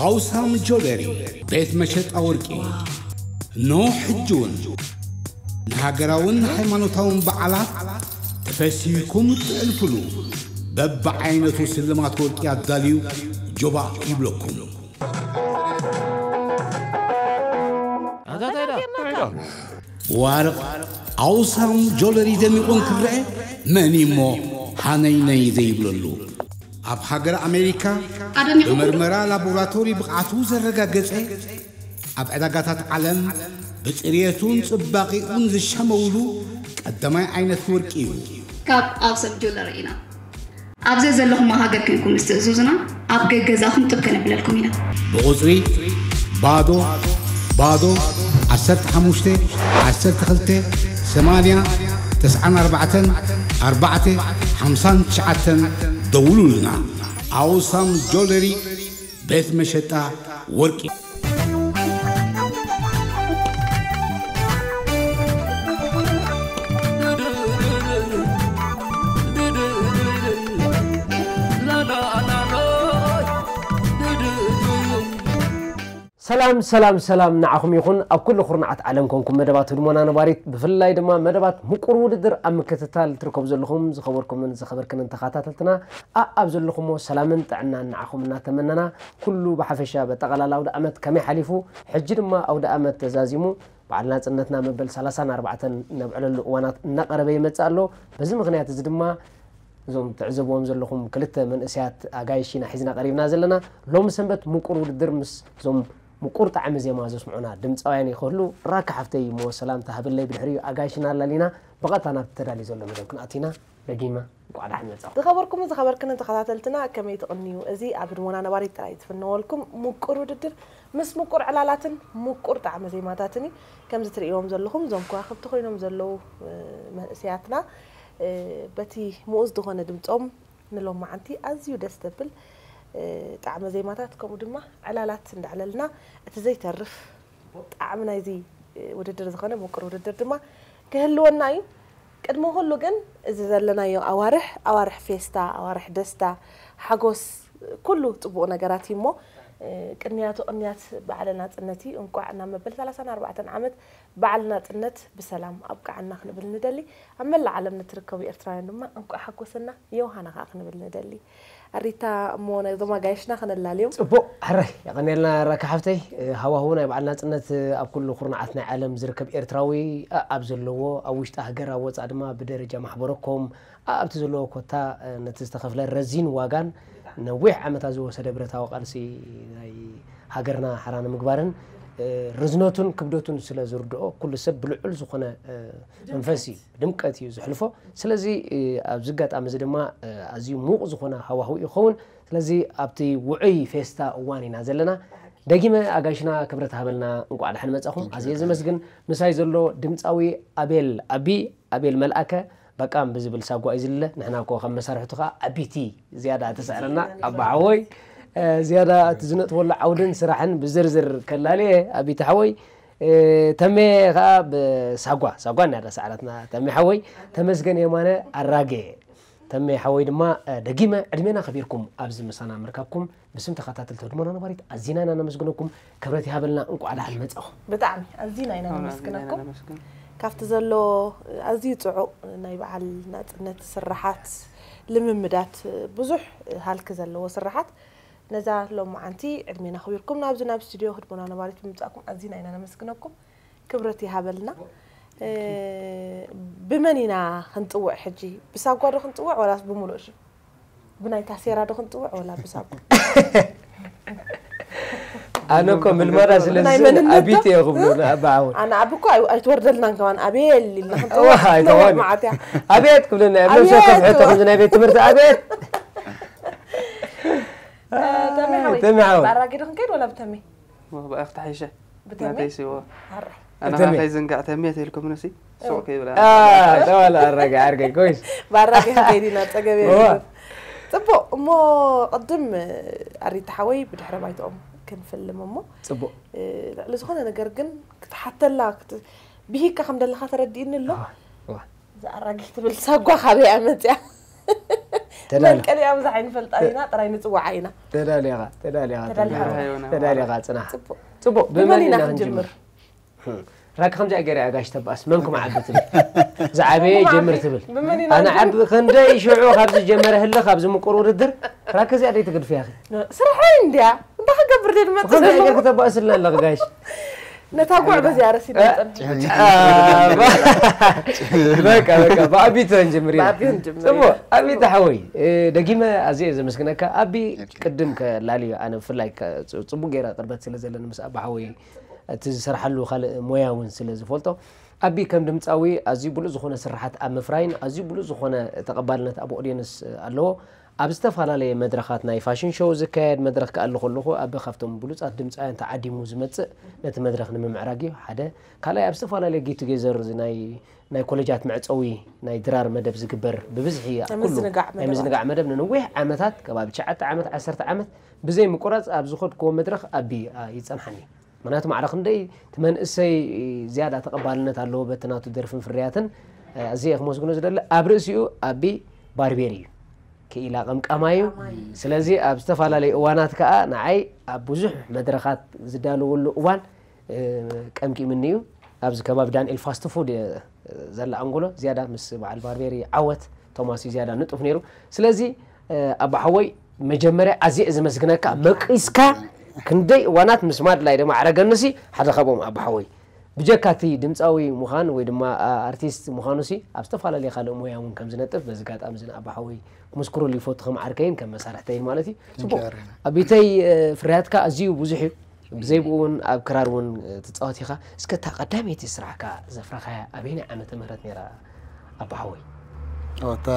ኣውሳም ጆለሪ ቤት መሸጣ ወርቂ። ኖ ሕጂ እውን ንሃገራውን ሃይማኖታውን በዓላት ተፈሲህኩም እትዕልፍሉ በብዓይነቱ ስልማት ወርቂ ኣዳልዩ ጆባ ይብለኩም። ዋርቕ ኣውሳም ጆለሪ ደሚቑ እንክረአ መን እሞ ሃነይነይ ዘይብለሉ? ኣብ ሃገር ኣሜሪካ ኣደኒቑ። ብመርመራ ላቦራቶሪ ብቕዓቱ ዘረጋገጸ፣ ኣብ ዕዳጋታት ዓለም ብጽርየቱን ጽባቒኡን ዝሸመውሉ ቀዳማይ ዓይነት ወርቂ እዩ። ካብ ኣውሰም ጁለሪ ኢና። ኣብ ዘዘለኹሞ ሃገር ኮንኩም ምስ ትእዝዙና ኣብ ገገዛኹም ጥብ ከነብለልኩም ኢና። ብቑጽሪ ባዶ ባዶ ዓሰርተ ሓሙሽተ ዓሰርተ ክልተ ሰማንያ ተስዓን ኣርባዕተን ኣርባዕተ ሓምሳን ትሽዓተን ደውሉልና። ኣውሳም ጆለሪ ቤት መሸጣ ወርቂ። ሰላም ሰላም ሰላም ንዓኹም ይኹን። ኣብ ኩሉ ኩርናዓት ዓለም ኮንኩም መደባት ህድሞና ነባሪት፣ ብፍላይ ድማ መደባት ምቁር ውድድር ኣብ ምክትታል ትርከቡ ዘለኹም ዝኸበርኩምን ዝኸበርክንን ተኸታተልትና፣ ኣኣብ ዘለኹሞ ሰላምን ጥዕናን ንዓኹም እናተመነና፣ ኩሉ ብሓፈሻ በጠቓላላ ኣውደ ኣመት ከመይ ሓሊፉ፣ ሕጂ ድማ ኣውደ ኣመት ተዛዚሙ፣ በዓል ናጽነትና መበል ሰላሳን ኣርባዕተን ነብዕለሉ እዋናት እናቐረበ ይመጽእ ኣሎ። በዚ ምኽንያት እዚ ድማ እዞም ትዕዘብዎም ዘለኹም ክልተ መንእሰያት ኣጋይሽ ኢና ሒዝና ቀሪብና ዘለና። ሎሚ ሰንበት ምቁር ውድድር ምስ እዞም ምቁር ጣዕሚ ዜማ ዘስምዑና ድምፃውያን ይኸህሉ ራካ ሓፍተይ እሞ ሰላምታ ሃብለይ፣ ብድሕሪኡ ኣጋይሽና ኣላሊና ብቐጥታ ናብቲ ተዳልዩ ዘሎ መደብ ክንኣቱ ኢና። ደጊመ እንቋዕ ደሓን መጻኹም። ዝኸበርኩምን ዝኸበርክንን ተኸታተልትና ከመይ ትቕንዩ? እዚ ኣብ ህድሞና ነባሪት ጥራይ ዝፍነወልኩም ምቁር ውድድር ምስ ምቁር ዕላላትን ምቁር ጣዕሚ ዜማታትን እዩ። ከምዚ ትርእይዎም ዘለኹም እዞም ከዋኽብቲ ኮይኖም ዘለዉ መንእሰያትና በቲ ምኡዝ ዝኾነ ድምፆም ንሎማዓንቲ ኣዝዩ ደስ ዘብል ጣዕመ ዜማታት ከምኡ ድማ ዕላላት እንዳዕለልና እቲ ዘይተርፍ ጣዕሚ ናይዚ ውድድር ዝኾነ ምቁር ውድድር ድማ ክህልወና እዩ። ቅድሚ ኩሉ ግን እዚ ዘለናዮ ኣዋርሕ ኣዋርሕ ፌስታ፣ ኣዋርሕ ደስታ፣ ሓጎስ፣ ኩሉ ፅቡቕ ነገራት እዩ እሞ ቅንያቱ ቅንያት በዓለ ናፅነት እዩ። እንቋዕ ናብ መበል ሰላሳን ኣርባዕተን ዓመት በዓል ናፅነት ብሰላም ኣብቅዓና ክንብል ንደሊ። ኣብ መላእ ዓለም ንትርከቡ ኤርትራውያን ድማ እንቋዕ ሓጎሰና ዮሃና ከዓ ክንብል ንደሊ። ኣሪታ እሞ ነዞም ኣጋይሽና ከነላልዮም። ፅቡቕ ሕራይ የቐንየልና ራካ ሓፍተይ። ሃዋሁ ናይ በዓል ናፅነት ኣብ ኩሉ ኩርናዓት ናይ ዓለም ዝርከብ ኤርትራዊ ኣብ ዘለዎ ኣብ ውሽጢ ሃገር ኣብ ወፃእ ድማ ብደረጃ ማሕበረኮም ኣብቲ ዘለዎ ኮታ ነቲ ዝተኸፍለ ረዚን ዋጋን ነዊሕ ዓመታት ዝወሰደ ብረታዊ ቃልሲ ናይ ሃገርና ሓራ ንምግባርን ርዝነቱን ክብደቱን ስለ ዝርድኦ ኩሉ ሰብ ብልዑል ዝኾነ መንፈስ እዩ ድምቀት እዩ ዝሕልፎ። ስለዚ ኣብዚ ኣጋጣሚ እዚ ድማ ኣዝዩ ሙቕ ዝኾነ ሃዋህው ይኸውን። ስለዚ ኣብቲ ውዑይ ፌስታ እዋን ኢና ዘለና። ደጊመ ኣጋይሽና ክብረት ሃበልና እንቋዕ ደሓን መጻኹም። ኣዝየ ዘመስግን ምሳይ ዘሎ ድምፃዊ ኣቤል ኣቢ ኣቤል መልኣከ በቃም ብዝብል ሳጓ እዩ ዝልለ። ንሕና እኮ ከም መሳርሕቱ ከዓ ኣቢቲ ዝያዳ ትስዕረና ኣባ ሓወይ። ዝያዳ እቲ ዝነጥፈሉ ዓውድን ስራሕን ብዝርዝር ከላልየ ኣቢቲ ሓወይ። ተሜ ከዓ ብሳጓ ሳጓ እናዳ ሰዓረትና ተሜ ሓወይ። ተመስገን የማነ ኣራጌ ተሜ ሓወይ ድማ ደጊመ ዕድሜና ከቢርኩም ኣብዚ ምሳና ምርካብኩም ብስም ተኸታተልቲ ህድሞና ነባሪት ኣዚና ኢና ነመስግነኩም። ክብረት ይሃበልና። እንቋዕ ደሓን መጻኹም። ብጣዕሚ ኣዚና ኢና ነመስግነኩም። ካብቲ ዘሎ ኣዝዩ ጽዑቕ ናይ በዓል ናጽነት ስራሓት ልምምዳት ብዙሕ ሃልኪ ዘለዎ ስራሓት ነዛ ሎማዓንቲ ዕድሜና ኣኽቢርኩም ናብዚ ናብ ስቱድዮ ህድሞና ነባሪት ብምምጻእኩም ኣዚና ኢና ነመስግነኩም። ክብረት ይሃበልና። ብመን ኢና ክንጽውዕ ሕጂ? ብሳጓ ዶ ክንጽውዕ ዋላስ ብምሉእ ሽም? ብናይ ታሴራ ዶ ክንጽውዕ ዋላ ብሳጓ? ኣነ እኮ ምልመዳ ስለ ናይ ዝስእል መንነት ኣቢት ዶ? እየ ክብሎ ንኣባ ዓወት። ኣነ ኣብ እኮ ኣይ- ኣይትወርደልናን ከማን ኣቤል ኢልና እዋ፣ ኣይከውን። ክንጽውዕ መዓት እያ። ኣቤት ክብለና እየ። ኣብ ነብሲ ኣቤት ወከፍ ሕቶ ክብሎ። ከምዚ ናይ ቤት ትምህርቲ ኣቤት። ተመሓወይ ተመሓወይ። ብኣራጊ ዶ ክንከይድ ዋላ ብተሜ? ብኣኽ ተሓይሸ ብተሜ? ናተይ ሲዎ። ኣረ። ኣነ ተሜ። ኸዓ ከይዝንጋዕ ተሜ ተይልኩምንሲ ሱቕ ከይብል ኣነ። ተባለ ኣራጊ ዓርከይ ኮይስ። ብኣራጊ ክንከይድ ኢና ጸገብ እዋ። የብሉን። ጽቡቕ እሞ ቅድም ኣሪታ ሓወይ ብድሕረ ባይትኦም ክንፍልም እሞ ጽቡቕ። ልዕሊ ዝኾነ ነገር ግን ክትሓተላ ክት- ብሂካ ከም ደለኻ ተረዲእኒ ኣሎ። እዋ፣ እዋ። እዛ ኣራጊ ትብል ሳጓ ካበይ እያ መፅያ? ተዳልኻ መንቀሊ ኣብዛሕ ኣይንፈልጣ ኢና፣ ጥራይ ንጽውዓ ኢና። ተዳሊኻ ተዳሊኻ ተዳሊኻ። ተዳሊኻ። ተዳሊኻ ጽናሕ ጽቡቕ። ጽቡቕ ብመን ብመን ኢና ኢና ክንጅምር? ክንጅምር? ራክ ከምዚ ገይረ ኣጋሽ ተባእስ መንኩም ዓቢ ትብል ዝዓበየ መንኩም ጀምር ዓቢ? ትብል ብመን ኢና ኣነ ክንጅምር? ዓቢ ክንደይ ሽዑ ካብዚ ጀመረ ህለ ካብዚ ምቁር ውድድር ራክ እዚኣ ደይ ትግድፍያ ስራሕ እንድያ እንታይ ክገብር ደይ ንመጽእ ከምዚ ዘለኹ? ገይረ ከተባእስልና ኣለኽ ጋሽ ነታ ጉዕ በዚኣ ረሲድ ጸንሕ። በቃ በቃ ብኣቢት ንጀምር ኢና ብኣቢት ንጀምር ኢና። ጽቡቕ ኣቢት ሓወይ እ፣ ደጊመ ኣዝየ ዘመስግነካ ኣቢ ቅድም ከላልዮ ኣነ ብፍላይ ከ- ጽ- ጽቡቅ ገይረ ቅርበት ስለ ዘለኒ ምስ ኣባ ሓወይ እቲ ዝሰርሓሉ ካልእ ሞያ እውን ስለ ዝፈልጦ ኣቢ ከም ድምፃዊ ኣዝዩ ብሉእ ዝኾነ ስርሓት ኣብ ምፍራይን ኣዝዩ ብሉእ ዝኾነ ተቐባልነት ኣብ ኦድየንስ ኣለዎ ኣብ ዝተፈላለየ መድረኻት ናይ ፋሽን ሾው ዝካየድ መድረኽ ክኣሉ ከለኹ ኣቢ ካብቶም ብሉፃት ድምፃውያን ተዓዲሙ ዝመፅእ ነቲ መድረኽ ንምምዕራግ እዩ ሓደ ካልኣይ ኣብ ዝተፈላለየ ጌት ቱጌዘር ናይ ናይ ኮለጃት መዕፀዊ ናይ ድራር መደብ ዝግበር ብብዝሒ ናይ ኩሉ ምዝንጋዕ ናይ መደባት። ምዝንጋዕ መደብ ንነዊሕ ዓመታት ከባቢ ትሽዓተ ዓመት ዓሰርተ ዓመት ብዘይ ምቁራፅ ኣብ ዝኸድክዎ መድረኽ ኣቢ ይፀንሓኒ ምክንያቱ ማዕረ ክንደይ እቲ መንእሰይ ዝያዳ ተቐባልነት ኣለዎ በቲ ናቱ ደርፍን ፍርያትን ኣዝየ ክመስግኖ ዝደሊ ኣብ ርእሲኡ ኣቢ ባርቤር እዩ ክኢላ ቀምቃማይ እዩ ስለዚ ኣብ ዝተፈላለዩ እዋናት ከዓ ንዓይ ኣብ ብዙሕ መድረኻት ዝዳለወሉ እዋን ቀምቂምኒ እዩ ኣብዚ ከባቢ ዳንኤል ፋስት ፉድ ዘላ ኣንጎሎ ዝያዳ ምስ በዓል ባርቤሪ ዓወት ቶማስ እዩ ዝያዳ ንጡፍ ነይሩ ስለዚ ኣባ ሓወይ መጀመርያ ኣዝየ ዘመስግነካ መቂስካ ክንደይ እዋናት ምስ ማድላይ ድማ ዓረገንሲ ሓደ ካብኦም ኣባ ሓወይ ብጀካ እቲ ድምፃዊ ምዃን ወይ ድማ ኣርቲስት ምዃኑሲ ኣብ ዝተፈላለየ ካልእ ሞያ እውን ከም ዝነጥፍ በዚ ጋጣሚ እዚ ንኣባ ሓወይ ክምስክረሉ ይፈቱ ከም ዓርከይን ከም መሳርሕተይን ማለት እዩ ፅቡቅ ኣቢተይ ፍርያትካ ኣዝዩ ብዙሕ እዩ ብዘይ ብኡ እውን ኣብ ክራር እውን ትፃወት ኢኻ እስከ እታ ቀዳመይቲ ስራሕካ ዘፍረኻያ ኣበይናይ ዓመተ ምህረት ነይራ ኣባ ሓወይ እታ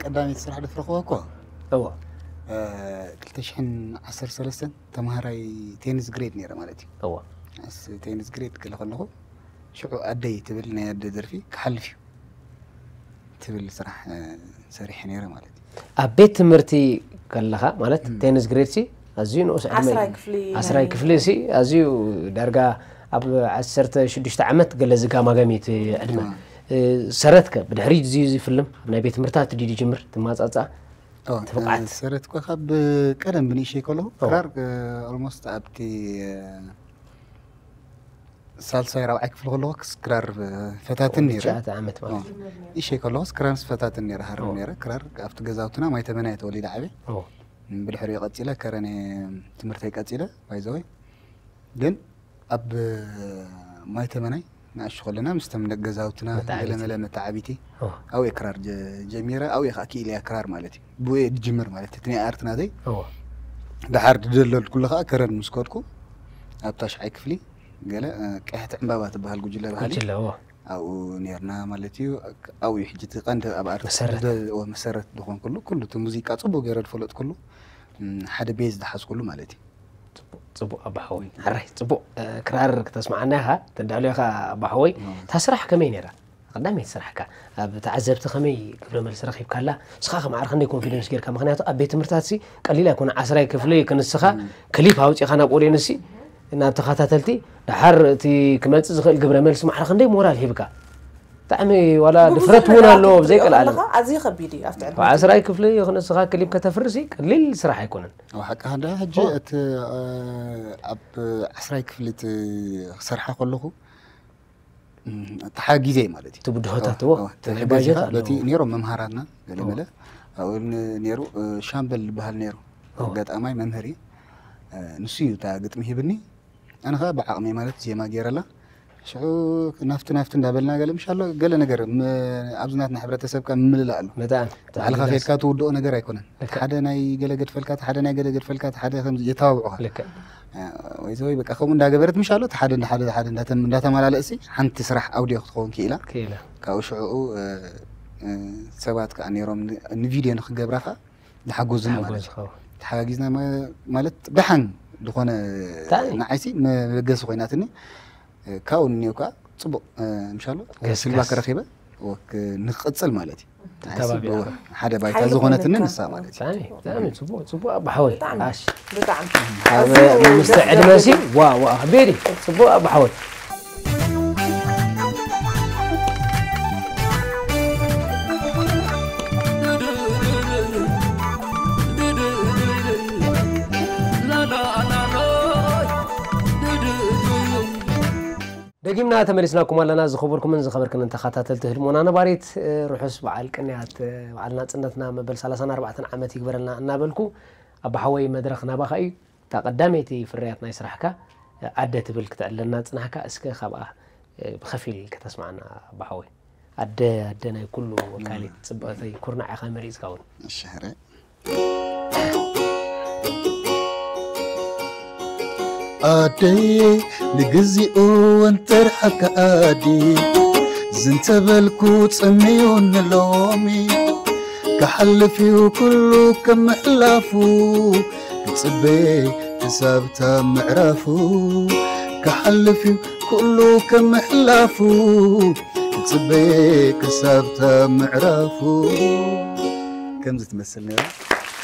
ቀዳመይቲ ስራሕ ዘፍረኽዋ እኮ እዎ 2013 ተምሃራይ ቴንስ ግሬድ ነይረ ማለት እዩ እዎ ቴንስ ግሬድ ክለ ከለኹ ሽዑ ኣደይ ትብል ናይ ኣደ ደርፊ ክሓልፍ እዩ ትብል ስራሕ ሰሪሐ ነይረ ማለት እዩ ኣብ ቤት ትምህርቲ ከለኻ ማለት ቴንስ ግሬድ ሲ ኣዝዩ ንኡስ ዕድመ ዓስራይ እዩ። ክፍሊ ዓስራይ ክፍሊ ሲ ኣዝዩ ዳርጋ ኣብ ዓሰርተ ሽዱሽተ ዓመት ገለ ዝጋማገም እዩ እቲ ዕድመ እ፣ ሰረትከ ብድሕሪ ዝዩ ዝፍልም ኣብ ናይ ቤት ትምህርታት ድዩ ዝጅምር ትማፃፃ ኦ፣ ትብዓት። ሰረት እኮ ካብ ቀደም ብንእሸይ ከለኹ ክራር ኦልሞስት ኣብቲ ሳልሳይ ራብዓይ ክፍሊ ከለኹ ክስ ክራር ፈታትን ነይረ ትሽዓተ ዓመት ማለት እሸይ ከለኹስ ክራርስ ፈታትን ነይረ ሃርም ኦ። ነይረ ክራር ኣብቲ ገዛውትና ማይ ተመናየ ተወሊደ ዓበ ኦ፣ ብድሕሪኡ ቀፂለ ከረነ ትምህርተይ ቀፂለ ባይዘወይ ግን ኣብ ማይ ተመናይ ንኣሹ ከለና ምስቶም ደቂ ገዛውትና መተዓቢቲ። ገለመለ መተዓቢቲ ኦ፣ ኣብየ ክራር ጀ- ጀሚረ ኣብየ ከዓ ክኢለያ ክራር ማለት እዩ ብየ ድጅምር ማለት እዩ ትንያ ኣርት ናተይ ኦ፣ ድሓር ድደለልኩሉ ከዓ ከረን ምስ ከድኩ ኣብ ታሽዓይ ክፍሊ ገለ እ፣ ቀያሕቲ ዕምባባ ትበሃል ጉጅለ ባህሊ ጉጅለ ኦ፣ ኣብኡ ነርና ማለት እዩ ኣብኡ ሕጂ እቲ ቀንዲ ኣብ ኣርት መሰረት። ደ- ኦ፣ መሰረት ዝኾንኩሉ ኩሉ እቲ ሙዚቃ ፅቡቅ ገይረ ዝፈለጥኩሉ ም፣ ሓደ ቤዝ ዝሓዝኩሉ ማለት እዩ ፅቡቅ ኣባሓወይ ሕራይ ፅቡቅ እ፣ ክራር ክተስማዓና ኢኻ ተዳልዮኻ ኣባሓወይ እታ ስራሕ ከመይ ነይራ ቀዳመይቲ ስራሕካ ኣብ ተዓዘብቲ ከመይ ግብረ መልሲ ረኺብካላ ንስኻ ከማዕረ ክንደይ ኮንፊደንስ ጌርካ ምክንያቱ ኣብ ቤት ትምህርታት ሲ ቀሊል ኣይኮነ ዓስራይ ክፍሊ ክንስኻ ክሊፕ ኣውፂኻ ናብ ኦድየንስ ሲ ናብ ተኸታተልቲ ደሓር እቲ ክመፅእ ዝኽእል ግብረ መልሲ ማዕረ ክንደይ ሞራል ሂብካ ብጣዕሚ ዋላ ድፍረት እውን ኣለዎ ብዘይ ቀልዓለም ኣዝዩ ከቢድ እዩ ኣብቲ ዕድመ ዓስራይ ክፍሊ ክንስኻ ክሊፕ ከተፍርሲ ቀሊል ስራሕ ኣይኮነን ኣብ ሓቂ ሃንዳ ሕጂ እቲ እ፣ ኣብ ዓስራይ ክፍሊ እቲ ክሰርሓ ከለኹ ም፣ ተሓጊዘ ማለት እዩ እቲ ብድሆታት እዎ ኦ፣ ተሓጊዘ በቲ ነይሮም መምሃራትና ገለመለ ኣብኡ ን- ነይሩ እ፣ ሻምበል ዝበሃል ነይሩ ኣጋጣማይ መምህር እዩ እ፣ ንሱ እዩ እታ ግጥሚ ሂብኒ ኣነ ከዓ ብዓቕሚ ማለት ዜማ ገይረላ ሽዑ ናፍቲ ናፍቲ እንዳበልና ገለ ምሽ ኣሎ ገለ ነገር ም- ኣብዚ ናትና ሕብረተሰብካ ምልላእ ኣሎ ብጣዕሚ ባዕልኻ ፌልካ ትውድኦ ነገር ኣይኮነን ሓደ ናይ ገለ ገድፈልካ ሓደ ናይ ገለ ገድፈልካ ሓደ ከም የተባብዑኻ ልክዕ ወይ ዘወይ በቃ ከምኡ እንዳገበረት ምሽ ኣሎ ሓደ ሓደ ሓደ እንዳተመላለእሲ ሓንቲ ስራሕ ኣውዲዮ ክትኸውን ክኢላ ክኢላ ካብኡ ሽዕኡ ሰባት ከዓ ነይሮም ንቪድዮ ንክገብራ ከዓ ዝሓገዙኒ ማለት እዩ ተሓጋጊዝና ማለት ደሓን ዝኾነ ንዓይሲ መበገሲ ኮይናትኒ ካብኡ ንኔው ከዓ ፅቡቅ ምሻሎ ስልባ ከረኪበ ንክቅፅል ማለት እዩ ሓደ ባይታ ዝኾነትኒ ንሳ ማለት እዩ ፅቡቅ ኣባሓወይ ኣሽ ብጣዕሚ ምስተ ዕድመ ሲ ዋ ዋ ቤሪ ፅቡቅ ኣባሓወይ ሂምና ተመሊስናኩም ኣለና። ዝኸበርኩምን ዝኸበርክንን ተኸታተልቲ ህድሞና ነባሪት፣ እ፣ ርሑስ በዓል ቅንያት፣ እ፣ በዓል ናጽነትና መበል ሰላሳን ኣርባዕተን ዓመት ይግበረልና እናበልኩ፣ ኣባ ሓወይ፣ መድረኽ ናባኻ እዩ። እታ ቀዳመይቲ ፍርያት ናይ ስራሕካ፣ እ፣ ኣደ ትብል ክተዕለና ጽናሕካ፣ እስከ ካብኣ፣ እ፣ ብኸፊል ከተስምዓና ኣባ ሓወይ። ኣደ፣ ኣደ ናይ ኩሉ ወካሊት ጽብቕተይ፣ ኩርናዕ ኢኻ መሪጽካ እውን። እሺ፣ ሕረ። ኣደይ፣ ንግዚኡ እንተርሓካ ኣዲ፣ ዝንተበልኩ ጸሚዩኒ ሎሚ። ክሓልፍ እዩ ኩሉ ከም ምሕላፉ፣ ክጽበ ክሳብታ ምዕራፉ። ክሓልፍ እዩ ኩሉ ከም ምሕላፉ፣ ክጽበ ክሳብታ ምዕራፉ። ከምዚ ትመስል ነይራ።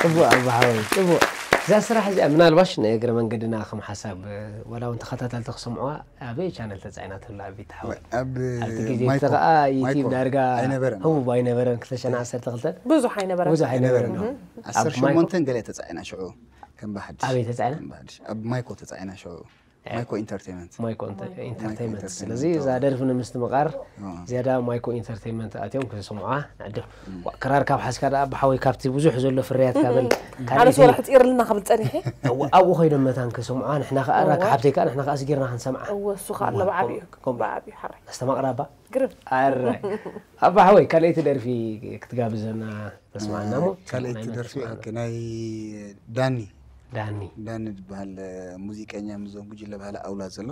ጽቡቕ ኣባ ሓወይ፣ ጽቡቕ። እዛ ስራሕ እዚኣ ምናልባሽ ንእግረ መንገድና ከም ሓሳብ፣ እ፣ ዋላ እውን ተኸታተልቲ ክሰምዑዋ ኣበይ ቻነል ተጻዒና ትህሉ ኣቢት ሓወይ? ኣብ ኣብቲ ግዜ ማይኮ፣ እቲ ኸኣ ዩቲዩብ ማይኮ ዳርጋ ኣይነበረን። ህቡብ ኣይነበረን፣ ክልተ ሽሕን ዓሰርተ ክልተን። ብዙሕ ኣይነበረን። ብዙሕ ኣይነበረን። ኣይነበረን። እህ። ኣብ ዓሰርተ ሸሞንተ ማይኮ? ገለ ተጻዒና ሽዑ ከም ብሓድሽ። ኣበይ ተጻዒና? ከም ብሓድሽ። ኣብ ማይኮ ተጻዒና ሽዑ። እ፣ ማይኮ ኢንተርቴይንመንት። ማይኮ ኢንተ-፣ ማይኮ ኢንተርቴይንመንት። ኢንተርቴይንመንት። ስለዚ እዛ ደርፊ ንምስትምቓር ኦ። ዝያዳ ማይኮ ኢንተርቴይንመንት ኣትዮም ክሰምዑዋ ንዕድም። ዋ፣ ክራር ካብ ሓዝካ ደኣ ብሓወይ ካብቲ ብዙሕ ዘሎ ፍርያትካ በል። ካልእ ኣነስ ወላ ተይ-፣ ሕጺርልና ክብል ጸኒሐ። እዋ፣ ኣብኡ ኸይዶም መታን ክሰምዑዋ፣ ንሕና ኸኣ እዋ። ራካ ሓብተይ ከኣ ንሕና ከኣ ስጊርና ክንሰምዓ። እዋ፣ እሱ ኸኣ እዋ፣ ኣለባዕሉ እዩ። ከም-፣ ከም-፣ ብዓቢ ሓራይ። ኣስተማቕራ ኣባ? ግርም። ኣራይ። ኣባ ሓወይ፣ ካልኣይቲ ደርፊ ክትጋብዘና ተስማዕና እሞ፣ ካልኣይቲ ናይ መን ደርፊ ተስማዕና? ኦኬ፣ ናይ ዳኒ። ዳኒ። ዳኒ ዝበሃል፣ እ፣ ሙዚቀኛ ምስዞም ጉጅለ ባህሊ ኣውላ ዘሎ።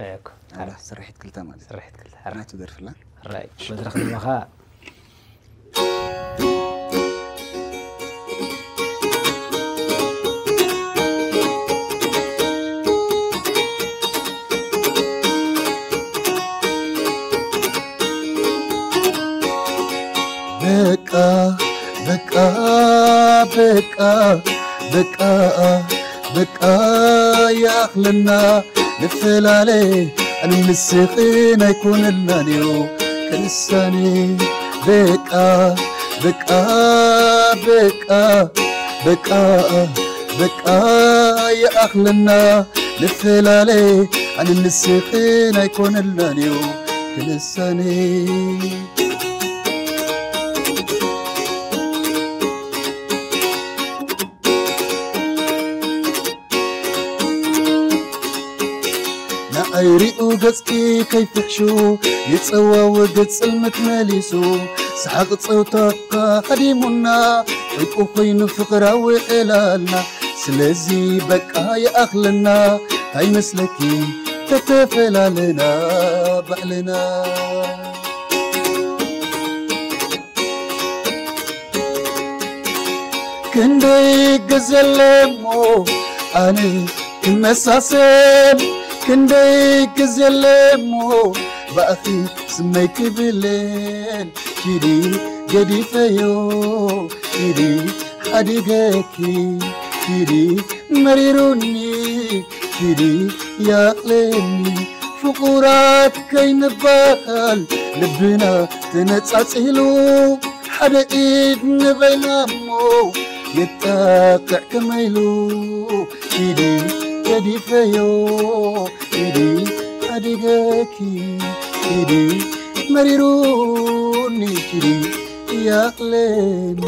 እኮ። ኣውላ ስርሒት ክልተ ማለት። ስርሒት ክልተ፣ ሕራይ። ናቱ ደርፍላ። ሕራይ። መድረኽ ንባኻ። በቃ፣ በቃ፣ በቃ፣ በቃ፣ በቃ ይኣኽለና ንፈላለ፣ ኣነ ምስኽን ኣይኮነልናን እዩ ክንሳኔ። በቃ፣ በቃ፣ በቃ፣ በቃ፣ በቃ ይኣኽለና ንፈላለ፣ ኣነ ምስኽን ኣይኮነልናን እዩ ክንሳኔ። ንኣይ ሪኡ ገጽኪ ከይፍሕሹ፣ ይጸዋወግ ጽልምት መሊሱ፣ ሰሓቕ ጸውታካ ሃዲሙና፣ ዕንቁ ኮይኑ ፍቕራዊ ዕላልና። ስለዚ በቃ ይኣኽለና፣ እንታይ መስለኪ ተተፈላለና ባዕልና። ክንደይ ግዜ ኣለሞ ኣነ ክመሳሰል፣ ክንደይ ግዜ ኣለሞ ብኣኺ ስመይ ክብለል። ኪዲ ገዲፈዮ፣ ኪዲ ሓዲገኪ፣ ኪዲ መሪሩኒ፣ ኪዲ ያቕለኒ። ፍቑራት ከይንባሃል ልብና ተነጻጺሉ፣ ሓደ ኢድ ንበይና እሞ የጣቕዕ ከመይሉ። ኪዲ ገዲፈዮ፣ ኪዲ ሓዲገኪ፣ ኪዲ መሪሩኒ፣ ኪዲ ያቕለኒ።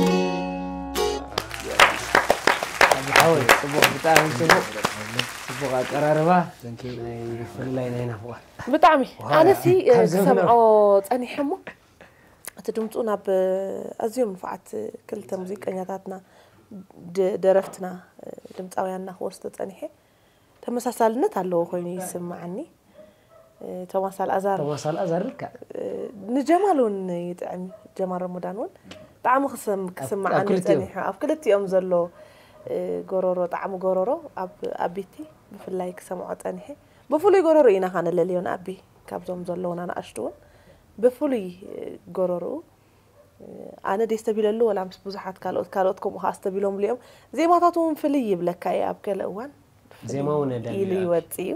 ሓወይ፣ ጽቡቕ፣ ብጣዕሚ ጽቡቕ። ጽቡቕ ኣቀራርባ። Thank you። ናይ ፍልላይ ናይ ናፍቖት። ብጣዕሚ። ዋው። ኣነሲ፣ እ፣ ካብ ዘመናዊ ክሰምዖ ጸኒሐ እሞ፣ እቲ ድምጹ ናብ፣ እ፣ ኣዝዮም ንፉዓት ክልተ ሙዚቀኛታትና፣ ድ-፣ ደረፍትና፣ እ፣ ድምጻውያንና ክወስዶ ጸኒሐ። ተመሳሳልነት ኣለዎ ኮይኑ ይስምዓኒ። እ፣ ቶማስ ኣልኣዛር፣ ቶማስ ኣልኣዛር ልክዕ። እ፣ ንጀማል እውን ይጥዕም እዩ። ጀማል ረመዳን እውን ጣዕሚ ክሰም-፣ ኣብ፣ ክስምዓኒ ኣብ ክልቲኦም። ጸኒሑ። ኣብ ክልቲኦም ዘሎ፣ እ፣ ጎሮሮ፣ ጣዕሚ ጎሮሮ ኣብ ኣቢቲ ብፍላይ ክሰምዖ ጸኒሐ። ብፍሉይ ጎሮሮ ኢና ኸኣ ንለልዮ ንኣቢ ካብዞም ዘለዉና ንኣሽቱ እውን ብፍሉይ፣ እ፣ ጎሮሮኡ ኣነ ደስ ተቢለሉ ወላ ምስ ብዙሓት ካልኦት፣ ካልኦት ከምኡ ከኣ ኣስተቢሎምሉ እዮም። ዜማታቱ እውን ፍልይ ይብለካ እዩ ኣብ ገለ እዋን። ፍልይ ዜማ እውን የዳሊ ኢሉ እዩ። ይወጽእ እዩ።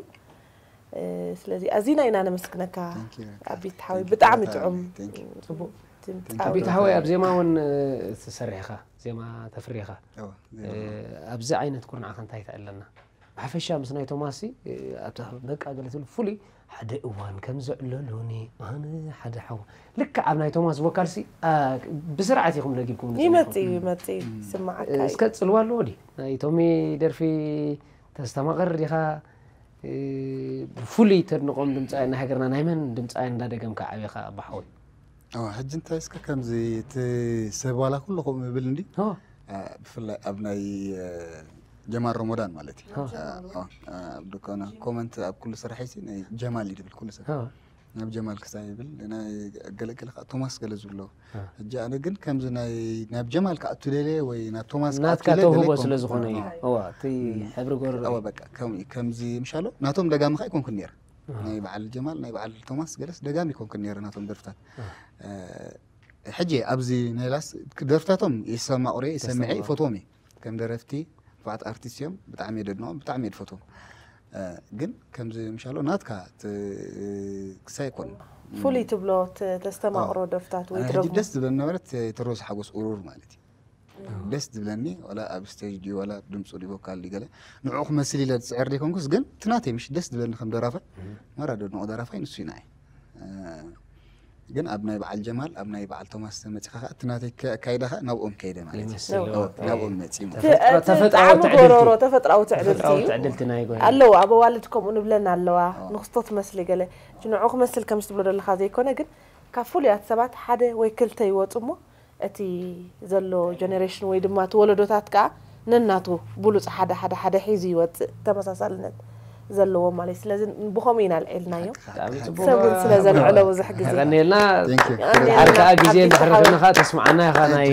እ፣ ስለዚ ኣዚና ኢና ነመስግነካ Thank you። ኣቢት ሓወይ። Thank you። ብጣዕሚ ብጣዕሚ ጥዑም thank you። ጽቡቕ። ድምጻዊ። ኣቢት ሓወይ ኣብ ዜማ እውን፣ እ፣ ትሰርሕ ኢኻ፣ ዜማ ተፍሪ ኢኻ። እወ፣ ዜማ እ፣ እውን። ኣብዚ ዓይነት ኩርናዕካ እንታይ ተዕለና? ብሓፈሻ ምስ ናይ ቶማስ ሲ፣ እ፣ ኣብታ በቃ ገለ ትብል ፍሉይ ሓደ እዋን ከም ዘዕለሉኒ ኣነ ሓደ ሓው። ልክዕ ኣብ ናይ ቶማስ ቮካልሲ፣ ኣ፣ ብስርዓት ኢኹም ለጊብኩም ንጽንሑ። ይመጽእ እዩ፣ ይመጽእ እዩ። ይስማዓካ እዩ። እስከ ጽልዋ ኣለዎ ድዩ? ናይ ቶሚ ደርፊ ተስተማቕር ዲኻ? እ፣ ብፍሉይ ተድንቖም ድምጻውያን ናይ ሃገርና ናይ መን ድምጻውያን እንዳደገምካ ዓቢኻ ኣቦ ሓወይ? ኣዎ፣ ሕጂ እንታይ እስከ ከምዚ እቲ ሰብ ዋላ ኩሉ ከምኡ ይብል እንዲ? ኦ። ኣ፣ ብፍላይ ኣብ ናይ፣ እ፣ ጀማል ሮሞዳን ማለት እዩ። ኦ። ኣ፣ ኦ፣ ኣ፣ ኣብ ዱካና ኮመንት ኣብ ኩሉ ስራሐይሲ ናይ ጀማል እዩ ድብል ኩሉ ሰብ። ኦ። ናብ ጀማል ክሳይ ይብል፣ ናይ ገለ ገለ ከዓ ቶማስ ገለ ዝብሎ። አ። ሕጂ ኣነ ግን ከምዚ ናይ ናብ ጀማል ክኣቱ ደልየ ወይ ናብ ቶማስ ናትካ ክኣቱ ደልየ ተውህቦ ገለ ስለ ዝኾነ እዩ። ኣይኮንኩን። እዋ፣ እቲ ሕብሪ ጎረሮ ኣዎ እዩ። በቃ ከምኡ እዩ። ከምዚ ምሻሎ ናቶም ደጋሚ ከዓ ኣይኮንኩን ነይረ። ናይ በዓል ጀማል ናይ በዓል ቶማስ ገለስ ደጋሚ ኣይኮንኩን ነይረ ናቶም ደርፍታት። እ፣ ሕጂ ኣብዚ ናይ ላስ ደርፍታቶም ይሰማቑረ ይሰምዐ ተሰማቑረ። ይፈትዎም እየ። ከም ደረፍቲ ፉዓት ኣርቲስት እዮም። ብጣዕሚ የደድንቖም፣ ብጣዕሚ እየ ዝፈትዎም። እ፣ ግን ከምዚ ምሻሎ ናትካ ት-፣ ክሳይ ኣይኮን ፍሉይ ትብሎ ተ- ተስተማቕሮ ደርፍታት ወይ ኣነ ሕጂ ትደግሞ? ደስ ዝብለኒ ነበረት ተ-፣ ተሮዝ ሓጎስ ኡሩር ማለት እዩ። ደስ ዝብለኒ ዋላ ኣብ ስቴጅ ድዩ ዋላ ድምፁ ድዩ ቮካል ድዩ ገለ ንዕኡ ክመስል ኢለ ዝፅዕር ዘይኮንኩስ ግን እቲ ናተይ ምሽ ደስ ዝብለኒ ከም ደራፋይ ማራ ደድንቖ ደራፋይ ንሱ እዩ ንዓይ። እ፣ ግን ኣብ ናይ በዓል ጀማል ኣብ ናይ በዓል ቶማስ ተመፂኻ ከዓ እቲ ናተይ ከ- ኣካይዳ ከዓ ናብኦም ከይደ ማለት እዩ። ይመስል። ኦ፣ ናብኦም መፂ ማለት ቲ- ተፈጥሮ- እቲ ተፈጥሮኣዊ ጣዕሚ ትዕድልቲ ጎሮሮ እዩ። ተፈጥሮኣዊ ትዕድልቲ ተፈጥሮኣዊ እዩ። ትዕድልቲ ናይ ጎይታ። ኣለዋ ኣበዋልድ ከምኡ ንብለን ኣለዋ። ንክስቶ ትመስሊ ገለ ንዑ ክመስል ከም ዝትብሎ ዘለካ ዘይኮነ ግን ካብ ፍሉያት ሰባት ሓደ ወይ ክልተ ይወፁ እሞ እቲ ዘሎ ጀነሬሽን ወይ ድማ እቲ ወለዶታት ከዓ ነናቱ ብሉፅ ሓደ ሓደ ሓደ ሒዙ ይወፅእ ተመሳሳልነት ዘለዎ ማለት እዩ። ስለዚ ብኸምኡ ኢና ኣልዒልናዮ። ብጣዕሚ ጽቡቅ። ሰብ እውን ስለ ዘልዕሎ ብዙሕ ግዜ ቀኒልና Thank you። ቀኒልና ድሓር ከዓ ግዜ ሓቢርካ እንድሕር ሓቢርካ ከለና ተስማዓና ኢኻ ናይ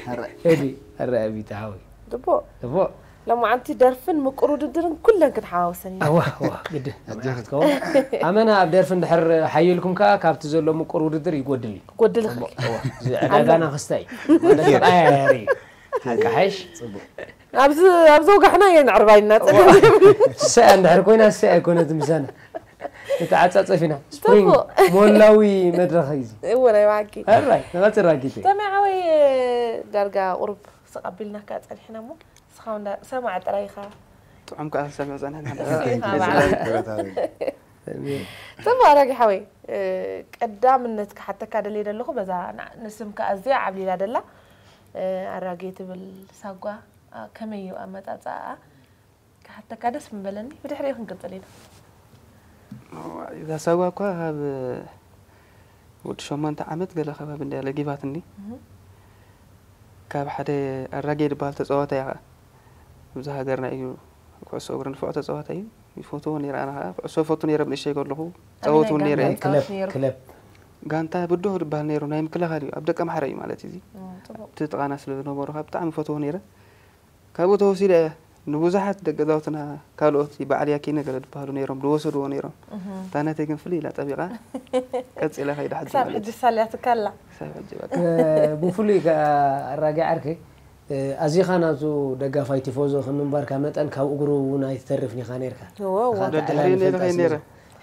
ሕረ። ኤዲ ኣረ ኣቢታ ሓወይ ጽቡቅ ጽቡቅ ሎማዓንቲ ደርፍን ምቁር ውድድርን ኩለን ክንሓዋወሰን ኢና። ኣዋ ኣዋ ግድ ኣጆኺ። ትኸውን ኣመና ኣብ ደርፊ እንድሕር ሓይልኩም ከዓ ካብቲ ዘሎ ምቁር ውድድር ይጎድል እዩ ጎድልኺ እዋ፣ እዚ ዕዳጋና ክስታይ እዩ። ማለት ተቐያያሪ እዩ። ሓቂ ሓይሽ ኣብዚ ኣብዚ ወጋሕና እየ ንዕርባይና ጸገም ሰያ እንድሕር ኮይና ሰያ ኣይኮነት ምሳና እቲ ዓጻጸፊና ስፕሪንግ ጽቡቅ። ሞላዊ መድረኽ እዩ እዚ። እወ ናይ ባቂ ኣራይ ነቐጽል ራጊት እዩ። ተመዓወይ ዳርጋ ቁሩብ ስቕ ኣቢልናካ ጸኒሕና እሞ ንስኻ እውን እንዳ- ሰማዕ ጥራይ ኢኻ። ጥዑም ከዓ ሰሚዕ ጸኒሕና። ኢኻ በዓል። ጽቡቅ ኣራጊ ሓወይ ቀዳምነት ክሓተካ ደልየ ደለኹ በዛ ንስምካ ኣዝያ ዓብሊላ ደላ ኣራጊ ትብል ሳጓ ከመይ እዩ ኣመፃፅኣ ክሓተካ ደስ ምበለኒ ብድሕሪኡ ክንቅፅል ኢና። እዛ ሳጓ እኳ ካብ ወዲ ሸሞንተ ዓመት ገለ ከባቢ እንድያ ለጊባትኒ። ካብ ሓደ ኣራጌ ዝበሃል ተፃዋታይ እያ ከዓ ኣብዚ ሃገርና እዩ ኩዕሶ እግሪ ንፍዖ ተፃዋታይ እዩ። ይፈትዎ ነይረ ኣነ ከዓ ኩዕሶ ይፈቱ ነይረ ብንእሸይ ከለኹ ፃወት እውን ነይረ ናይ ክለብ ክለብ ጋንታ ብድሆ ዝበሃል ነይሩ ናይ ምክልኻል እዩ ኣብ ደቀ ማሕረ እዩ ማለት እዩ። እቲ ጥቓና ስለ ዝነበሩ ከዓ ብጣዕሚ ፈትዎ ነይረ። ካብኡ ተወሲደ እየ ንብዙሓት ደቂ ገዛውትና ካልኦት በዓል ያኪነ ገለ ዝበሃሉ ነይሮም ዝወሰድዎ ነይሮም። እታ ናተይ ግን ፍልይ ኢላ ጠቢቓ ቀፂላ ከይዳ ሕጂ ክሳብ ማለት ሕጂ ሳልያትካ ኣላ። ክሳብ ሕጂ በቃ ብፍሉይ ከዓ ኣራጊ ዓርከይ ኣዚኻ ናቱ ደጋፋይ ቲፎዞ ከም ምንባርካ መጠን ካብ እግሩ እውን ኣይትተርፍን ኢኻ ነርካ። እወ፣ እወ። ኢኻ ደድሕሪ ተዕላሚ ነይረ ፈልጣ ከይ ስለ ነይረ።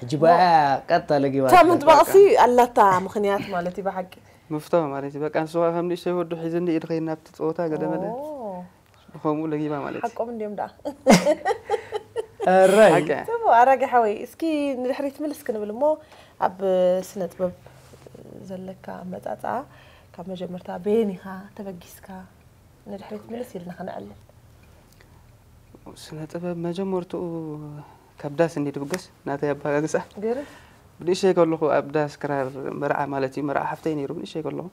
ሕጂ በኣ ቀጥታ ለጊባ እታ ምጥባቕሲ ኣላታ ምኽንያት ማለት እዩ ብሓቂ። ምፍቶ ማለት እዩ በቃ ንሱ ከዓ ከም ንእሽተይ ወዱ ሒዝኒ ኢድ ከይድ ናብቲ ፀወታ ገለ መለ ኦ፣ ብከምኡ ለጊባ ማለት እዩ። ሓቆም እንዲዮም ደኣ። ኣራይ ሓቂ ጽቡቅ ኣራጊ ሓወይ እስኪ ንድሕሪት ምልስ ክንብል እሞ ኣብ ስነ ጥበብ ዘለካ ኣመፃፅኣ ካብ መጀመርታ በየን ኢኻ ተበጊስካ ንድሕሪት ምልስ ኢልና ከነዕልል። ስነ ጥበብ መጀመርትኡ ካብ ዳስ እንዲ ድብገስ ናተይ ኣባጋግፃ ገይሩ ብንእሸይ ከለኹ ኣብ ዳስ ክራር መርዓ ማለት እዩ መርዓ ሓፍተይ ነይሩ ብንእሸይ ከለኹ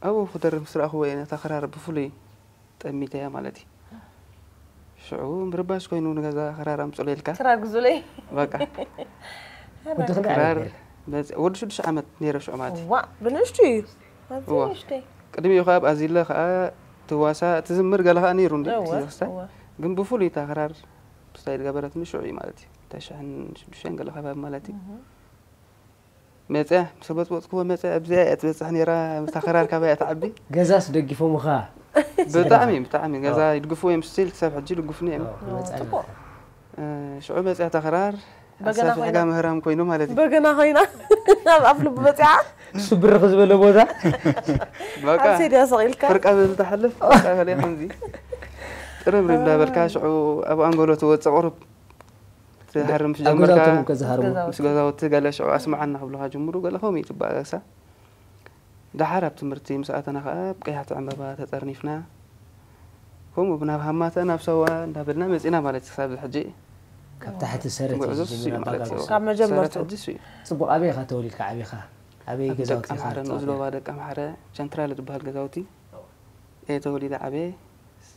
ኣብኡ ክደርፍ ምስ ረኣኽዎ እየ ነታ ክራር ብፍሉይ ጠሚተያ ማለት እዩ። ሽዑ ምርባሽ ኮይኑ ንገዛ ክራር ኣምፅሎ ኢልካ ክራር ግዙለይ በቃ ወዲ ክንደይ ክራር ዓመት ነይርካ? መፅ- ወዲ ሽዱሽተ ዓመት ነይረ ሽዑ ማለት እዩ። ዋ ብንእሽቱ እዩ ኣዝዩ እዋ። ንእሽተይ ቅድሚኡ ከዓ ኣብ ኣዚለ ከዓ ትዋሳ ትዝምር ገለ ከዓ ነይሩ እንዲ እወ፣ ትዝክስታ እወ። ግን ብፍሉይ እታ ክራር ስታይል ገበረትኒ ሽዑ እዩ ማለት እዩ። ክልተ ሽሕን ሽዱሽተን ገለ ከባቢ ማለት እዩ። መፅያ ምስ በፅበፅክዎ መፅያ ኣብዚኣ እያ ትበፅሕ ነይራ ምስታ ክራር ካባይ እያ ትዓቢ። ገዛስ ደጊፎምኻ ብጣዕሚ ብጣዕሚ ገዛ ይድግፉ እዮም ስቲል ክሳብ ሕጂ ይድግፉኒ እዮም። መፃና ጽቡቅ። እ፣ ሽዑ መፅያ እታ ክራር በገና ኣሳፊሕካ ኮይና። ምህራም ኮይኑ ማለት እዩ። በገና ኮይና ኣብ ኣፍ ልቡ በፂዓ እሱ ብርኽ ዝበለ ቦታ በቃ ኣብ ሴድያ ሰቂልካ ፍርቃ ብዝተሓልፍ በቃ ከለ ከምዚ ጥርምሪ እንዳበልካ ሽዑ ኣብ ኣንጎሎ ትወፅእ ቁሩብ ትሃርም ምስ ኣብ ጀመርካ ገዛውቶም እውን ከዝሃርሙ። ገዛውቲ። ምስ ገዛውቲ ገለ ሽዑ ኣስምዓና ክብሉኻ ጅምሩ፣ ገለ ከምኡ እዩ ትበኣሳ። ደሓር ኣብቲ ትምህርቲ ምስ ኣተና ከኣ ኣብ ቀያሕ ትዕምበባ ተጠርኒፍና ከምኡ ብናብ ሃማተ ናብ ሰዋ እንዳበልና መጺና ማለት እዩ። ክሳብ ሕጂ ካብ ታሕቲ ሰረት እዩ ጉዕዞ እሱ እዩ ዝጅምር ማለት እዩ። ኣባጋግሳ። ካብ መጀመርቱ። ሰረት ሕጂ እሱ እዩ። ጽቡቕ ኣበይ ኢኻ ተወሊድካ ዓቢኻ? ኣበይ ኣብ ገዛውቲ ደቀ ኢኻ ማሕረ ንኡስ ተወሊድካ? ዞባ ደቀ ማሕረ ቸንትራል ዝበሃል ገዛውቲ እየ ተወሊደ ዓብየ።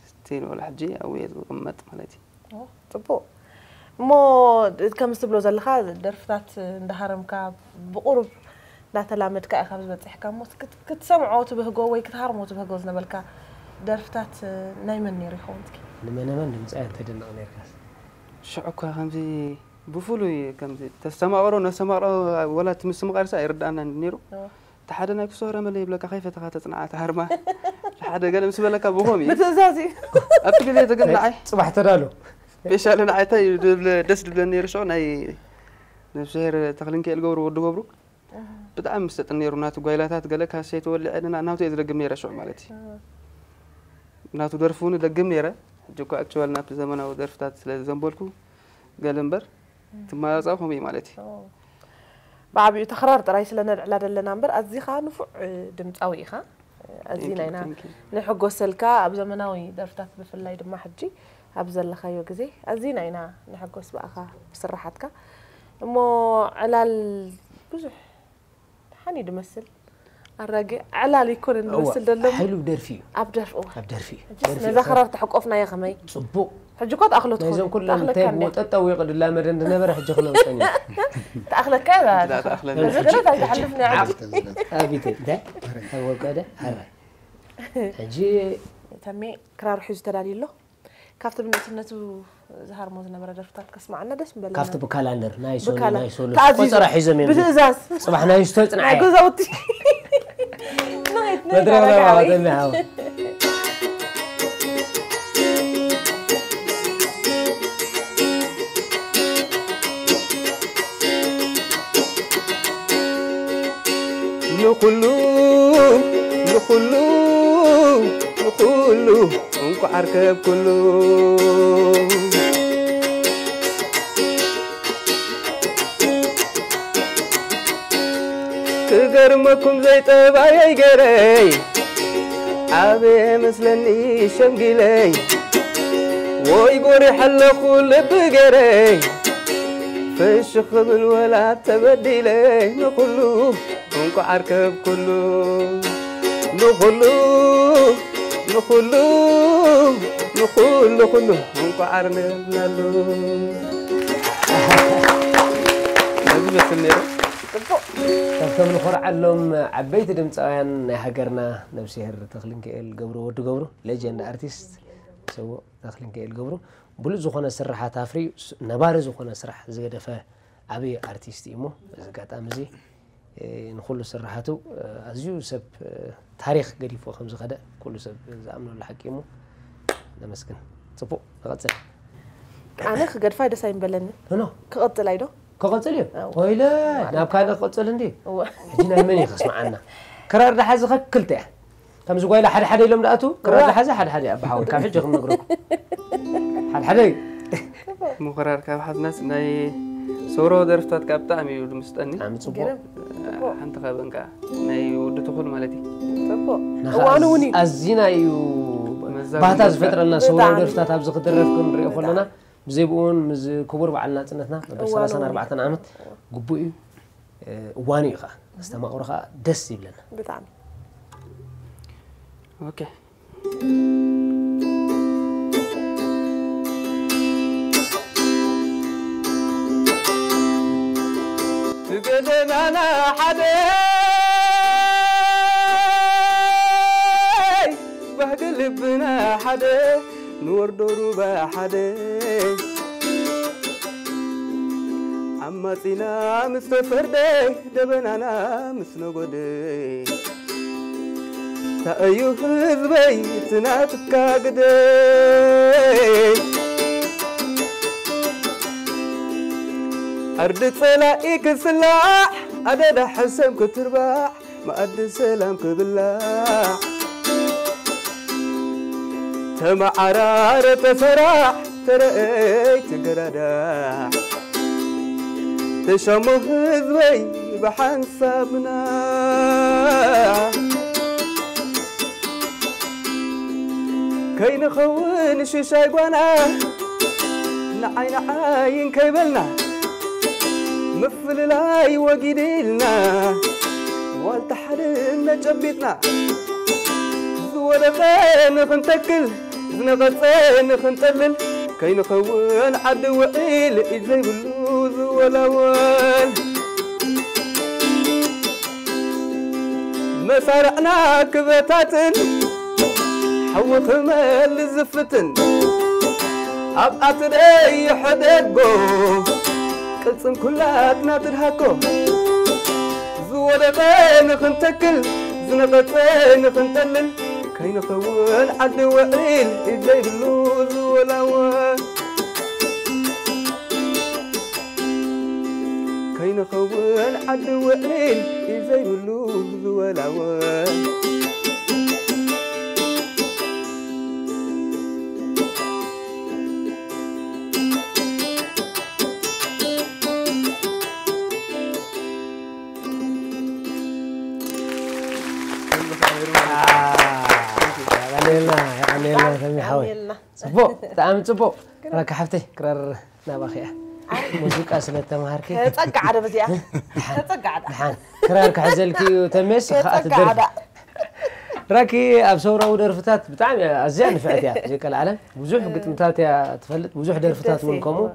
ስቲል ወላ ሕጂ ኣብኡ እየ ዝቕመጥ ማለት እዩ። ጽቡቕ። እሞ ከምዚ ትብሎ ዘለኻ ደርፍታት እንዳሃረምካ ብቑሩብ እንዳተላመድካ ኢኻ ኣብዚ በጺሕካ እሞ ክትሰምዖ ትብህጎ ወይ ክትሃርሞ ትብህጎ ዝነበልካ ደርፍታት ናይ መን ነይሩ ይኸውን እስኪ? ንመነመን ድምፃውያን ተድንቕ ነርካስ? ሽዑ እኳ ከምዚ ብፍሉይ ከምዚ ተስተማቕሮ ነስተማቕሮ ወላ እቲ ምስምቓርሳ ኣይርድኣናን ነይሩ። እቲ ሓደ ናይ ክሶረ መለ ይብለካ ከይፈተኻ ተፅንዓ ተሃርማ ሓደ ገለ ምስ በለካ ብኾም እዩ ብትእዛዝ እዩ። ኣብቲ ግዜ እቲ ግን ንዓይ ፅባሕ ተዳሎ። ስፔሻሊ ንዓይ እንታይ እዩ ድብል- ደስ ድብለኒ ነይሩ ሽዑ ናይ ነብስሄር ተኽልንክኤል ገብሩ ወዲ ገብሩ ብጣዕሚ ምስተጥን ነይሩ ናቱ ጓይላታት ገለ ካሰይ ተወሊዐ ንና ናቱ እየ ዝደግም ነይረ ሽዑ ማለት እዩ ናቱ ደርፊ እውን እደግም ነይረ ሕጂ እኳ ኣክቹዋል ናብቲ ዘመናዊ ደርፍታት ስለ ዘንበልኩ ገለ እምበር ትመራፃ ከምኡ እዩ ማለት እዩ ብዓብኡ ተኽራር ጥራይ ስለ ነልዕላ ዘለና እምበር ኣዚኻ ንፉዕ ድምፃዊ ኢኻ። ኣዚና ኢና ንሕጎሰልካ ኣብ ዘመናዊ ደርፍታት ብፍላይ ድማ ሕጂ ኣብ ዘለኻዮ ግዜ ኣዚና ኢና ንሕጎስ ብኣኻ ብስራሓትካ። እሞ ዕላል ብዙሕ ሓኒ ድመስል ኣራጊ ዕላል ይኮነ ንመስል ደሎ ሓይሉ ደርፊ እዩ። ኣብ ደርፊ እዋ ኣብ ደርፊ እዩ። ሕጅስ ነዛ ክራር ተሕቆፍናዮ ከመይ ጽቡቅ። ሕጂ እኮ ተኣኽሎ ትኾን ናይዞም ኩለን ተኣኽለካ እንታይ እንድያ ብጠጠው ይቕድላ መደን ድነበረ ሕጂ ክነውፀን እዩ። ተኣኽለካ እያ ተኣኽለኒ። በዚ ገለት ኣይትሓልፍኒ ሕጂ ኣቢተ እንታይ ተወቀደ ሃራይ ሕጂ ተሜ ክራር ሒዙ ተዳልዩ ኣሎ። ካብቲ ብንእስነቱ ዝሃርሞ ዝነበረ ደርፍታት ከስማዓና ደስ ምበለና። ካብቲ ብካላንደር ናይ ሶሎ ብካላ- ናይ ሶሎ ተኣዚዙ። ቆፀራ ሒዞም እዮም ብትእዛዝ ፅባሕ ናይ ስቶ ናይ ፅንዓየ ገዛውቲ ናይ መድረኽ ገዛውቲ ዳባ ሓወይ። ተሚሃው ንኹሉ ንኹሉ ንኹሉ እንኳዕ ኣርከብኩሉ ክገርመኩም ዘይጠባየይ ገረይ ዓበየ መስለኒ ሸምጊለይ ወይ ጎሪሐ ኣለኹ ልቢ ገረይ ፍሽኽ ክብል ወላ ተበዲለ ንኹሉ እንቋዕ ኣርከብኩሉ ንኹሉ ንኹሉ ንኹሉ ኩሉ እንቋዕ ኣርነብናሉ ነዚ መስል ነይሩ ካብቶም ንኾርዓሎም ዓበይቲ ድምፃውያን ናይ ሃገርና ነብስሄር ተኽልንክኤል ገብሩ ወዲ ገብሩ ሌጀንድ ኣርቲስት ሰዎ ተኽልንክኤል ገብሩ ብሉፅ ዝኾነ ስራሓት ኣፍርዩ ነባሪ ዝኾነ ስራሕ ዝገደፈ ዓብዪ ኣርቲስት እዩ እሞ በዚ ኣጋጣሚ እዚ ንኩሉ ስራሓቱ ኣዝዩ ሰብ ታሪክ ገዲፎ ከም ዝኸደ ኩሉ ሰብ ዝኣምነሉ ሓቂ እሞ ነመስግን። ፅቡቅ ንቐፅል። ኣነ ክገድፋ ደስ ኣይምበለኒ። ኖ ክቐፅል ኣይዶ? ክቐፅል እዩ። ወይለ ናብ ካልእ ክቐፅል እንዲ ሕጂ ናይ መን እዩ ከስምዓና? ክራር ዳሓዚ ክልተ እያ። ከምዚ ጓይላ ሓደ ሓደ ኢሎም ዳኣቱ ክራር ዳሓዚ ሓደ ሓደ ኣባሓወይ ካብ ሕጂ ክንነግረኩም ሓደ ሓደ እዩ። ምኹራር ካብ ሓዝናስ ናይ ሶሮ ደርፍታት ካብ ብጣዕሚ እዩ ድምስጠኒ። ብጣዕሚ ጽቡቕ። ሓንቲ ካብን ከዓ ናይ ወዲ ትኹል ማለት እዩ። ጽቡቕ። እዋኑ እውን እዩ። ኣዚና እዩ መዛግብቲ ባህታ በቃ። ዝፈጥረልና ሰውራዊ ብጣዕሚ። ደርፍታት ኣብዚ ክድረፍ ክንሪኦ ከለና ብዘይ ብኡን ምስ ክቡር በዓል ናጽነትና መበል እዋኑ ሰላሳን እውን እዩ። ኣርባዕተን ዓመት ግቡእ እዩ። እዋኑ እዩ ከዓ ኣስተማቕሮ ከዓ ደስ ይብለና። ብጣዕሚ። ኦኬ። ገደናና ሓደ ባህጊ ልብና ሓደ ንወርዶ ሩባ ሓደ ዓማጺና ምስ ተፈርደ ደበናና ምስ ነጎደ ታእዩ ህዝበይ ትናትካ ግደ ዕርዲ ጸላኢ ክስላዕ ኣደዳ ሕሰም ክትርባዕ መኣዲ ሰላም ክብላዕ ተመዓራረ ተሰራዕ ተረእይ ትገዳዳዕ ተሻሞ ህዝበይ ብሓንሳብና ከይንኸውን ሽሻይ ጓና ንዓይ ንዓይ እንከይበልና ምፍልላይ ወጊድልና ዋልታ ሓድነት ጨቢጥና ዝወደቐ ንኽንተክል ዝነቐጸ ንኽንጠልል ከይንኸውን ዓዲ ውዒል ኢድ ዘይብሉ ዝወላወል መሳርዕና ክበታትን ሓዊ ክመል ዝፍትን ኣብ ኣትደይ ሕደጎ ቅልጽም ኩላትና ትድሃኮ ዝወደቐ ንኽንተክል ዝነቐጸ ንኽንጠልል ከይንኸውን ዓዲ ውዒል ኢድ ዘይብሉ ዝወላወል ከይንኸውን ዓዲ ውዒል ኢድ ዘይብሉ ዝወላወል የቐንየልና፣ የቐንየልና ተሚ ሓወይ። የቐንየልና። ጽቡቕ፣ ብጣዕሚ ጽቡቕ። ራካ ሓፍተይ፣ ክራር ናባኺ እያ። ሙዚቃ ስለ እተምሃርኪ። ከጸግዓ ዶ በዚኣ? ከጸግዓ ዶ? ደሓን። ክራር ክሕዘልኪ እዩ ተሜስ፣ ከኣ ከጸግዓ ትደርፊ። ዶ? ራኪ ኣብ ሰውራዊ ደርፍታት ብጣዕሚ ኣዝያ ንፍዕቲ እያ። ዘይቀልዓለም ብዙሕ ግጥምታት እያ ትፈልጥ፣ ብዙሕ ደርፍታት እውን ደሴ። ከምኡ።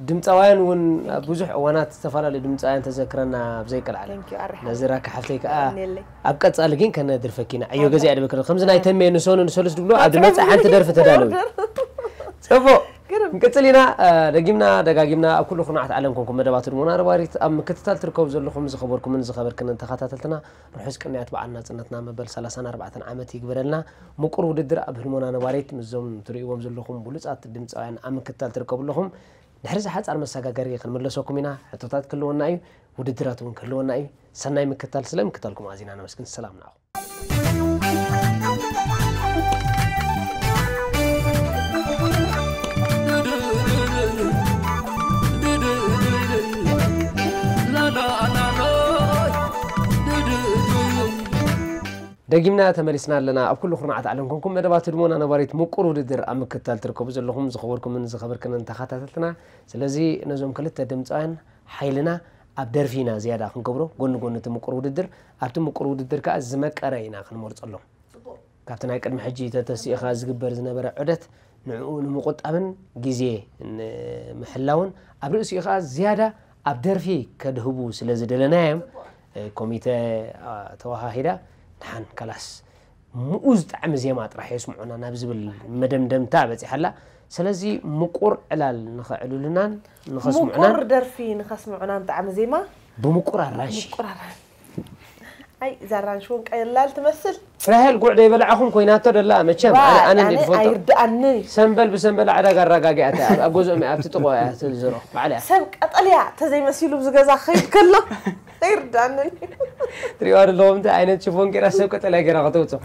ድምጻውያን እውን ኣብ ብዙሕ እዋናት ዝተፈላለዩ ድምጻውያን ተዘክረና ኣብ ዘይቀልዓለም። Thank you፣ ኣርሓ። ነዚ ራኪ ሓፍተይ ከኣ የቐንየለይ። ኣብ ቀጻሊ ግን ከነድርፈኪ ኢና። ዕዮ ገዛ እያ ድብል ከሎ። ከምዚ ናይ ተሜ ንሶኑ ንሰሉስ ድብሎ ኣብ ድመጽእ ሓንቲ ደርፊ ተዳለዊ። ጽቡቕ። ግርም። ክንቅጽል ኢና፣ እ፣ ደጊምና ደጋጊምና ኣብ ኩሉ ኩርናዓት ዓለም ኮንኩም መደባት ህድሞና ነባሪት ኣብ ምክትታል ትርከቡ ዘለኹም ዝኸበርኩምን ዝኸበርክንን ተኸታተልትና ርሑስ ቅንያት በዓል ናጽነትና መበል ሰላሳን ኣርባዕተን ዓመት ይግበረልና። ምቁር ውድድር ኣብ ህድሞና ነባሪት ምስዞም ትርእይዎም ዘለኹም ብሉጻት ድምጻውያን ኣብ ምክትታል ትርከቡ ኣለኹም። ድሕሪ እዚ ሓጻር መሰጋገሪ ክንምለሰኩም ኢና። ሕቶታት ክህልወና እዩ፣ ውድድራት እውን ክህልወና እዩ። ሰናይ ምክትታል። ስለ ምክትታልኩም ኣዚና ነመስግን። ሰላም ንዓኹም። ደጊምና ተመሊስና ኣለና። ኣብ ኩሉ ኩርናዓት ዓለም ኮንኩም መደባት ህድሞና ነባሪት ምቁር ውድድር ኣብ ምክትታል ትርከቡ ዘለኹም ዝኸበርኩምን ዝኸበርክንን ተኸታተልትና። ስለዚ ነዞም ክልተ ድምፃውያን ሓይልና ኣብ ደርፊ ኢና ዝያዳ ክንገብሮ፣ ጎኒ ጎኒ እቲ ምቁር ውድድር። ኣብቲ ምቁር ውድድር ከኣ ዝመቀረ ኢና ክንመርጸሎም። ካብቲ ናይ ቅድሚ ሕጂ ተተሲእኻ ዝግበር ዝነበረ ዑደት ንዕኡ ንምቁጣብን ግዜ ንምሕላውን ኣብ ርእሲኡ ከኣ ዝያዳ ኣብ ደርፊ ከድህቡ ስለ ዝደለናዮም፣ እ፣ ኮሚተ፣ ኣ፣ ተወሃሂዳ፣ ደሓን፣ ከላስ፣ ምኡዝ ጣዕሚ ዜማ ጥራሕ የስምዑና ናብ ዝብል መደምደምታ በጺሓ ኣላ። ስለዚ ምቁር ዕላል ንኸዕልሉናን ንኸስምዑናን ምቁር ደርፊ ንኸስምዑናን ጣዕሚ ዜማ ብምቁር ኣራንሺ። ምቁር ኣራንሺ። ኣይ፣ እዛ ኣራንሺ እውን ቀላል ትመስል። ራሄል ጉዕ ደይበላዕኹም ኮይናቶ ደላ መቸም። ኣነ፣ ዋይ፣ ኣነ እንደ ኣነ ዝፈልጦ። ኣይርድኣንን እዩ። ሰምበል ብሰምበል ዕዳጋ ኣረጋጊኣታ ኣብ፣ ኣብ ገዝኦም እያ፣ ኣብቲ ጥቆ እያ ትዝሮ። ባዕላ እያ። ሰብ ቀጠልያ ተዘይመሲሉ ኣብዚ ገዛ ክኸይድ ከሎ ኣይርድኣንን እዩ። ትሪእዋ ደለኹም እንታይ ዓይነት ሽፎን ገይራ ሰብ ቀጠልያ ገይራ ከተውፅኦ።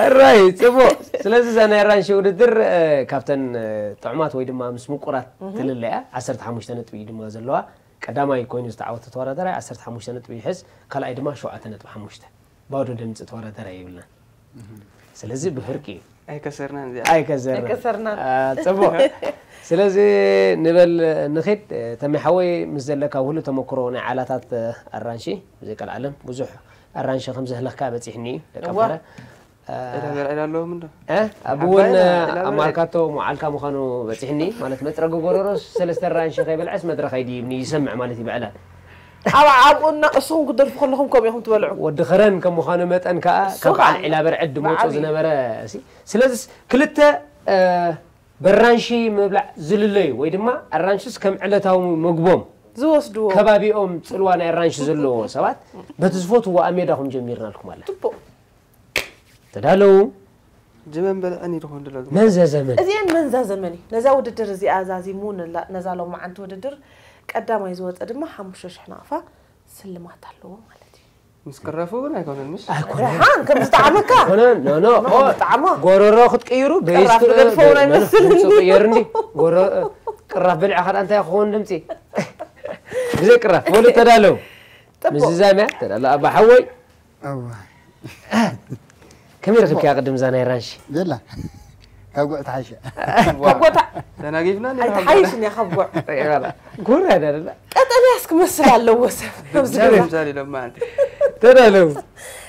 ኣራይ፣ ጽቡቕ። ስለዚ እዛ ናይ ኣራንሺ ውድድር፣ እ፣ ካብተን፣ እ፣ ጥዑማት ወይ ድማ ምስ ምቁራት እህ። ትልለ እያ። ዓሰርተ ሓሙሽተ ነጥቢ እዩ ድማ ዘለዋ። ቀዳማይ ኮይኑ ዝተዓወተ ተወዳዳራይ ዓሰርተ ሓሙሽተ ነጥቢ ይሕዝ፣ ካልኣይ ድማ ሸውዓተ ነጥቢ ሓሙሽተ። ባዶ ድምፂ ተወዳዳራይ የብልናን። እህ። ስለዚ ብፍርቂ እዩ። ኣይከሰርናን እዚኣ። ኣይከሰርናን። ኣይከሰርናን። አ፣ ጽቡቕ። ስለዚ ንበል ንኺድ፣ ተሜ ሓወይ፣ ምስ ዘለካ ኩሉ ተመክሮ ናይ ዓላታት ኣራንሺ፣ ብዘይ ቀልዓለም ብዙሕ ኣራንሺ ከም ዘህለኽካ በጺሕኒ እዩ፣ ደቂ እዋ። ኣምሓራ። አ፣ ዕዳ በልዕዳ ኣለዎም እንዶ? እ? ኣብ ዓባይ እውን ዕዳ በልዕዳ። ኣብ ማርካቶ መዓልካ ምዃኑ በጺሕኒ፣ ማለት መጽረጊ ጎረሮ ሰለስተ ኣራንሺ ከይበልዐስ መድረኽ ኣይድይብኒ፣ ይሰምዕ ማለት እዩ ብዕላል። ኣብ፣ ኣብኡ እና እሱኹም ክትደርፉ ከለኹም ከምኡ ኢኹም ትበልዑ። ወዲ ኸረን ከም ምዃኑ መጠን ከኣ እሱ ካብ በዓል ከኣ ዒላ በርዕድ ድመጾ በዓል እዩ። ዝነበረ እሲ። ስለዚስ ክልተ፣ እ፣ በራንሺ ምብላዕ ዝልለዩ ወይ ድማ ኣራንሽስ ከም ዕለታዊ ምግቦም ዝወስድዎ። ከባቢኦም ጽልዋ ናይ ኣራንሺ ዘለዎ ሰባት በቲ ዝፈትዎ ኣብ ሜዳኹም ጀሚርናልኩም ኣላ። ጽቡቕ። ተዳለዉ። ጅመን በልዐን ይድኾን ድሎ ዝመ-፣ መንዘ ዘመን። እዚአን መንዛ ዘመን እዩ። ነዛ ውድድር እዚኣ ዛዚሙ ንላ-፣ ነዛ ሎማዓንቲ ውድድር ቀዳማይ ዝወፀ ድማ ሓሙሽተ ሽሕ ናቕፋ ስልማት ኣለዎ ማለት እዩ። ምስ ቅረፉ እውን ኣይኮነን፣ ምሽ? ኣይኮነን። ደሓን ከም ዝጠዓመካ። ኣይኮነን፣ ኖ፣ ኖ። ከም ኦ፣ ዝጠዓሞ። ጎረሮ ክትቅይሩ፣ በይስ ቅራፍ ክእ-፣ ዝገድፈው ናይ ኖ፣ ኖ፣ መስል። ድምፂ ቅየር እንዲ። ጎረ-፣ ቅራፍ በሊዕኻ ደኣ እንታይ ክኸውን ድምፂ? ብዘይ ቅራፍ በሉ። ተዳለው። ጥቡቕ። ምስዚ ዛምያ ተዳለው። ኣባ ሓወይ እዋ ከመይ ረኺብካያ ቅድም እዛ ናይ ራንሺ? የላ ካብ ጉዕ ተሓይሸ። ካብ ጎታ ተናጊፍና እንዴ? ኣይትሓይሽን እያ ካብ ጎዕ። ጉራ ደላ ቀጠልያስ ክመስል ኣለዎ ሰብ ኣብዚ ገዛ። ምሳሌ ኢሎም ማለት ተዳለው።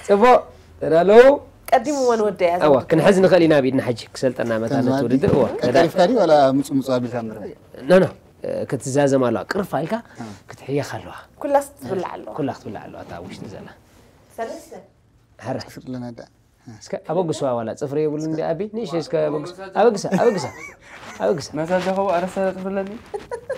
ፅቡቕ ተዳለው። ቀዲምዎ ንወደያ እዋ ክንሕዝ ንኽእል ኢና ብኢድና ሕጂ ክሰልጠና መታነት ውድድር እዋ ቀጠሪፍካ ድዩ ዋላ ምፁ ምፁ ኣቢልካ ምርእ ኖ ኖ ክትዛዘም ኣለዋ ቅርፍ ኢልካ ክትሕየኽ ኣለዋ ኩላስ ትብላዕ ኣለዋ። ኩላ ክትብላዕ ኣለዋ እታ ኣብ ውሽጢ ዘላ ሰለስተ ሕረ ስር ለናዳ እስከ ኣበግስዋ ዋላ ፅፍሪ የብሉ እንዲ ኣቢ ንሽ እስከ ኣበግስ ኣበግሳ ኣበግሳ ኣበግሳ መሳጃ ከው ኣረሳ ጽፍለኒ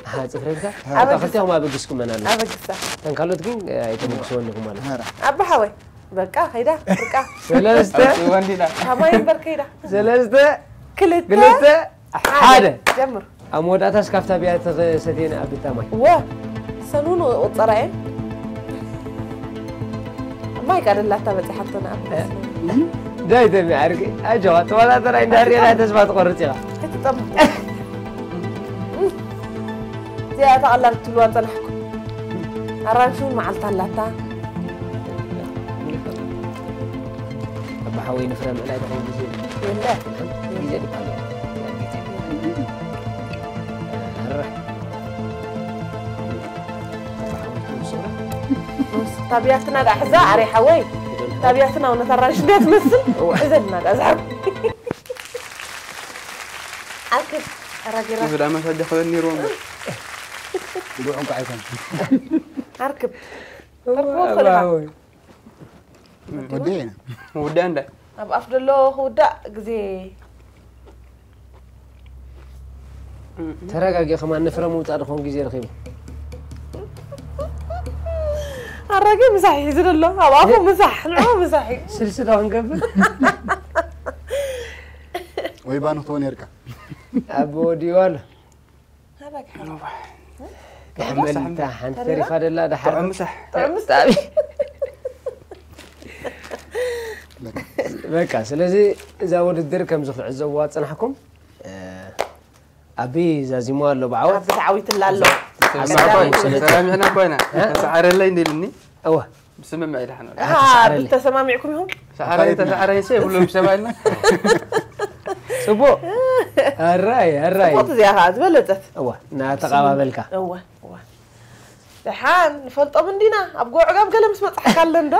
ኣሃ ፅፍሪ ኢልካ ኣበግስ። ክልቲኹም ኣበግስኩመን ኣሎ ኣበግሳ እተን ካልኦት ግን ኣይተበግስወን ኢኹም ማለት ሀራ ኣባ ሓወይ በቃ ከይዳ ፍርቃ ሰለስተ ወንዲና ካማይ እምበር ከይዳ ሰለስተ ክልተ ክልተ ሓደ ጀምር። ኣብ መወዳእታስ ካብታ ብያ ተሰትየን ኣብ ብታ ማይ ወ ሰኑን ቆፀራ እየን ማይ ቃደላታ በፂሓቶና ኣብ ዳይ ተሚ ዓርቂ ኣጆኻ ተወዳደራይ እንዳሪና ተስፋ ትቆርፅ ኢኻ ክትጠምቁ እዚኣ ተቐላል ትብልዋ ፀናሕኩም ኣራንሽ እውን መዓልታ ኣላታ ኣባሓወይ ንፍረ ምእላይ ተኸው ግዜ የለ ግዜ ድባል ኣራይ ኣባሓወይ ትውስራ ታብያትና ዳ ሕዛ ኣሬ ሓወይ ታብያትና እውነት ኣራንሽ እንዲያ ትመስል ሕዘልና ዳ ዝሓብ ኣክል ኣራጌራ ብዳ መሳጃ ከበል ነይርዎም ጉዕ እንኳ ኣይኮን ኣርክብ ወዲ ኢና ውዳ እንዳ ኣብ ኣፍ ደሎ ክውዳእ ግዜ ተረጋጊ ከማን ንፍረ ምውፃእ ድኾን ግዜ ረኺቡ ኣራጌ ምሳሕ ሒዙ ደሎ ኣብ ኣፉ ምሳሕ ንዑ ምሳሕ እዩ ስልሲ ዶ ክንገብር ወይ ባኑ ክትቦ ነርካ ኣብ ወዲኡ ኣሎ ኣራጌ ሓ- ሕምልታ ሓንቲ ተሪፋ ደላ ድሓር ጥዑም ምሳሕ ጥዑም ምሳሕ በቃ ስለዚ እዛ ውድድር ከምዚ ክትዕዘብዋ ዝፅናሕኩም ኣቢ ዛዚሞ ኣሎ ብዓወት ኣብ ተዓዊትላ ኣሎ ሰራሚዕና ኮይና ተሰዓረለይ እንዲልኒ እወ ብስምምዕ ኢልሓን ኣሃ ብተሰማሚዕኩም ኢኹም ሰዓረይ ተሰዓረይ ሰ ሁሉም ሰባልና ፅቡቅ ኣራይ ኣራይ ጽቡቅ እዚኣ ከዓ ዝበለጸት እወ እናተቀባበልካ እወ እወ ደሓን ንፈልጦም እንዲና ኣብ ጎዕጋብ ገለ ምስ መፅሓካ ኣሎ እንዶ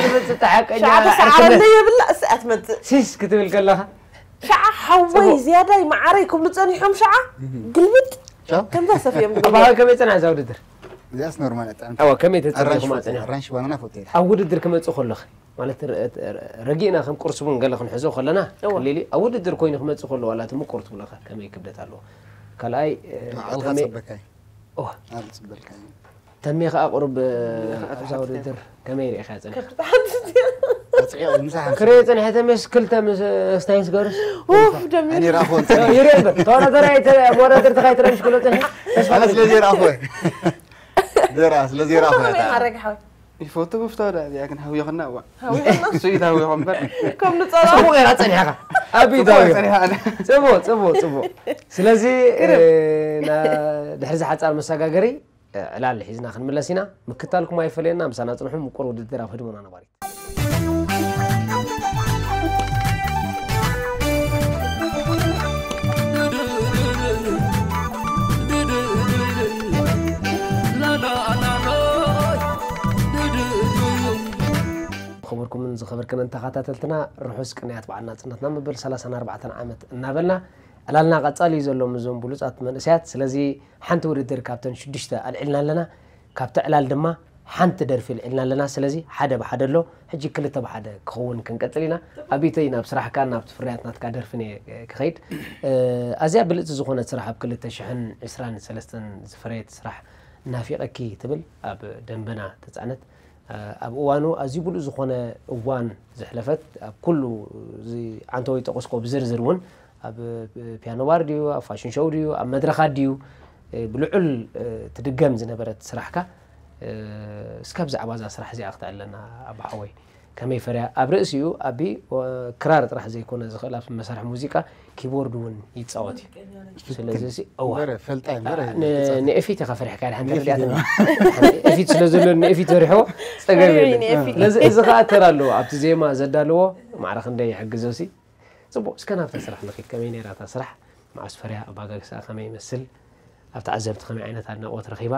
ዝመፅእ ተሓቀኛ ሸዓ ተሰዓረለይ የብላ እስ ኣትመፅእ ሲስ ክትብል ከለካ ሸዓ ሓወይ ዝያዳይ መዓረይ ክብሉ ፀኒሖም ሸዓ ግልብጥ ቻው ከምዛ ሰፍዮም ኣባሃ ከመይ ፅና እዛ ውድድር እዚኣስ ኖርማል እያ ጥዕምቲ ኣዋ ከመይ ኣራንሽ ተፅኒኹም ፎቶ ፅኒኹም ኣራንሽ ባናና ፎቶ እየ ኣብ ውድድር ክመፅእ ከለኺ ማለት ረ- ረ- ረጊእና ከም ቁርሲ ቡን ገለ ክንሕዞ ከለና እወ። ቀሊል እዩ ኣብ ውድድር ኮይኑ ክመፅእ ከሎ ዋላ እቲ ምቁር ትብለካ ከመይ ክብደት ኣለዎ ካልኣይ እ፣ መዓልቲ ከመይ- ከፅበካ እዩ እወ። ኣብ ፅበልካ እዩ ተሜ ከዓ ቁሩብ እ፣ ኣብዛ ውድድር ከመይ ርኢኻ ፅንሕ ከብዲ ተሓንስት ኣፅዒቑ ምሳሕ ክርኢ ፅንሐ ተሜስ ክልተ ምስ ስታይንስ ገርስ ኡፍ ደሚ ኣነ ራኾን ይርኢ እምበር ተወዳደራይ መወዳደርቲ ካይትረምሽ ክሎ ፅንሐ ኣነ ስለዚ ራኾ ዘራ ስለዚ ራኾ ማረግ ሓወይ ይፈቱ ብፍታ ወዳ እዚኣ ግን ሃውዮኽና እዋ ሃውዮኽና? እሱ እዩ ታውዮኹ እምበር ከም ንፀሎ ፅቡቅ ኢኻ ፀኒሕኻ ኣብዩ ታውዮ ጸኒሓ ኣነ ፅቡቅ ፅቡቅ ፅቡቅ ስለዚ እ፣ ና- ድሕሪ ዝሓፃር መሰጋገሪ እ፣ ዕላል ሒዝና ክንምለስ ኢና ምክታልኩም ኣይፈለየና ምሳና ፅንሑ ምቁር ውድድር ኣብ ህድሞና ነባሪት ዝኸበርኩምን ዝኸበርክንን ተኸታተልትና ርሑስ ቅንያት በዓል ናፅነትና መበል ሰላሳን ኣርባዕተን ዓመት እናበልና ዕላልና ቀፃሊ እዩ ዘሎ ምስዞም ብሉፃት መንእሰያት ስለዚ ሓንቲ ውድድር ካብተን ሽዱሽተ ኣልዒልና ኣለና ካብቲ ዕላል ድማ ሓንቲ ደርፊ ኣልዒልና ኣለና ስለዚ ሓደ ብሓደ ኣሎ ሕጂ ክልተ ብሓደ ክኸውን ክንቀፅል ኢና ኣቢተይ ናብ ስራሕካ ናብቲ ፍርያት ናትካ ደርፍን እየ ክኸይድ ኣዝያ ብልፅቲ ዝኾነት ስራሕ ኣብ ክልተ ሽሕን ዕስራን ሰለስተን ዝፈረየት ስራሕ ናፊቐኪ ትብል ኣብ ደንበና ተፃዕነት ኣብ እዋኑ ኣዝዩ ብሉፅ ዝኾነ እዋን ዘሕለፈት ኣብ ኩሉ እዚ ዓንተወይ ጠቀስኮ ብዝርዝር እውን ኣብ ፒያኖ ባር ድዩ ኣብ ፋሽን ሾው ድዩ ኣብ መድረኻት ድዩ ብልዑል ትድገም ዝነበረት ስራሕካ እስከ ብዛዕባ እዛ ስራሕ እዚኣ ክተዕለና ኣባሓወይ ከመይ ፈርያ ኣብ ርእሲኡ ኣቢ ክራር ጥራሕ ዘይኮነ ዝኽእል ኣብ መሳርሒ ሙዚቃ ኪቦርድ እውን ይፃወት እዩ። ስለዚ እዋ ንኤፊት ኢኻ ፈሪሕካ ሓንቲ ረዲኣት ኤፊት ስለ ዘሎ ንኤፊት ፈሪሕዎ ፀገብ የለን። ስለዚ እዚ ከዓ ተራ ኣለዎ ኣብቲ ዜማ ዘዳለዎ ማዕረ ክንደይ ይሕግዞ ሲ ፅቡቅ እስከ ናብታ ስራሕ ንኺድ ከመይ ነይራታ ስራሕ መዓስ ፈርያ ኣባጋግሳ ከመይ ይመስል ኣብ ተዓዘብቲ ከመይ ዓይነት ኣድናቆት ረኺባ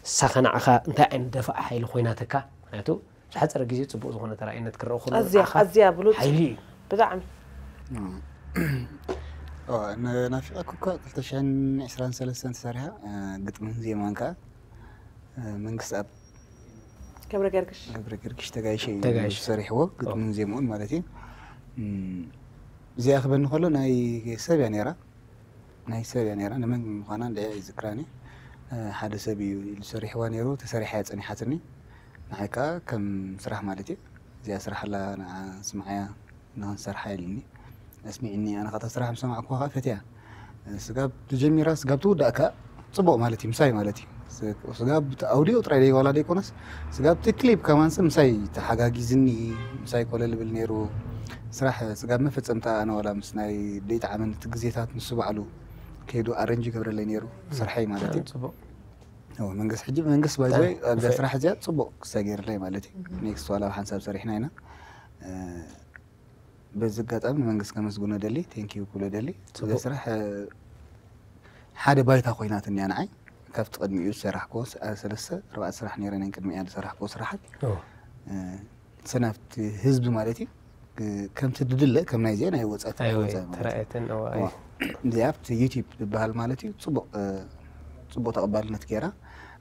እሳ ከናዕኻ እንታይ ዓይነት ደፋእ ሓይሊ ኮይናተካ ምክንያቱ ዝሓፀረ ግዜ ፅቡቅ ዝኾነ ተራእይነት ክረእ ከሎ ኣዝያ ንዓኻ ኣዝያ ብሉጽ ሓይሊ እዩ። ብጣዕሚ ናፊቐኩ እኳ ክልተ ሽሕን ዕስራን ሰለስተን ተሰሪሓ ግጥምን ዜማን ከዓ መንግስቲ ኣብ ገብረ ገርግሽ ገብረ ገርግሽ ተጋይሸ እዩ ተጋይሸ። ዝሰሪሕዎ ግጥምን ዜምኡን ማለት እዩ እዚኣ ክበኒ ከሎ ናይ ሰብ እያ ነይራ ናይ ሰብ እያ ነይራ ንመን ምዃና እንድዒ ኣይዝክራን እየ ሓደ ሰብ እዩ ኢሉ ሰሪሕዋ ነይሩ ተሰሪሓ እያ ፀኒሓትኒ ንዓይ ከዓ ከም ስራሕ ማለት እዩ እዚኣ ስራሕ ኣላ ንዓ ስምዓያ ንክንሰርሓ ኢልኒ ኣስሚዕኒ ኣነ ከታ ስራሕ ምስ ሰማዕኩዋ ከዓ ፈትያ ስጋብ ትጀሚራ ስጋብ ትውዳእ ከዓ ፅቡቅ ማለት እዩ ምሳይ ማለት እዩ ስጋብ ኣውዲዮ ጥራይ ደይዋላ ደይኮነስ ስጋብ እቲ ክሊፕ ከማንስ ምሳይ ተሓጋጊዝኒ ምሳይ ኮለል ብል ነይሩ ስራሕ ስጋብ መፈፀምታ ኣነ ዋላ ምስ ናይ ደይታ ዓመን እቲ ግዜታት ንሱ ባዕሉ ከይዱ ኣረንጅ ይገብረለይ ነይሩ ስርሐይ ማለት እዩ ፅቡቅ እዎ መንግስት ሕጂ መንግስት ባይዘወይ ኣብዛ ስራሕ እዚኣ ፅቡቅ ክሰገርለይ ማለት እዩ ኔክስት ዋላ ሓንሳብ ሰሪሕና ኢና በዚ ኣጋጣሚ መንግስት ከመስግኖ ደሊ ቴንኪዩ ክብሎ ደሊ እዚ ስራሕ ሓደ ባይታ ኮይናትኒ እያ ንዓይ ካብቲ ቅድሚኡ ዝሰራሕክዎ ሰለስተ ኣርባዕተ ስራሕ ነይረ ናይ ቅድሚያ ዝሰራሕክዎ ስራሓት ሰናፍቲ ህዝቢ ማለት እዩ ከምቲ ድድለ ከም ናይ ዚአን ኣይወፀት ኣይወፀ ማለት እዩ። ተራእየትን እዋ፣ እዋ። እዚኣ ኣብቲ ዩቲብ ዝበሃል ማለት እዩ ፅቡቅ እ፣ ፅቡቅ ተቀባልነት ገይራ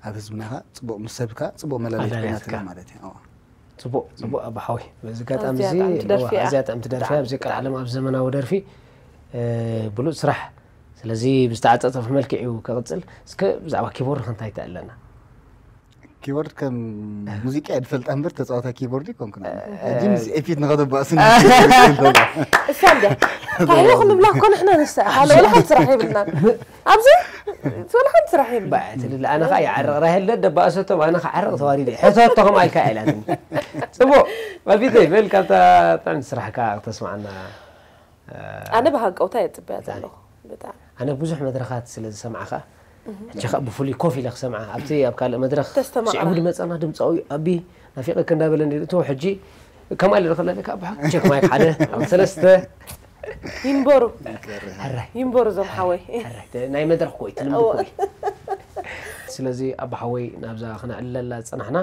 ኣብ ህዝብና ከ ፅቡቅ ምስ ሰብካ ፅቡቅ መላለይ ኣዳልያትካ። ኮይናትና ማለት እዩ። እዋ። ፅቡቅ ፅቡቅ ኣባሓወይ በዚ ኣጋጣሚ ኣዝያ እዚ ጥዕምቲ ደርፊ እዋ፣ እያ። ኣዝያ ጥዕምቲ ደርፊ እያ። ኣብዚ ቀልዓለም ኣብ ዘመናዊ ደርፊ እ፣ ብሉፅ ስራሕ ስለዚ ብዝተዓፀፀፈ መልክዕ እዩ ክቅፅል እስከ ብዛዕባ ኪቦርድ ከንታይ ተእለና ኪቦርድ ከም ሙዚቃ እየ ዝፈልጣ እምበር ተፃዋታይ ኪቦርድ ይኮንኩ ሕጂ ምስ ኤፊት ንኸተባእስኒ እሳ እንደ ታህለ ክንብላ እኮ ንሕና ንሳ ሓደ ወላ ሓንቲ ስራሕ የብልናን ኣብዚ ወላ ሓንቲ ስራሕ የብልና ባዕ ትልል ኣነ ከዓ ይዓርቕ ራሄል ደ ደባእሰቶም ኣነ ከዓ ዓርቕ ተዋሪደ ሕተቶ ከም ኣልካ ኢላትኒ ፅቡቅ ኣቢተይ በል ካብታ ጥዕምቲ ስራሕካ ክተስማዓና ኣነ ብሃንቀውታ እየ ፅበያ ዘለኹ ብጣዕሚ ኣነ ብዙሕ መድረኻት ስለ ዝሰምዓ ከዓ ሕጂ ከዓ ብፍሉይ ኮፍ ኢለ ክሰምዓ ኣብቲ ኣብ ካልእ መድረኽ ተስተማቕራ። ስዒቡ ዝመፀና ድምፃዊ ኣቢ ናፊቐክ እንዳበለ ነይሩ እቶ ሕጂ ከምኣ ኢለ ዝኽለለካ ብሓቂ ቸክ ማይክ ሓደ ኣብ ሰለስተ ይንበሩ ሕራይ ይንበሩ እዞም ሓወይ ሕራይ ናይ መድረኽ ኮይ ትልምዲ እዎ። ኮይ ስለዚ ኣባ ሓወይ ናብዛ ክነዕልለላ ዝፀናሕና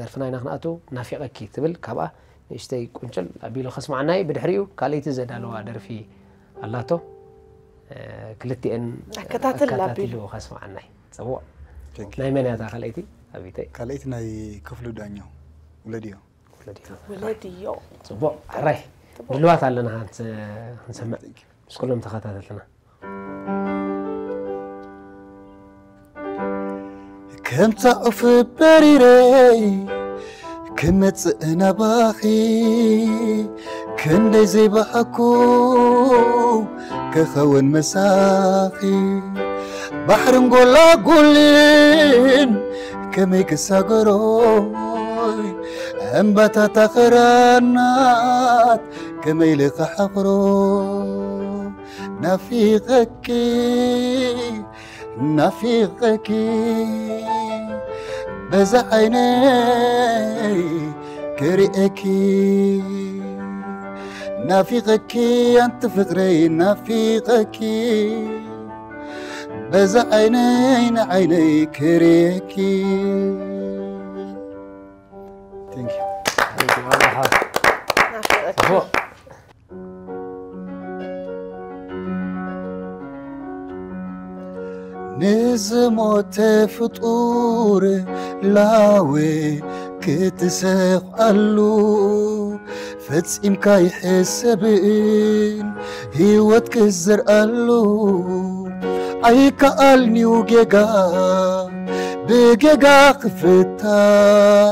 ደርፍና ኢና ክንኣቱ ናፊቐኪ ትብል ካብኣ ንእሽተይ ቁንጭል ኣቢሉ ከስማዓናይ ብድሕሪኡ ካልኣይቲ ዘዳለዋ ደርፊ ኣላቶ ክልቲኤን ኣከታትል ኣቢሉ። ኣከታቲሉ ከስማዓናይ ፅቡቅ ናይ መን እያ እዛ ካልኣይቲ ኣቢተይ ካልኣይቲ ናይ ክፍሉ ዳኛው ውለድዮ ወለድዮ ጽቡቅ ሕራይ ድልዋት ኣለና ክንሰምዕ ምስ ኩሎም ተኸታተልትና ከምታ ዑፍ በሪረ ክመጽእ ናባኺ ክንደይ ዘይበሃኩ ክኸውን መሳኺ ባሕርን ጎላጉልን ከመይ ክሳገሮይ እምባታት ኣኽራናት ከመይ ልኽሓኽሮ ናፊቐኪ ናፊቐኪ በዛ ዓይነይ ክርእየኪ ናፊቐኪ ኣንቲ ፍቕረይ ናፊቐኪ በዛ ዓይነይ ንዓይነይ ክርእየኪ Thank you. ንዝሞተ ፍጡር ላወ ክትሰኽኣሉ ፈጺምካ ይሕሰብን ህይወት ክዝርኣሉ ኣይከኣልንዩ ጌጋ ብጌጋ ክፍታሕ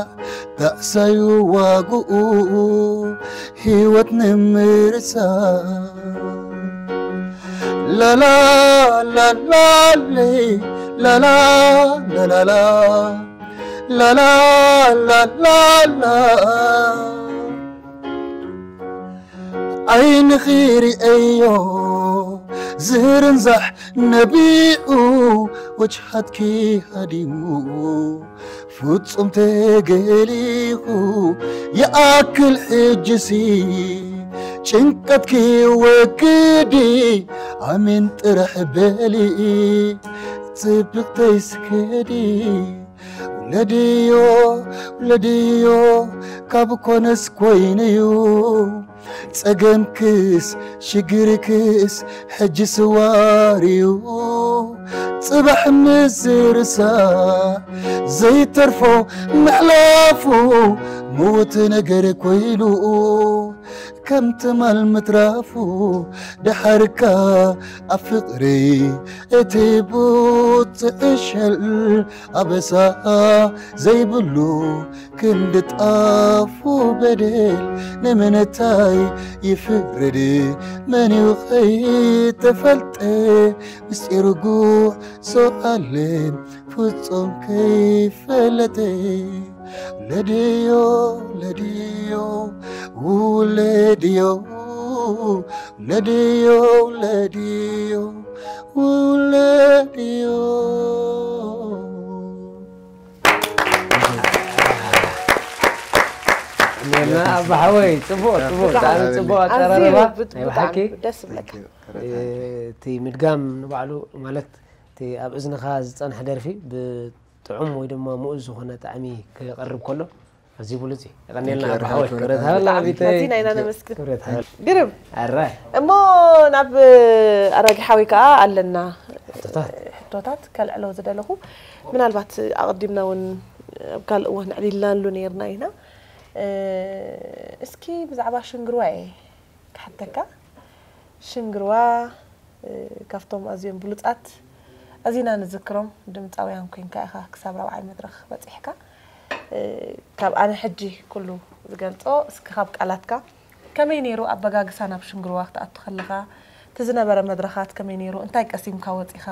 ጣዕሳዩ ዋግኡ ህይወት ንምርሳ ላላ ላላለይ ላላ ላላላ ላላ ላላላ ዓይንኺ ርእዮ ዝርንዛሕ ነቢዑ ወጅሃትኪ ሃዲሙ ፍጹም ተገሊኹ ይኣክል ሕጅሲ ጭንቀትኪ ወግዲ ኣሜን ጥራሕ በሊ ጽብቕተይ ስገዲ ውለድዮ ውለድዮ ካብ ኮነስ ኮይኑዩ ጸገምክስ ሽግርክስ ሕጂ ስዋርዩ ጽባሕ ምዝርሳ ዘይተርፎ ምሕላፉ ምውት ነገር ኮይኑ ከም ትማል ምትራፉ ደሓርካ ኣብ ፍቕሪ እቲ ቡት ዕሸል ኣበሳ ዘይብሉ ክንዲ ጣፉ በደል ንምንታይ ይፍረድ መን እዩ ከይተፈልጠ ምስጢሩ ጉዕ ሰው ዓለም ፍጹም ከይፈለጠ ለድዮ ለድዮ ውለድዮ ለድዮ ለድዮ ውለድዮ ና ኣባሓወይ ጽቡቕ ጽቡቕ ብጣዕሚ ጽቡቕ ኣቀራርባ ናይ ብሓቂ ደስ ብለካ እቲ ምድጋም ንባዕሉ ማለት እቲ ኣብ እዝንኻ ዝጸንሐ ደርፊ ብጥዑም ወይ ድማ ምኡዝ ዝኾነ ጣዕሚ ክቐርብ ከሎ ኣዝዩ ብሉጽ እዩ። የቐንየልና ኣባሓወይ ክብረት ሃበላ ዓቢተይ ኣዚና ኢና ነመስግን ክብረት ሃበላ ግርም ኣራይ እሞ ናብ ኣራጊ ሓወይ ከዓ ኣለና ሕቶታት ሕቶታት ከልዕሎ ዝደለኹ ምናልባት ኣቐዲምና እውን ኣብ ካልእ እዋን ኣዕሊልናሉ ነይርና ኢና እስኪ ብዛዕባ ሽንግርዋ እየ ክሓተካ ሽንግርዋ ካብቶም ኣዝዮም ብሉፃት ኣዚና ንዝክሮም ድምፃውያን ኮይንካ ኢኻ ክሳብ ራብዓይ መድረኽ በፂሕካ ካብ ኣነ ሕጂ ኩሉ ዝገልፆ እስኪ ካብ ቃላትካ ከመይ ነይሩ ኣበጋግሳ ናብ ሽንግርዋ ክትኣቱ ከለኻ እቲ ዝነበረ መድረኻት ከመይ ነይሩ እንታይ ቀሲምካ ወፂኻ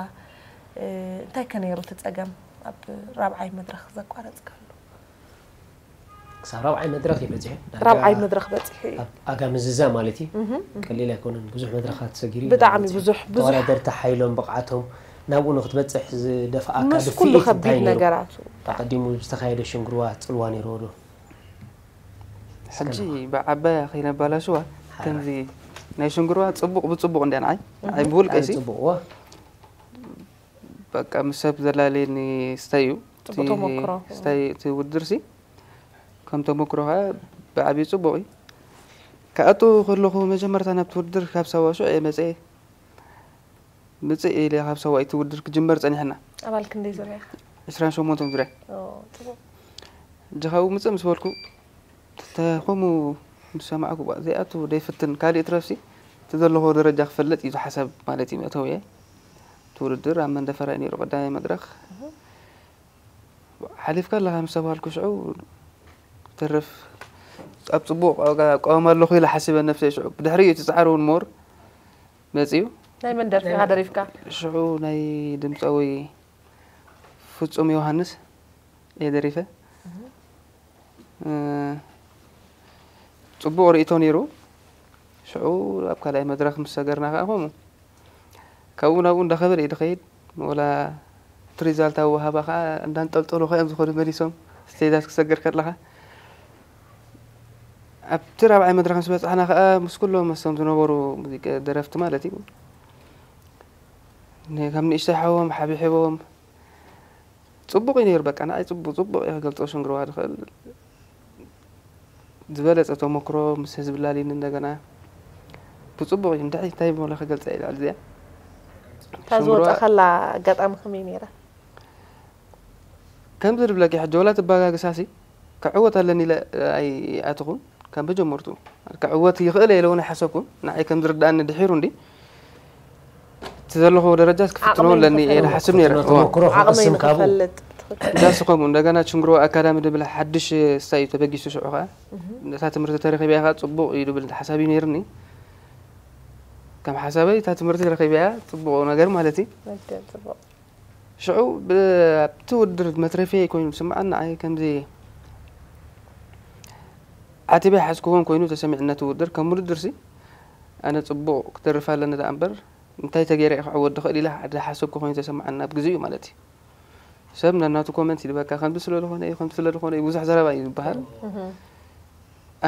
እንታይ ከ ነይሩ እቲ ፀገም ኣብ ራብዓይ መድረኽ ዘቋረፅካሉ ክሳብ ራብዓይ መድረኽ እዩ በፂሑ ራብዓይ መድረኽ በፂሑ እዩ ኣብ ኣጋ ምዝዛ ማለት እዩ ቀሊል ኣይኮነን ብዙሕ መድረኻት ሰጊሩ እዩ ብጣዕሚ ማለት እዩ። ብዙሕ ብዙሕ ተወዳደርቲ ሓይሎም ብቕዓቶም ናብኡ ንክትበፅሕ ዝደፍኣካ ምስ ኩሉ ድፍኢት እንታይ ከቢድ ነይሩ? ነገራቱ ኣቐዲሙ ዝተኻየደ ሽንግርዋ ፅልዋ ነይርዎ ዶ ሕጂ ብዓባያ ከይነባላሽዋ ከምዚ ናይ ሽንግርዋ ፅቡቕ ብፅቡቕ እንድያ ንዓይ ንዓይ ብውልቀይሲ ፅቡቕዎ በቃ ምስ ሰብ ዘላለየኒ ስታይ እዩ ፅቡቕ ተመክሮ ስታይ እቲ ውድድርሲ ከም ተመክሮ ከዓ ብዓብዩ ፅቡቕ እዩ ክኣቱ ከለኹ መጀመርታ ናብቲ ውድድር ካብ ሳዋ ሽዑ እየ መፀ ምፅእ ኢለ ካብ ሳዋ እቲ ውድድር ክጅመር ፀኒሕና ኣባል ክንደይ ዙርያ ዕስራን ሸሞንተን ዙርያ ኦ፣ ፅቡቕ ሕጂ ካብኡ ምፅእ ምስ በልኩ ተኾሙ ምስ ሰማዕኩ ባ ዘይኣቱ ደይፍትን ካሊእ ትረፍሲ እቲ ዘለኹ ደረጃ ክፈልጥ እዩ ዝሓሰብ ማለት እዩ መእተውየ እቲ ውድድር ኣብ መንደፈራ እዩ ነይሩ ቀዳማይ መድረኽ ሓሊፍካ ኣለኻ ምስ ተባልኩ ሽዑ ተርፍ ኣብ ፅቡቕ ዋጋ ኣቋወም ኣለኹ ኢለ ሓሲበ ነፍሰይ ሽዑ ብድሕሪ እቲ ፃዕሪ እውን ሞር መፅዩ ናይ መን ደርፊ ኢኻ ደሪፍካ ሽዑ ናይ ድምፃዊ ፍፁም ዮሃንስ እየ ደሪፈ እ፣ ፅቡቕ ርእቶ ነይሩ ሽዑ ኣብ ካልኣይ መድረኽ ምስ ሰገርና ከዓ ከምኡ ካብኡ ናብኡ እንዳኸበደ እዩ ዝኸይድ ወላ እቲ ሪዛልት ኣብ ወሃባ ከዓ እንዳንጠልጠሉ ከዮም ዝኾኑ መሊሶም ስቴጃት ክሰግር ከለኻ ኣብቲ ራብዓይ መድረኽ ምስ በፃሕና ከዓ ምስ ኩሎም መስቶም ዝነበሩ ሙዚቀ ደረፍቲ ማለት እዩ ን- ከም ንእሽተይ ሓዎም ሓቢሕዎም ፅቡቕ እዩ ነይሩ በቃ ንዓይ ፅቡቕ ፅቡቕ እየ ክገልፆ ሽንግርዋ ዝኽእል ዝበለፀ ተመክሮ ምስ ህዝቢ ላሊኒ እንደገና ብፅቡቕ እዩ እንታይ እንታይ ብመለ ክገልፀ እየ ልዕሊ እዚኣ እታ ዝወፀኸላ ኣጋጣሚ ከመይ ነይራ ከምዚ ዝብለኪ ሕጂ ወላ ትባጋግሳሲ ክዕወት ኣለኒ ኢለ ኣይኣትኹን ካብ መጀመርቱ ክዕወት ይኽእል እየ ኢለ እውን ኣይሓሰብኩን ንዓይ ከም ዝርድኣኒ ድሒሩ እንዲ እቲ ዘለኹዎ ደረጃ ክፍትኖ ዓቕመይ ኣለኒ እየ ንኽፈልጥ። ዝሓስብ ነይረ ፈትኖ ተመክሮ ዓቕመይ ክቐስም ካብኡ ንኽፈልጥ ትኽክል ዳስ ከምኡ እንደገና ችንግሮ ኣካዳሚ ድብል ሓድሽ ስታይ እዩ ተበጊሱ ሽዑ ከዓ ነታ ትምህርቲ ተረኺበያ ከዓ ፅቡቕ እዩ ድብል ሓሳብ እዩ ነይርኒ ከም ሓሳበይ እታ ትምህርቲ ረኺበያ ፅቡቕ ነገር ማለት እዩ መገብ ፅቡቕ ሽዑ ብ- ኣብቲ ውድድር መትረፊ ኮይኑ ዝስምዓኒ ንዓይ ከምዚ ዓቲበ ሓዝክዎም ኮይኑ ተሰሚዕኒ ነቲ ውድድር ከም ውድድር ሲ ኣነ ጽቡቕ ክደርፍ ኣለኒ ደኣ እምበር እንታይ ተገይረ እየ ክዕወት ዝኽእል ኢለ ሓደ ሓሰብኩ ኮይኑ ተሰማዓኒ ኣብ ግዜኡ ማለት እዩ። ሰብ ነናቱ ኮመንት ይድበካ ከምዚ ስለ ዝኾነ እዩ ከምዚ ስለ ዝኾነ እዩ ብዙሕ ዘረባ እዩ ዝበሃል።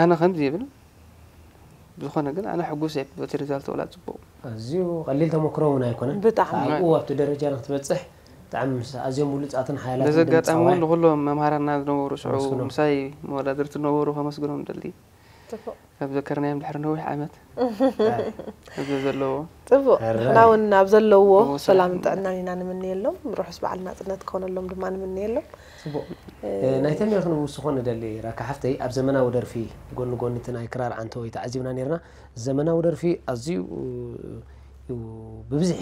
ኣነ ከምዚ ይብል ዝኾነ ግን ኣነ ሕጉስ እየ በቲ ሪዛልት ወላ ጽቡቕ። ኣዝዩ ቀሊል ተመክሮ እውን ኣይኮነን። ብጣዕሚ። ኣብኡ ኣብቲ ደረጃ ንክትበፅሕ ብጣዕሚ ምስ ኣዝዮም ብሉፃትን ሓያላትን በዚ ኣጋጣሚ እውን ድምፃውያን ንኩሎም መምሃራንና ዝነበሩ ሽዑ ኣመስግኖም። ምሳይ መወዳድርቲ ዝነበሩ ከመስግኖም ደሊ ጽቡቕ። ካብ ዘከርናዮም ድሕሪ ነዊሕ ዓመት ኣብዚ ዘለዎ ጽቡቕ። ሕራይ። ንሕና እውን ኣብ ዘለዎ እዎ፣ ሰላም። ሰላምን ጥዕናን ኢና ንምንየሎም። ርሑስ በዓል ናጽነት ክኾነሎም ድማ ንምንየሎም። ጽቡቕ። እ፣ ናይተን ክንውስኾ ንደሊ ራካ ሓፍተይ ኣብ ዘመናዊ ደርፊ ጎኒ ጎኒ እቲ ናይ ክራር ዓንተወይ ተዓዚብና ነርና። ዘመናዊ ደርፊ ኣዝዩ እዩ ብብዝሒ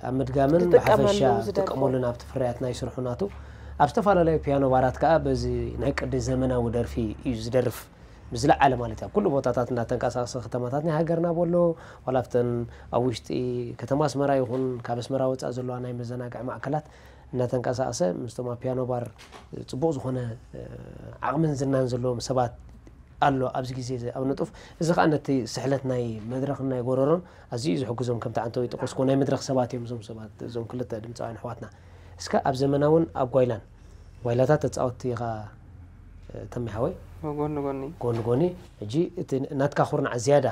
ኣብ ምድጋምን ዝጥቀመሉ ብሓፈሻ ዝደርፎ። ዝጥቀመሉ ናብቲ ፍርያት ናይ ስርሑ ናቱ ኣብ ዝተፈላለየ ፒያኖ ባራት ከዓ በዚ ናይ ቅዲ ዘመናዊ ደርፊ እዩ ዝደርፍ ብዝለዓለ ማለት እዩ ኣብ ኩሉ ቦታታት እናተንቀሳቀሰ ከተማታት ናይ ሃገርና በሎ ዋላ ኣብተን ኣብ ውሽጢ ከተማ ኣስመራ ይኹን ካብ ኣስመራ ወፃእ ዘለዋ ናይ መዘናግዒ ማእከላት እናተንቀሳቀሰ ምስቶም ኣብ ፒያኖ ባር ፅቡቕ ዝኾነ ዓቕምን ዝናን ዘለዎም ሰባት ኣሎ ኣብዚ ግዜ እዚ ኣብ ንጡፍ። እዚ ከዓ ነቲ ስሕለት ናይ መድረኽን ናይ ጎረሮን ኣዝዩ እዩ ዝሕግዞም። ከምቲ ዓንተወይ ጠቀስኩዎ ናይ መድረኽ ሰባት እዮም እዞም ሰባት እዞም ክልተ ድምፃውያን ኣሕዋትና። እስከ ኣብ ዘመናውን ኣብ ጓይላን ጓይላታት ተፃወትቲ ኢኻ ተሚ ሓወይ? ጎኒ ጎኒ። ጎኒ ጎኒ። ሕጂ እቲ ናትካ ኩርናዕ ዝያዳ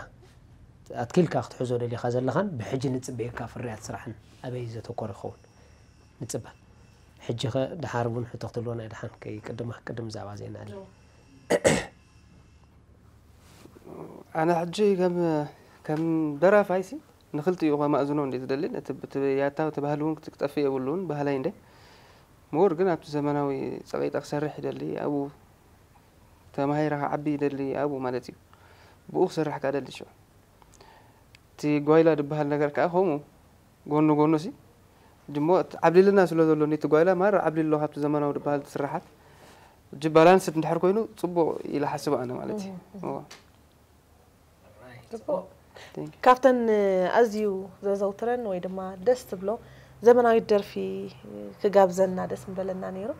ኣትኪልካ ክትሕዞ ደሊኻ ዘለኻን ብሕጂ ንፅበየካ ፍርያት ስራሕን ኣበይ ዘተኮረ ይኸውን? ንጽበ። ሕጂ ኸ ደሓር እውን ሕቶ ክትህልዎ ናይ ደሓን ከይቅድማ ቅድም ብዛዕባ ዜና ኣለ። ኣነ ሕጂ ከም ከም ደራፋይ ሲ ንክልቲኡ ከማእዝኖ እንደ ዝደሊ ነቲ ብቲ ያታ እቲ ባህሊ እውን ክት- ክጠፍእ የብሉን ባህላይ እንደ ምሁር ግን ኣብቲ ዘመናዊ ፀቀይጣ ክሰርሕ ይደሊ ኣብኡ ተማሂረ ክዓቢ ይደሊ ኣብኡ ማለት እዩ ብኡ ክሰርሕ ከዓ ደሊ ሽዑ እቲ ጓይላ ዝበሃል ነገር ከዓ ከምኡ ጎኑ ጎኑ ሲ ሕጂ እሞ ዓብሊልና ስለ ዘሎ ኒቲ ጓይላ ማር ዓብሊሎ ካብቲ ዘመናዊ ዝበሃል ስራሓት ሕጂ ባላንስድ እንድሕር ኮይኑ ፅቡቅ ኢለ ሓስብ ኣነ ማለት እዩ እዎ። ካብተን ኣዝዩ ዘዘውትረን ወይ ድማ ደስ ትብሎ ዘመናዊት ደርፊ ክጋብዘና ደስ ምበለና ነይሩ።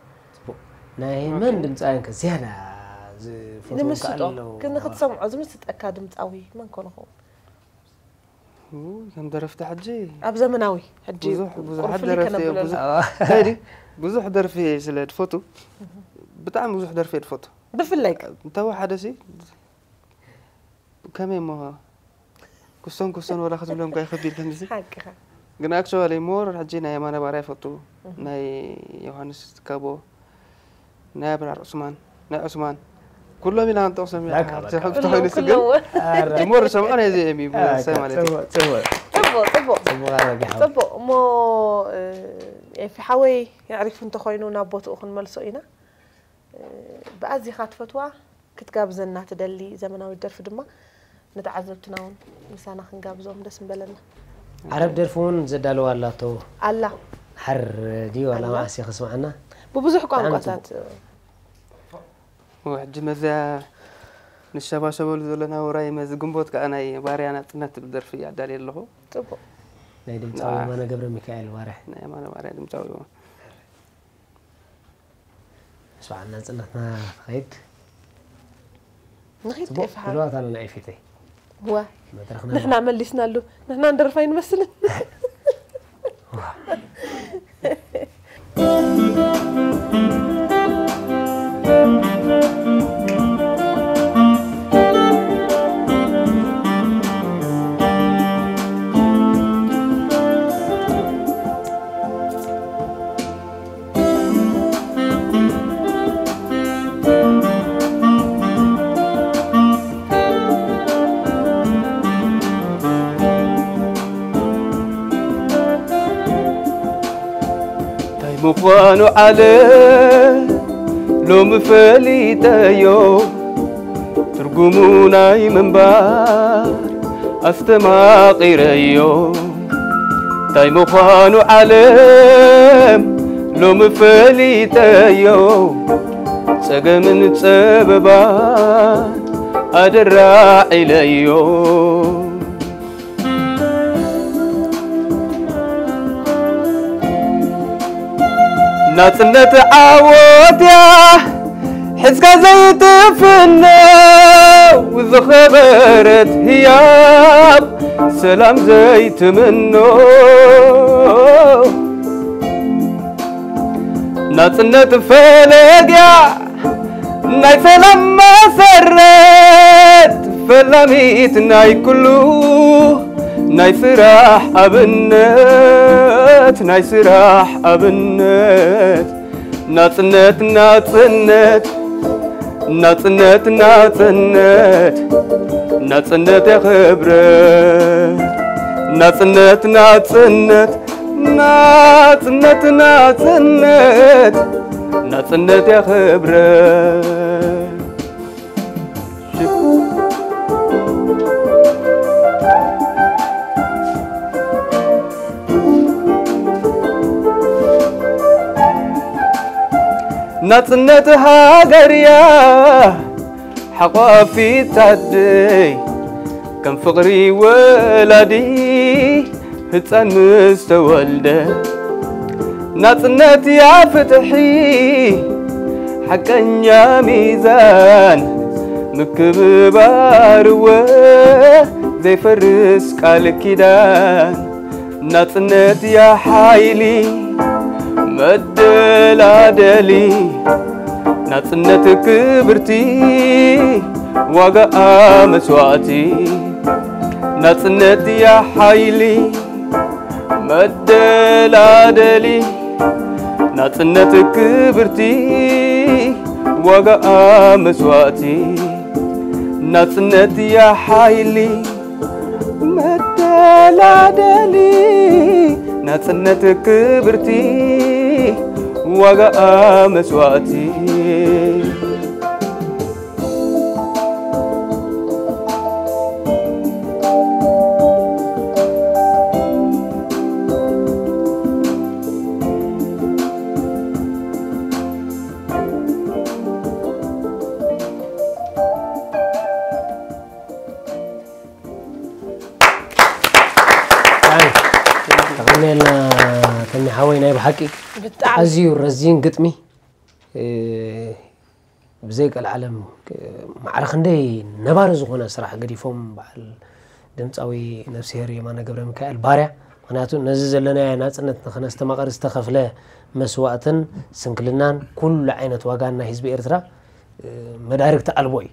ናይ መን ድምፃውያን ከ ዝያዳ ዝፈትዎም ከ ንምስጦ ኣለዉ? ንክትሰምዖ ዝምስጠካ ድምፃዊ መን ኮን ይኸውን? ውይ፣ ከም ደረፍቲ ሕጂ ኣብ ዘመናዊ ሕጂ ብዙሕ ብዙሓት ቁርፍሊ ደረፍቲ ከነብለሉ። ብዙሕ እንታይ ድዩ? ብዙሕ ደርፊ ስለ ድፈቱ ብጣዕሚ ብዙሕ ደርፊ ድፈቱ ብፍላይ እንተወሓደ ሲ ከመይ እሞ ክሶን ክሶን ወላ ክትብሎም ኳ ይኸቢድ ከምዚ ሓቅኻ ግን ኣክቹዋሊ ሞር ሕጂ ናይ የማነ ባርያ ይፈቱ ናይ ዮሃንስ ትካቦ ናይ ኣብራር ዑስማን ናይ ዑስማን ኩሎም ኢና ክንጠቕሶም ኢና በቃ፣ ኣብቲ በቃ። ከምቲ ኩሎም ኮይኑ ስግን ኩሎም ሞር ዝሰምዖ ናይ እዚኦም እዩ ብወሳይ ማለት እዩ ጽቡቅ ጽቡቅ ጽቡቅ ጽቡቅ ጽቡቅ ኣረጊሓ ጽቡቅ እሞ እ፣ ኤፊ ሓወይ የዕሪፉ እንተኮይኑ ናብ ቦትኡ ክንመልሶ ኢና እ፣ ብኣዚኻ ትፈትዋ ክትጋብዘና ትደሊ ዘመናዊት ደርፊ ድማ ንተዓዘብትና እውን ምሳና ክንጋብዞም ደስ ምበለና ዓረብ ደርፊ እውን ዘዳለዋ ኣላቶ ኣላ ሓር ድዩ ዋላ ኣላ? መዓስ እዩ ክስማዓና ብብዙሕ ብጣዕሚ ቋንቋታት ሕጂ መዚያ ንሸባሸበሉ ዘለና ውራይ መዚ ግንቦት ከዓ ናይ ባርያ ናጽነት ትብል ደርፊ ኣዳልየ ኣለኹ ጽቡቅ ናይ ድምፃዊ ንዓ። የማነ ገብረ ሚካኤል ባርያ ናይ የማነ ባርያ ድምፃዊ እዩ ስብዓት ናፅነትና ትኸይድ ንኺድ ፅቡቅ ኤፍሓ ብለዋት ኣለና ኤፊተይ ዋ መድረኽና ንሕና መሊስናሉ ንሕና ንደርፍ ኣይንመስልን እንታይ ምዃኑ ዓለም ሎሚ ፈሊጠዮ ትርጉሙ ናይ ምንባር ኣስተማቒረዮ እንታይ ምዃኑ ዓለም ሎሚ ፈሊጠዮ ጸገምን ጸበባን ኣደራዒለዮ ናጽነት ዓወት እያ ሒዝካ ዘይትፍነው ዝኸበረት ህያው ሰላም ዘይትምኖ ናጽነት ፈለግያ ናይ ሰላም መሰረት ፈላሚት ናይ ኩሉ ናይ ስራሕ ኣብነት ናይ ስራሕ ኣብነት ናጽነት ናጽነት ናጽነት ናጽነት ናጽነት የኽብረ ናጽነት ናጽነት ናጽነት ናጽነት ናጽነት የኽብረ ናጽነት ሃገርያ ሓቋፊት ኣደይ ከም ፍቕሪ ወላዲ ህፃን ምስ ተወልደ ናጽነት ያ ፍትሒ ሓቀኛ ሚዛን ምክብባርወ ዘይፈርስ ቃል ኪዳን ናጽነት ያ ሓይሊ መደላደሊ ናጽነት ክብርቲ ዋጋኣ መስዋእቲ ናጽነት ያ ሓይሊ መደላደሊ ናጽነት ክብርቲ ዋጋኣ መስዋእቲ ናጽነት ያ ሓይሊ መደላደሊ ናጽነት ክብርቲ ዋጋኣ መስዋእቲ ተቐንየልና ተሚ ሓወይ ናይ ብሓቂ ብጣዕሚ ኣዝዩ ረዚን ግጥሚ ብዘይ ቀልዓለም ማዕረ ክንደይ ነባሪ ዝኾነ ስራሕ ገዲፎም በዓል ድምፃዊ ነፍስሄር የማነ ገብረ ሚካኤል ባርያ ምክንያቱ ነዚ ዘለናዮ ናፅነት ንክነስተማቐር ዝተኸፍለ መስዋእትን ስንክልናን ኩሉ ዓይነት ዋጋን ናይ ህዝቢ ኤርትራ መዳርግቲ ኣልቦ እዩ።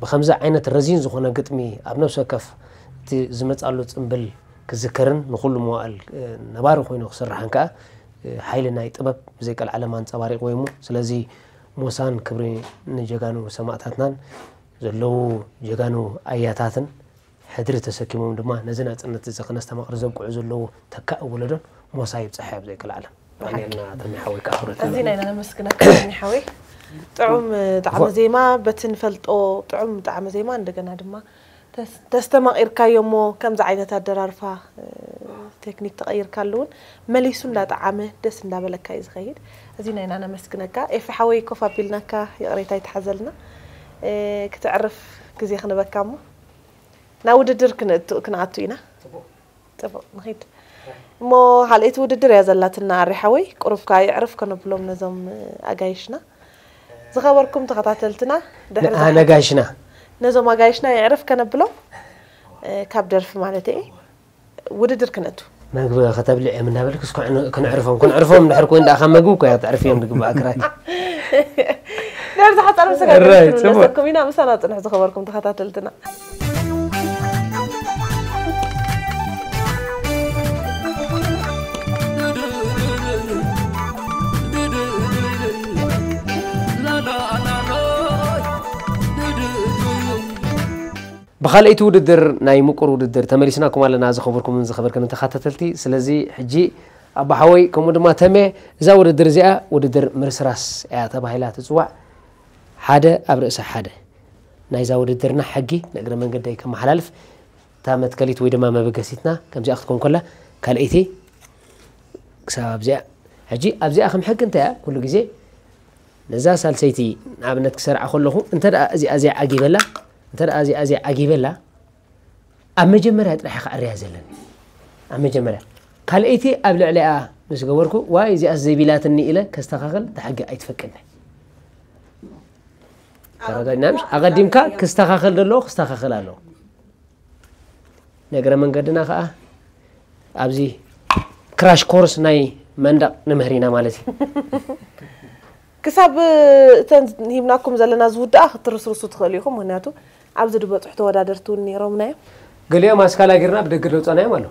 ብከምዚ ዓይነት ረዚን ዝኾነ ግጥሚ ኣብ ነፍሲ ወከፍ እቲ ዝመፃሉ ፅምብል ክዝከርን ንኩሉ መዋእል ነባሪ ኮይኑ ክስራሕን ከዓ ሓይሊ ናይ ጥበብ ብዘይ ቀልዓለም ኣንፀባሪቕዎ እዩ እሞ ስለዚ ሞሳን ክብሪ ንጀጋኑ ሰማእታትናን ዘለዉ ጀጋኑ ኣያታትን ሕድሪ ተሰኪሞም ድማ ነዚ ናፅነት እዚ ክነስተማቕር ዘብቅዑ ዘለዉ ተካእ ወለዶን ሞሳ ይብፅሐ ኣብ ዘይቀልዓለም። ብሓቂ። ኣሜና ተሚ ሓወይ ክኣኽብረትና። ኣዚና ኢና ነመስግነካ ተሚ ሓወይ። ጥዑም ጣዕሚ ዜማ በቲ ንፈልጦ ጥዑም ጣዕሚ ዜማ እንደገና ድማ ተስተማቒርካዮ እሞ ከምዚ ዓይነት ኣደራርፋ ቴክኒክ ተቐይርካሉ እውን መሊሱ እንዳጠዓመ ደስ እንዳበለካ እዩ ዝኸይድ። ኣዚና ኢና ነመስግነካ ኤፊ ሓወይ ኮፍ ኣቢልናካ ይቕሬታ ይትሓዘልና። ክተዕርፍ ግዜ ክንበካ እሞ ናብ ውድድር ክንኣቱ ኢና። ፅቡቕ ንኸይድ እሞ ካልኣይቲ ውድድር እያ ዘላትና ኣሪ ሓወይ ቁሩብ ከኣ የዕርፍ ከነብሎም ነዞም ኣጋይሽና ዝኸበርኩም ተኸታተልትና ድሕሪ ንኣ ዝሓ- ነጋሽና ነዞም ኣጋይሽና የዕርፍ ከነብሎም ካብ ደርፊ ማለት እየ ውድድር ክነቱ መግቢ ከተብልዕ እዮም እናበልክስ ክንዕርፎም ክንዕርፎም ድሕር ኮይኑ ደኣ ካብ መግቢ እኮ እያ ክትዕርፍ እዮም ዝግባእ ክራይ ነዚ ሓፃር ምሰጋገርኩም ኢና ምሳና ፅንሕ ዝኸበርኩም ተኸታተልትና ብኻልኣይቲ ውድድር ናይ ምቁር ውድድር ተመሊስናኩም ኣለና ዝኸበርኩምን ዝኸበርክንን ተኻታተልቲ። ስለዚ ሕጂ ኣባሓወይ ከምኡ ድማ ተሜ እዛ ውድድር እዚኣ ውድድር ምርስራስ እያ ተባሂላ ትፅዋዕ። ሓደ ኣብ ርእሲ ሓደ ናይዛ ውድድርና ሕጊ ንእግረ መንገደይ ከመሓላልፍ እታ መትከሊት ወይ ድማ መበገሲትና ከምዚኣ ክትኮን ከላ ካልኣይቲ ክሳብ ኣብዚኣ ሕጂ ኣብዚኣ ከም ሕጊ እንታይ እያ ኩሉ ግዜ ነዛ ሳልሰይቲ ንኣብነት ክሰርዓ ከለኹ እንተ ደኣ እዚኣ እዚኣ ዓጊበላ እንተ ደኣ እዚኣ እዚኣ ዓጊበላ ኣብ መጀመርያ ጥራሕ ክዕርያ ዘለኒ ኣብ መጀመርያ ካልኣይቲ ኣብ ልዕሊኣ ምስ ገበርኩ ዋይ እዚኣስ ዘቢላትኒ ኢለ ከስተኻኽል ተሓጊ ኣይትፈቅድኒ ተረዳድና ምሽ ኣቐዲምካ ክስተኻኸል ዘለዎ ክስተኻኸል ኣለዎ ነገረ መንገድና ከዓ ኣብዚ ክራሽ ኮርስ ናይ መንደቕ ንምህር ኢና ማለት እዩ። ክሳብ እተን ሂብናኩም ዘለና ዝውድኣ ክትርስርሱ ትኽእሉ ኢኹም። ምክንያቱ ኣብዚ ዝበፅሑ ተወዳደርቲ እውን ነይሮምና እዮም። ገሊኦም ኣስካላ ጌርና ብደገ ደውፀናዮም ኣሎ።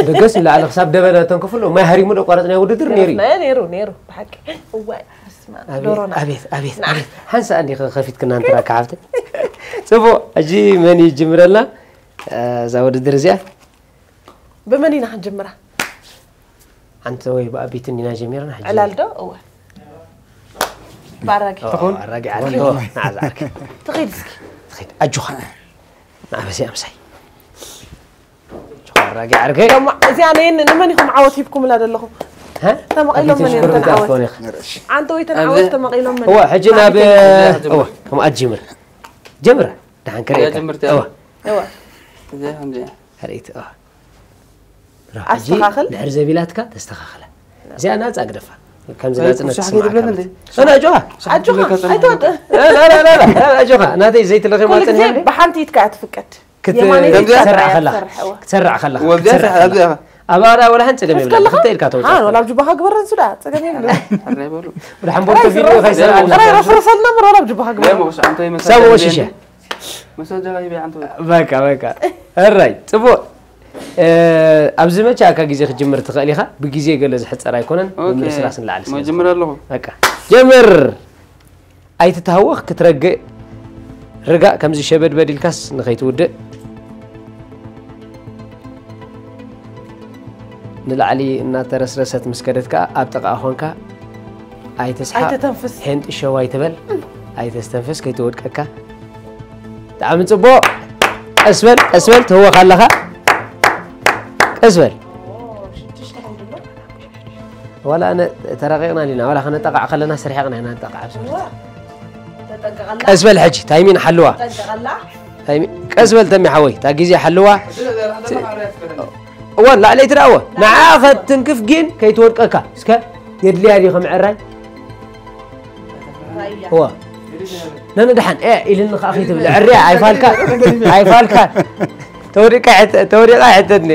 ደገስ ንላዕሊ ክሳብ ደበና ተንክፍሎ ማይ ሃሪሙ ደቋረፅናዮ ውድድር ነይሩ እዩ። ነይሩ ነይሩ ነይሩ ብሓቂ። እዋይ በስመ ኣብ ዶሮና። ኣቤት ኣቤት ኣቤት ሓንሳ እንዲ ከፊትክና እንትራካ ሓፍቲ። ፅቡቅ ሕጂ መን ይጅምረልና? እዛ ውድድር እዚኣ ብመን ኢና ክንጅምራ? ሓንቲ ወይ ብኣቢት እንዲና ጀሚርና ሕጂ ዕላል ዶ? እወ ብኣራጊ ትኹን ኣራጊ ዓዲ ዶ ንዓዛዕክ ትኺድ እስኪ ትኺድ ኣጆኻ ንዓበሲ ኣምሳይ ኣጆኻ ኣራጊ ዓርከይ እዚኣ ነይን ንመን ኢኹም ዓወት ሂብኩምላ ዘለኹም? ተመቒሎም መን እዮም ተን ዓወት? ዓንተ ወይ ተን ዓወት ተመቒሎም መን? እዋ ሕጂ ናብ እዋ ከምኣ ጅምር ጀምራ ደሓን ክርእየካ እዋ እዋ ኣስተኻኽል ድሕር ዘቢላትካ ተስተኻኽላ እዚኣ ናፃ ግደፋ ከምዚ ናፅነት ትስምዓካ ኣጆኻ ኣጆኻ ኣይትወጥእ ኣጆኻ ናተይ ዘይትለኺ ማፀን ብሓንቲ ኢትካ እያ ትፍቀድ ክትሰርዕ ከለኻ ክትሰርዕ ከለኻ ኣብኣ ወላ ሓንቲ ፀገም የብላ ክልተ ኢልካ ተውፅእ ወላ ጅባኻ ግበረን ሱዳ ፀገም የብሉ ወላ ሓንቦልቶ ቪድዮ ከይሰርዓልና ረስረሰልና ምሮ ናብ ጅባኻ ግበረ ሰብ ወሽሸ በቃ በቃ ሕራይ ፅቡቅ ኣብዚ መቻእካ ግዜ ክጅምር ትኽእል ኢኻ ብግዜ ገለ ዝሕፀር ኣይኮነን ብምርስራስ ንላዕሊ ስለ ጀምር ኣለኹ በቃ ጀምር ኣይትተሃወኽ ክትረግእ ርጋእ ከምዚ ሸበድበድ ኢልካስ ንኸይትውድእ ንላዕሊ እናተረስረሰት ምስ ከደት ከኣ ኣብ ጥቓኣ ኾንካ ኣይትስሓቕ ኣይተተንፍስ። ሄንጢ ሸው ኣይትበል ኣይተስተንፍስ ከይትወድቀካ ብጣዕሚ ጽቡቕ ቀስ በል ቀስ በል ትህወኽ ኣለኻ ቀስ በል ዋላ ኣነ ተራቂቕና ዲና ዋላ ከነጠቃዕ ከለና ስርሒቕና ኢና ንጠቃዕ ኣብ ስምርቲ ቀስ በል ሕጂ ታይሚን ሓልዋ ቀስ በል ተሚ ሓወይ እታ ግዜ ሓልዋ እዋ ንላዕለይ ትረእዎ ንዓ ከትንክፍ ግን ከይትወድቀካ እስከ የድልያ ድዩ ከምዕራይ እዋ ነንድሓን እ ኢልኒ ከዓ ከይትብል ዕርያ ኣይፋልካ ኣይፋልካ ተወዲቃ ተወዲቃ ሕተትኒ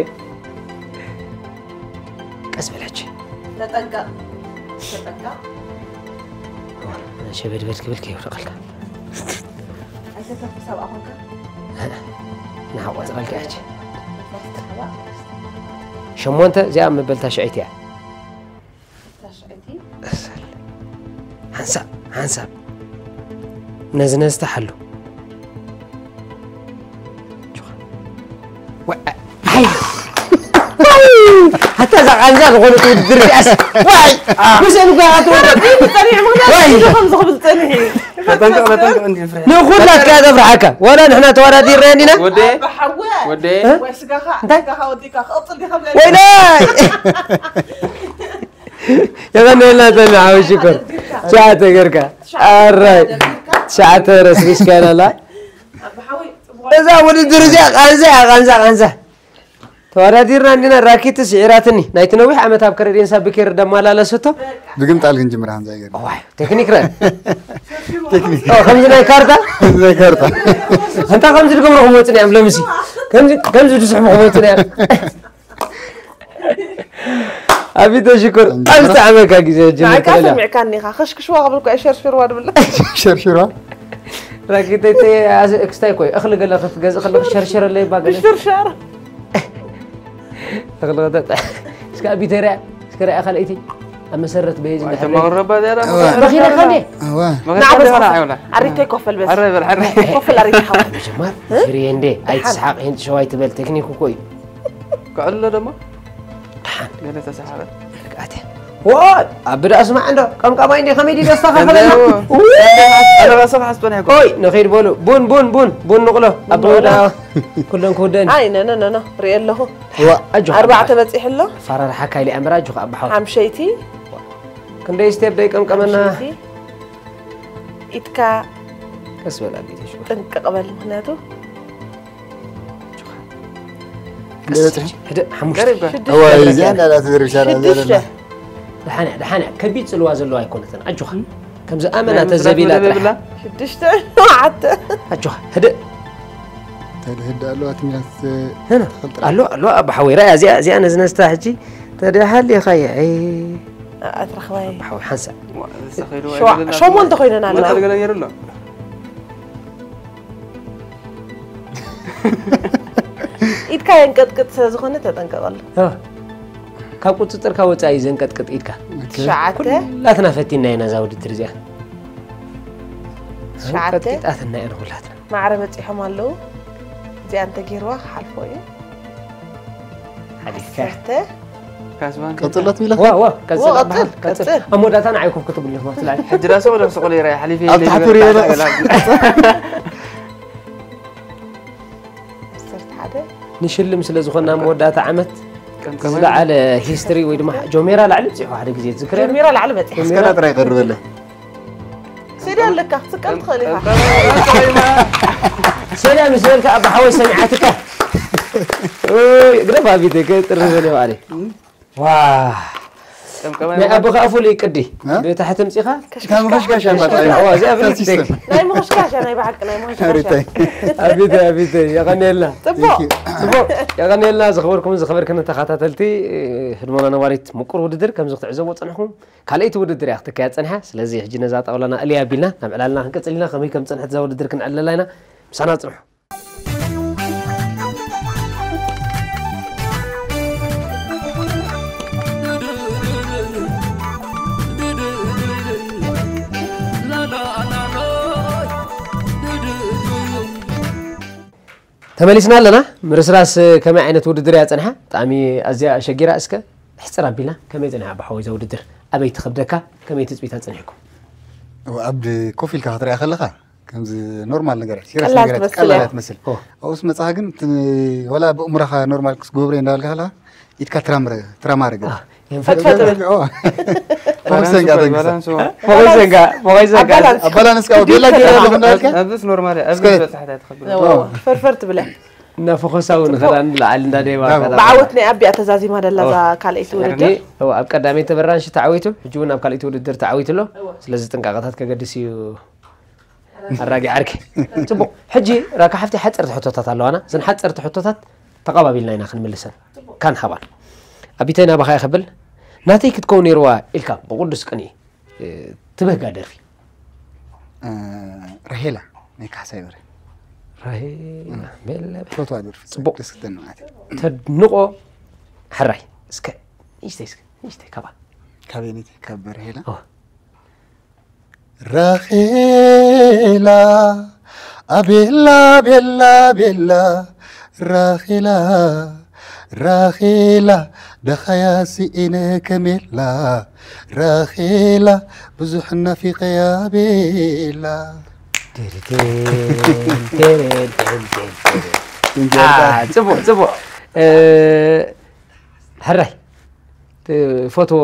ቀስ በል ሕጂ ተጠንቀቕ ተጠንቀቕ ሸበድበድ ክብል ከይወድቐልካ ኣይተተኩስ ኣብኣ ኮንካ ንሓቆፅረልካ ሕጂ ሸሞንተ እዚኣ መበልታ ሽዐይቲ እያ ሓንሳብ ሓንሳብ ነዚ ነዚ ተሓሉ ሓታ እዛ ቃንዛ ዝኾነት ውድድር ዚኣስ ዋይ ምስእን ጓ ትወደ ጸኒሑ ምክንያቱ ከምዚ ክብል ጸኒሑ እዩ ንኹላትካ ተፍርሓካ ዋላ ንሕና ተወዳዲርና እንዲና ወደ ወደ ወይ ስጋኻ ስጋኻ ወዲካ ክቕጽል ዲኻ ወይላይ የቐንየልና ተሚ ሓወይ ሽኮር ትሽዓተ ገርካ ኣራይ ትሽዓተ ረስሪስካ ኢናላ እዛ ውድድር እዚኣ ቃንዛ እያ ቃንዛ ቃንዛ ተወዳዲርና እንዲና ራኪት ስዒራትኒ ናይቲ ነዊሕ ዓመት ኣብ ከረዴንሳ ብኬር ደማላለሰቶ ብግምጣል ግን ጅምራ ከምዛ ይገርም ዋይ ቴክኒክ ረ ኦ ከምዚ ናይ ካርታ ናይ ካርታ እንታ ከምዚ ድገብሩ ክመፁ እዮም ለምሲ ከምዚ ከምዚ ድስሕሙ ክመፁ እዮም ኣቢተ ሽኮር ኣብ ዝጠዓመካ ግዜ ጅምር ንዓይ ከዓ ተበላ ሰሚዕካኒ ኢኻ ከሽክሽዋ ክብልኳ እየ ሸርሽርዋ ድብላ ሸርሽርዋ ራኪተይ ክስታይ ኮይ እኽሊ ገለ ክትገዝእ ከለክ ሸርሸረለይ ባ ገለ ሽርሻር እኽሊ ክተጥዕ እስከ ኣቢተርያ እስከ ርያ ካልኣይቲ ኣብ መሰረት በየዚ ተማቕረባ ዚያዳ በኺነ ከኔ ናዕበስ ኣሪተይ ኮፈል በስ ኮፈል ኣሪተይ ሓዋ ምጅማር ጅርየ እንዴ ኣይትስሓቕ ሄንጥ ሸዋይ ትበል ቴክኒክ እኮ እዩ ክዕሎ ደሞ ደሓን ገለ ተሰሓበት ኣትያ ዋይ ኣብ ብዳ ስማዕ እንዶ ቀምቀማይ እንዲ ከመይ ድዩ ዘስተኻኸለና ኣለባሰብ ሓስበን ያኮ ኦይ ንኸይድ በሉ ቡን ቡን ቡን ቡን ንቕሎ ኣብ ብዳ ኩለን ክውደን ኣይ ነነ ነነ ሪኤ ኣለኹ ኣጆ ኣርባዕተ በፂሑ ኣሎ ፈራርሓካ ኢለ ኣምራ ኣጆ ከኣ ብሓው ሓምሸይቲ ክንደይ ስቴፕ ደይ ቀምቀመና ኢትካ ቀስ በል ኣቢተሽ ጥንቅቕ በል ምክንያቱ ደሓንያ ከቢድ ፅልዋ ዘለዋ ኣይኮነትን ኣጆኻ ከምዚ ኣመና ተዘቢላ ጥራሕ ኣጆኻ ህድእ ተድህድ ኣለዋ ትሚላት ህና ኣሎ ኣሎ ኣባ ሓወይ ራያ እዚኣ እዚኣ ነዝነስታ ሕጂ ተደሃሊኻ ይዐ ኣትረኽባይ ሓወይ ሓንሳ ሸሞንተ ኮይነን ኣለዋ ኢድካ የንቀጥቅጥ ስለ ዝኾነ ተጠንቀቐሉ ካብ ቁፅፅርካ ወፃኢ ዘንቀጥቅጥ ኢድካ ትሽዓተ ኩላትና ፈቲና ኢና እዛ ውድድር እዚኣ ትሽዓተ ቀጥቂጣትና እየን ኩላትና ማዕረ በፂሖም ኣለዉ እዚኣ እንተገይርዋ ክሓልፎ እዩ ሓሊፍካ ዓሰርተ ቀፅለት ሚላ ዋ ዋ ቀፅል ዋ፣ ኣባሃል ቀፅል፣ ቀፅል ቀፅል። ኣብ መወዳእታ ንዓይ ኮፍ ክትብሉ ኢኹም ትላል ሕጂ ዳ ሰው ደምስቆ ሌራ ሓሊፍ ኣብ ታሕቲ ሪኦ ዶ? ዓሰርተ ሓደ ንሽልም ስለ ዝኾና መወዳእታ ዓመት ዝለዓለ ሂስትሪ ወይ ድማ ጆሜራ ላዕሊ ብፅሑ ሓደ ግዜ ትዝክረ ጀሚራ ላዕሊ በፂሕ እስከና ጥራይ ቀርበለ ስእሊ ኣለካ ክትስቀል ትኽእል ኢኻ ሰላም ምስ በልካ ኣባ ሓወይ ሰሚዓትካ ግረፍ ኣቢተ ከጥርበለ ባዕለ ዋ ናይ ኣቦኻ ፍሉይ ቅዲ ብታሕቲ ምፂኻ ካብ መኸሽከሻ እዚኣ ፍልጥተይ ናይ ምኽሽካሻ ናይ ብሓቂ ናይ ምኽሽካሻ ሪታይ ኣቢተ ኣቢተ የቐንየልና ፅቡቅ ጽቡቅ የቐንየልና ዝኸበርኩም ዝኸበርክን ተኸታተልቲ ህድሞና ነባሪት ምቁር ውድድር ከምዚ ክትዕዘቦ ጽንሕኩም ካልኣይቲ ውድድር እያ ክትካየድ ጸኒሓ ስለዚ ሕጂ ነዛ ጣውላና እልያ ኣቢልና ናብ ዕላልና ክንቅጽል ኢና ከመይ ከም ጸንሐት እዛ ውድድር ክንዕለላ ኢና ምሳና ጽንሑ ተመሊስና ኣለና ምርስራስ ከመይ ዓይነት ውድድር እያ ፀንሓ ብጣዕሚ ኣዝያ ሸጊራ እስከ ሕፅር ኣቢልና ከመይ ፀንሓ ብሓወይ እዛ ውድድር ኣበይ ትኸብደካ ከመይ ትፅቢታ ፀኒሕኩም ኣብ ኮፍ ኢልካ ክትሪኣ ከለካ ከምዚ ኖርማል ነገር እያ ሲሪየስ ቀላል ነገር እያ ትመስል ቀላል እያ። እያ ትመስል ኦ። ኣብስ መፅኻ ግን እቲ ወላ ብእምሮኻ ኖርማል ክትገብሮ እንዳበልካ ከለካ ኢድካ ትራምረ ትራማረ ገ የንፈጥ ፈጥፈጥ ብል ፈኾሰንጋ ተንግሳ ፎቆይ ዘንጋ ፎቆይ ዘንጋ ኣባላንስ ኣባላንስ ካብ ቤላ ገይረ ኣለኹ እንዳበልካ ኣብስ ኖርማል እያ እስከ- ኣብዚ በፅሓት እያ ትኸብር ፈርፈር ትብለ እና ፈኾሳዊ ንኸዳን ለዓል እንዳደባ ብራቮ። ብዓወት ናይ ኣቢኣ ተዛዚማ ደላ እዛ ካልኣይቲ ውድድር ኣብ ቀዳመይቲ በራንሽ ተዓዊቱ ሕጂ እውን ኣብ ካልኣይቲ ውድድር ተዓዊቱ ኣሎ ስለዚ ጥንቃቐታት ከገድስ እዩ ኣራጊ ዓርኪ ፅቡቅ ሕጂ ራካ ሓፍቲ ሓፀርቲ ሕቶታት ኣለዋና እዘን ሓፀርቲ ሕቶታት ተቐባቢልና ኢና ክንምልሰን ካን ሃባን ኣቢተይ ናባኻ ይኸብል ናተይ ክትከውን ነይርዋ ኢልካ ብቅዱስ ቅኒ ትበህጋ ደርፊ ራሄላ ናይ ካሕሳይ በረ ራሄላ ቤለ ፈትዋ ደርፊ ጽቡቅ። ደስ ክትብለኒ ማለት እዩ ተድንቆ ሕራይ እስከ ንእሽተይ እስከ ንእሽተይ ካባ ካበይ ነቲ ካብ ራሄላ ኦ። ራሄላ ኣቤላ ቤላ ቤላ ራሄላ ራሄላ ደኻያ ስኢነ ከሜላ ራሄላ ብዙሕ ናፊቐያ ቤላ ጽቡቅ ጽቡቅ ሕራይ ትፈትዎ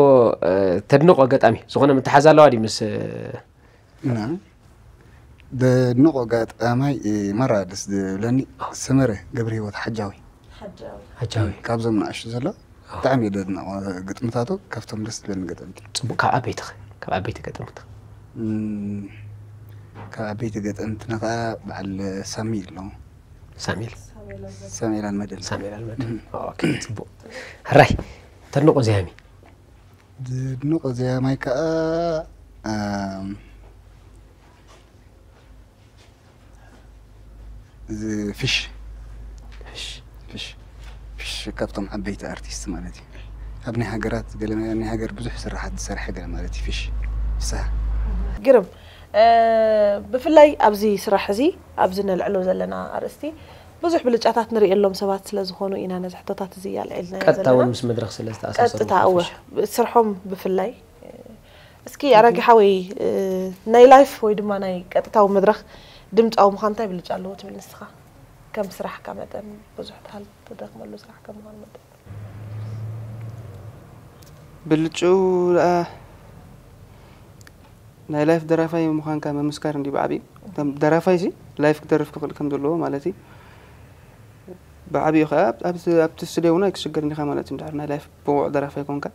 ተድንቆ ኣጋጣሚ ዝኾነ ምትሓዝ ኣለዋ ድዩ ምስ እና ደድንቆ ኣጋጣማይ ማራ ደስ ዝብለኒ ሰመረ ገብረ ህይወት ሓጃዊ ሓጃዊ ካብዞም ንኣሽቱ ዘሎ ብጣዕሚ እየ ደድንቆ ግጥምታቱ ካብቶም ደስ ዝብለኒ ገጠምቲ ጽቡቅ ካብ ኣበይቲ ኸ ካብ ኣበይቲ ገጠምቲ እም፣ ካብ ዓበይቲ ገጠምትና ከዓ በዓል ሳሚ ኣሎ ሳሚል ሳሙኤል ኣልመደን ሳሚል ኣልመድ ኦኬ ጽቡቅ ሕራይ ተድንቆ ዘያሚ ዝድንቆ ዘያማይ ከዓ ኣም፣ እዚ ፍሽ ፍሽ ፍሽ ካብቶም ዓበይቲ ኣርቲስት ማለት እዩ ኣብ ናይ ሃገራት ገለ ናይ ሃገር ብዙሕ ስራሓት ዝሰርሐ ገለ ማለት እዩ ፍሽ ፍስሃ ግርም እ፣ ብፍላይ ኣብዚ ስራሕ እዚ ኣብዚ ነልዕሎ ዘለና ኣርእስቲ ብዙሕ ብልጫታት ንርእየሎም ሰባት ስለ ዝኾኑ ኢና ነዚ ሕቶታት እዚ ኣልዒልና ቀጥታ እውን ዘለና ምስ መድረክ ስለ ዝተኣሳሰሩ ቀጥታ እወ ስርሖም ብፍላይ እስኪ ኣራጊ ሓወይ እ፣ ናይ ላይፍ ወይ ድማ ናይ ቀጥታዊ መድረክ ድምፃዊ ምዃን እንታይ ብልጫ ኣለዎ ትብል ንስኻ ከም ስራሕካ መጠን ብዙሕ ትሃል ትደኽመሉ ስራሕ ከም ምዃኑ መጠን ብልጭኡ ደኣ ናይ ላይፍ ደራፋይ ምዃንካ ምምስካር እንዲ ብዓብዩ ከም ደራፋይ ሲ ላይፍ ክደርፍ ክኽእል ከም ዘለዎ ማለት እዩ ብዓብዩ ከዓ ኣብቲ ኣብቲ ስቱድዮ እውን ኣይክስገርን ኢኻ ማለት እዩ እንድሕር ናይ ላይፍ ብቑዕ ደራፋይ ኮንካ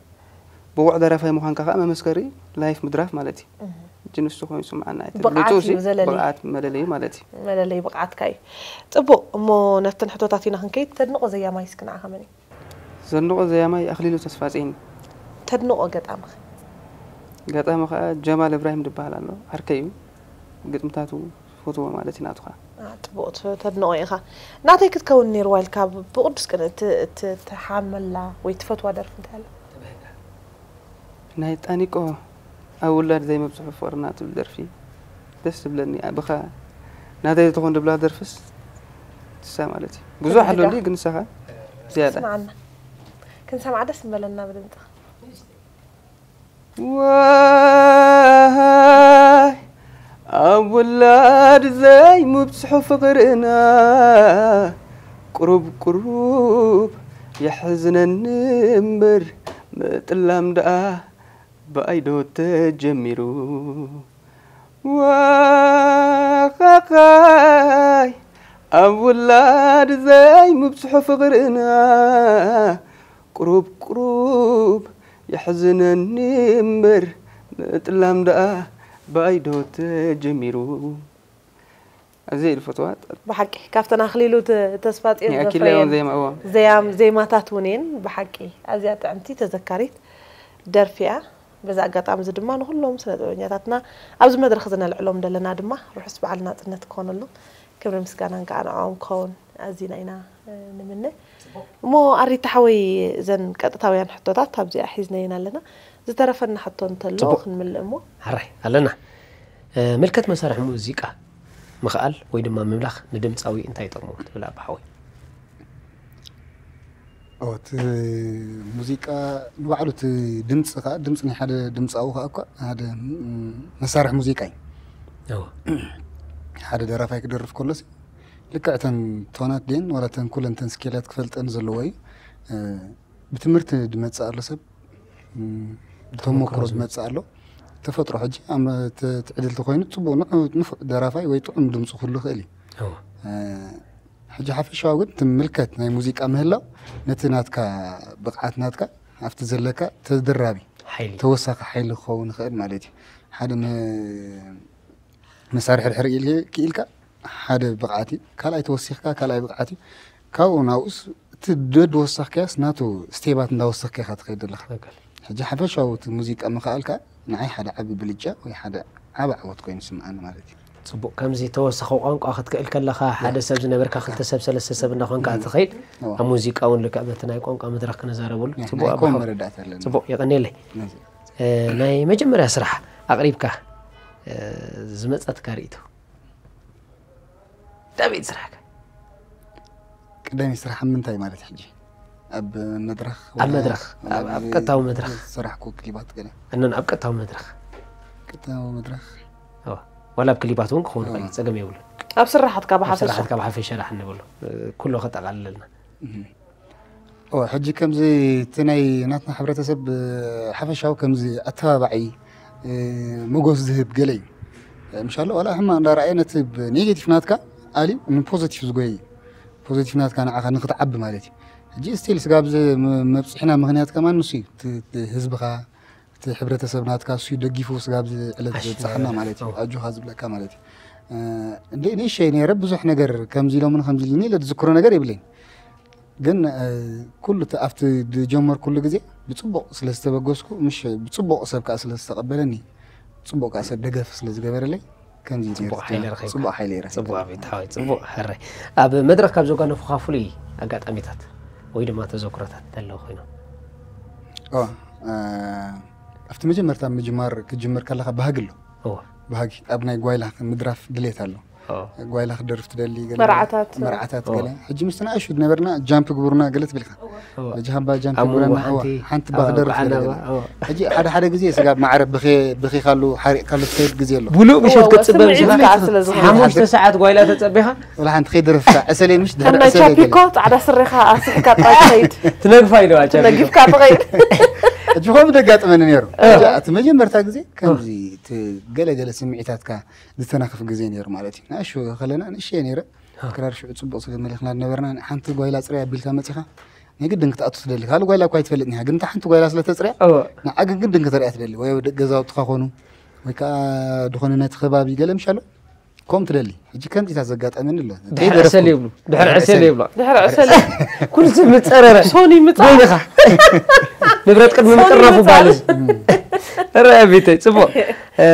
ብቑዕ ደራፋይ ምዃንካ ከዓ መመስከሪ ላይፍ ምድራፍ ማለት እዩ ሕጂ ንሱ ኮይኑ ይስምዓና። እቲ ብቕዓት ብልጹ እዩ ዘለለይ። ብቕዓት መለለዩ ማለት እዩ። መለለይ ብቕዓት ካይ። ጽቡቕ፣ እሞ ነፍተን ሕቶታት ኢና ክንከይድ። ተድንቖ ዘያማይ እስኪ ንዓኻ መን እዩ? ዘንድቆ ዘያማይ ኣኽሊሉ ተስፋጽዮን እዩ። ተድንቖ ገጣሚ ኸ? ገጣሚ ከዓ ጀማል እብራሂም ዝበሃል ኣሎ፣ ዓርከይ እዩ። ግጥምታቱ ፈትዎ ማለት እዩ ናቱ ከዓ። አ፣ ጽቡቕ፣ ተ-፣ ተድንቖ ኢኻ። ናተይ ክትከውን ነይርዋ ኢልካ ብ-፣ ብቕዱስ ቅን እት-፣ እት-፣ እትሓመላ ወይ ትፈትዋ ደርፊ እንታይ ኣላ? ናይ ጣኒቆ ኣብ ውላድ ዘይመብጽሑ ፍቕርና ትብል ደርፊ ደስ ትብለኒ። ብኻ ናተይ ትኾን ድብላ ደርፍስ ትሳ ማለት እዩ። ብዙሕ ትብል ኣሎ ዶ? እንዲ ግን ንሳኻ ዝያዳ። ስምዓና። ክንሰምዓ ደስ ምበለና ብድምጽኻ። ዋይ ኣብ ውላድ ዘይምብጽሑ ፍቕርና ቁሩብ ቁሩብ የሕዝነኒ እምበር ምጥላም ደኣ ብኣይዶ ተጀሚሩ። ዋኻኻይ ኣብ ውላድ ዘይምብጽሑ ፍቕርና ቁሩብ ቁሩብ የሕዝነኒ እምበር ምጥላም ደኣ ብኣይዶ ተጀሚሩ። ኣዝየ ኢሉ ፈትዋ። ብሓቂ ካብተን ኣኽሊሉ ተ-፣ ተስፋጽዮን ናይ ኣኪለ ዘፍረየን እውን ዜማ እዎ። ዘያም ዜማታት እውን እየን። ብሓቂ ኣዝያ ጥዕምቲ ተዘካሪት ደርፊ እያ። በዚ ኣጋጣሚ እዚ ድማ ንኩሎም ስነ ጥበበኛታትና ኣብዚ መድረኽ እዚ ነልዕሎም ዘለና ድማ ርሑስ በዓል ናጽነት ክኾነሎም ክብሪ ምስጋናን ከዓ ንዕኦም ክኸውን ኣዚና ኢና እ፣ ንምነ። እሞ ኣሪታ ሓወይ እዘን ቀጥታውያን ሕቶታት ኣብዚኣ ሒዝነየን ኣለና። ዝተረፈና ሕቶ እንተሎ ጽቡቕ። ክንምልእ እሞ ሕራይ ኣለና። እ፣ ምልከት መሳርሒ ሙዚቃ ምኽኣል ወይ ድማ ምምላኽ ንድምፃዊ እንታይ ይጠቕሞ ክትብል ኣባ ሓወይ? ኦ፣ እቲ ሙዚቃ ንባዕሉ እቲ ድምፂ ከዓ ድምፂ ናይ ሓደ ድምፃዊ ከዓ እኳ ሓደ ም፣ መሳርሒ ሙዚቃ እዩ። እዎ። ሓደ ደራፋይ ክደርፍ ከሎስ ልክዕ እተን ቶናት ድን ዋላ እተን ኩለን እተን ስኬላት ክፈልጠን ዘለዎ እዩ። እ፣ ብትምህርቲ ዝመፅእ ኣሎ ሰብ፣ ም፣ ብተሞክሮ ዝመፅእ ኣሎ። ተፈጥሮ ሕጂ ኣም-፣ ተ-፣ ትዕድልቲ ኮይኑ ፅቡቅ ንዑ-፣ ንፉዕ ደራፋይ ወይ ጥዑም ድምፂ ክህሉ ይኽእል እዩ። እዎ። እ፣ ሕጂ ሓፈሻዊ ግን ትምልከት ናይ ሙዚቃ ምህላው ነቲ ናትካ ብቕዓት ናትካ ኣብቲ ዘለካ ተደራቢ ሓይሊ። ተወሳኺ ሓይሊ ክኸውን ይኽእል ማለት እዩ። ሓደ መ-፣ መሳርሒ ድሕሪ ኢል-፣ ክኢልካ ሓደ ብቕዓት እዩ፣ ካልኣይ ተወሲኽካ ካልኣይ ብቕዓት እዩ። ካብኡ ናብኡስ እቲ ደድ ወሰኽካያስ ናቱ ስቴባት እንዳወሰኽካ ኢኻ ትኸይድ ዘለኻ። ትኽክል። ሕጂ ሓፈሻዊ እቲ ሙዚቃ ምኽኣልካ ንዓይ ሓደ ዓቢ ብልጫ ወይ ሓደ ዓቢ ዓወት ኮይኑ ይስምዓኒ ማለት እዩ። ጽቡቕ፣ ከምዚ ተወሳኺ ቋንቋ ክትክእል ከለኻ ሓደ ሰብ ዝነበርካ ክልተ ሰብ ሰለስተ ሰብ እንዳኾንካ ትኸይድ። እዋ። ኣብ ሙዚቃ እውን ልክዕ በቲ ናይ ቋንቋ መድረኽ ክንዛረበሉ ናይ ጽቡቕ ኣባ ኮም ሓው። መረዳእታ ኣለና። ጽቡቕ፣ የቐንየለይ። ነዚ እ፣ ናይ መጀመርያ ስራሕ ኣቕሪብካ፣ እ፣ ዝመጸትካ ርእይቶ? ዳቤት ስራሕካ? ቀዳሚ ስራሕ ኣብ ምንታይ ማለት ሕጂ? ኣብ መድረኽ ኣብ ወላ መድረኽ፣ ኣብ፣ ኣብ ቀጥታዊ መድረኽ። ዝሰራሕኩ ክሊባት ገለ? እነን ኣብ ቀጥታዊ መድረኽ። ቀጥታዊ መድረኽ። እዋ። ዋላ ኣብ ክሊባት እውን ክኸውን ይኽእል እዩ፣ ጸገም የብሉን። ኣብ ስራሓትካ ኣብ ብሓፈሻ ስራሓትካ ብሓፈሻ ራሕ ንብሎ፣ እ፣ ኩሎ ከጠቓልለልና። እህ። ኦ፣ ሕጂ ከምዚ እቲ ናይ ናትና ሕብረተሰብ፣ እ፣ ሓፈሻዊ ከምዚ ኣተባባዒ፣ እ፣ መጎስ ዝህብ ገለ እዩ። እ፣ ምሻሎ ዋላ ሕማቕ እንዳረኣየ ነቲ ብኔጌቲቭ ናትካ ኣልዩ ንፖዘቲቭ ዝጎይ እዩ። ፖዘቲቭ ናትካ ንዓኻ ንክትዓቢ ማለት እዩ። ሕጂ ስቲል ስጋብ ዚ ም-፣ መብፅሒና ምኽንያት ከማን ንሱ እዩ። እቲ፣ እቲ ህዝብኻ፣ እቲ ሕብረተሰብ ናትካ እሱ እዩ ደጊፉ ስጋብ ዚ ዕለት ኣሽ-፣ ዝበፅሓና ማለት እዩ። ኦ። ኣጆኻ ዝብለካ ማለት እዩ። እ፣ እንደ ንእሸይ ነይረ ብዙሕ ነገር ከምዚ ኢሎምን ከምዚ ኢሉኒ ኢለ ዝዝክሮ ነገር የብለይን። ግን፣ እ፣ ኩሉ እቲ ኣብቲ ዝጀመርኩሉ ግዜ ብጽቡቕ ስለ ዝተበገስኩ፣ ምሽ ብጽቡቕ ሰብ ከኣ ስለ ዝተቐበለኒ፣ ጽቡቕ ከኣ ሰብ ደገፍ ስለ ዝገበረለይ፣ ከምዚ እዩ ነይሩ ጽቡቕ እቲ ሓይሊ ረኺብካ። ጽቡቕ ሓይሊ ረኺበ። ጽቡቕ ኣቤት ሓወይ፣ ጽቡቕ ሕራይ። ኣብ መድረኽ ካብ ዘጓነፉኻ ፍሉይ ኣጋጣሚታት ወይ ድማ ተዘክሮታት እንተለዉ ኮይኖም? ኦ፣ እ፣ ኣብቲ መጀመርታ ምጅማር ክጅምር ከለኻ ባህጊ ኣሎ። እወ። ባህጊ ኣብ ናይ ጓይላ ምድራፍ ድሌት ኣሎ። ኦ። ጓይላ ክደርፍ ትደሊ፣ ገለ መርዓታት። መርዓታት ኦ። ገለ። ሕጂ ምስትና እሹ ዝነበርና ጃምፕ ግቡርና ገለ ትብልካ። እወ። ሕጂ ሃባ ጃምፕ ኣብ መንጎ ግቡርና፣ እወ፣ ሓንቲ ሓንቲ ኣብ ባክ ደርፍ ዓለባ፣ ገለ። እወ። ሕጂ ሓደ ሓደ ግዜ ስጋብ ማዕረ ብኸ-፣ ብኺኻሉ ሓሪቕካሉ ትኸይድ ግዜ ኣሎ። ብሉእ ምሸት እወ፣ ክትጽበ ስምዒት ምሽ ከኣ ስለ ዝኾነ። ሓሙሽተ ሰዓት ጓይላ ተጸቢኻ? ወላ ሓንቲ ከይደረፍካ፣ ዕሰለይ ምሽ ድሕሪ ከም ናይ ዕሰለይ ቻፒኮ ገለ። ጻዕዳ ስሬኻ ኣስሕካ ጥራይ ትኸይድ። ትነግፋ ኢለዋ ቻፒኮ። ነጊፍካ ትኸይድ። ሕጂ ከምኡ ደጋጥመኒ ነይሩ። ሕጂ እቲ መጀመርታ ግዜ ከምዚ እቲ ገለ ገለ ስምዒታትካ ዝተናኽፍ ግዜ ነይሩ ማለት እዩ። ንኣሹ ከለና ንእሽተይ ነይረ። ክራር ሽዑ ጽቡቕ ስለ መሊኽና ዝነበርና፣ ሓንቲ ጓይላ ጽረይ ኣቢልካ መጺኻ፣ ናይ ግድን ክትኣቱ ትደሊ። ካልእ ጓይላ እኳ ኣይትፈልጥን ኢኻ፣ ግን እታ ሓንቲ ጓይላ ስለ ተጽርያ፣ እወ። ንዓ ግን ግድን ከተርእያ ትደሊ። ወይ ኣብ ደገ ገዛውትኻ ኮኑ፣ ወይ ከዓ ዝኾነ ናይቲ ከባቢ ገለ ምሻሎ ከም ትደሊ። ሕጂ ከምዚታት ዘጋጠመኒ ኣሎ። ድሕር ዕሰል ይብሉ ድሕር ዕሰል ይብሉ። ድሕር ዕሰል ኩሉ ሰብ ምፀረረ ሶኒ ምፃ በይንኻ ንብረት ቅድሚ ምጥራፉ ምፃ። ባል ረ ቤተይ ፅቡቅ። እ፣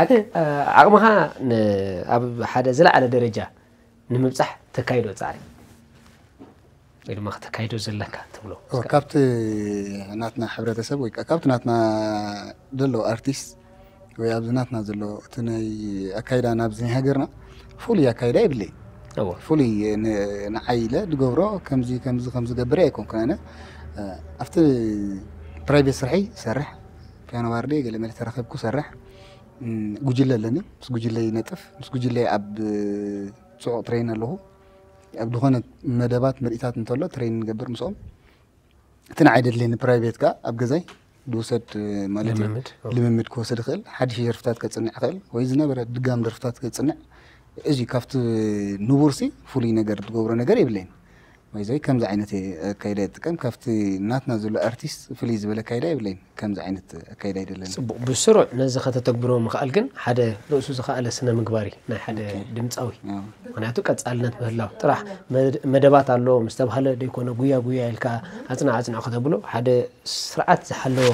ዓቅ- እ፣ ዓቕምኻ ን- ኣብ ሓደ ዝለዓለ ደረጃ ንምብፃሕ ተካይዶ ፃዕሪ ወይ ድማ ከተካይዶ ዘለካ ትብሎ። ካብቲ ናትና ሕብረተሰብ ወይ ከዓ ካብቲ ናትና ዘሎ ኣርቲስት ወይ ኣብዚ ናትና ዘሎ እቲ ናይ ኣካይዳ ናብዚ ናይ ሃገርና ፍሉይ ኣካይዳ የብለይ። እዎ። ፍሉይ ን- ንዓይ ኢለ ዝገብሮ ከምዚ ከምዚ ከምዚ ገብረ ኣይኮንኩን ኣነ። ኣብቲ ፕራይቬት ስርሐይ ይሰርሕ፣ ፒያኖ ባር ድየ ገለ መለ ተረኸብኩ ሰርሕ። እም፣ ጉጅለ ኣለኒ። ምስ ጉጅለ ይነጥፍ። ምስ ጉጅለ ኣብ ጽዑቕ ትሬን ኣለኹ። ኣብ ዝኾነ መደባት ምርኢታት እንተሎ ትሬን ንገብር ምስኦም። እቲ ንዓይ ደድልየኒ ፕራይቬት ከኣ ኣብ ገዛይ ዝውሰድ ማለት እዩ። ልምምድ። ልምምድ ክወስድ ይኽእል፣ ሓድሽ ደርፍታት ከጽንዕ ይኽእል፣ ወይ ዝነበረ ድጋም ደርፍታት ከጽንዕ። እዚ ካብቲ ንቡርሲ ፍሉይ ነገር ትገብሮ ነገር የብለይን። ወይ ዘይ ከምዚ ዓይነት ኣካይዳ ይጥቀም፣ ካብቲ ናትና ዘሎ ኣርቲስት ፍልይ ዝበለ ኣካይዳ የብለይን። ከምዚ ዓይነት ኣካይዳ ኣይደለና። ጽቡቕ፣ ብስሩዕ ነዚ ከተተግብሮ ምኽኣል ግን ሓደ ርእሱ ዝኸኣለ ስነ ምግባር እዩ ናይ ሓደ ድምፃዊ። ኣዎ። ምክንያቱ ቀጻልነት ምህላው ጥራሕ መድ- መደባት ኣሎ ምስ ተባህለ ደይኮነ ጉያ ጉያ ኢልካ ኣጽና ኣጽና ከተብሎ ሓደ ስርዓት ዝሓለወ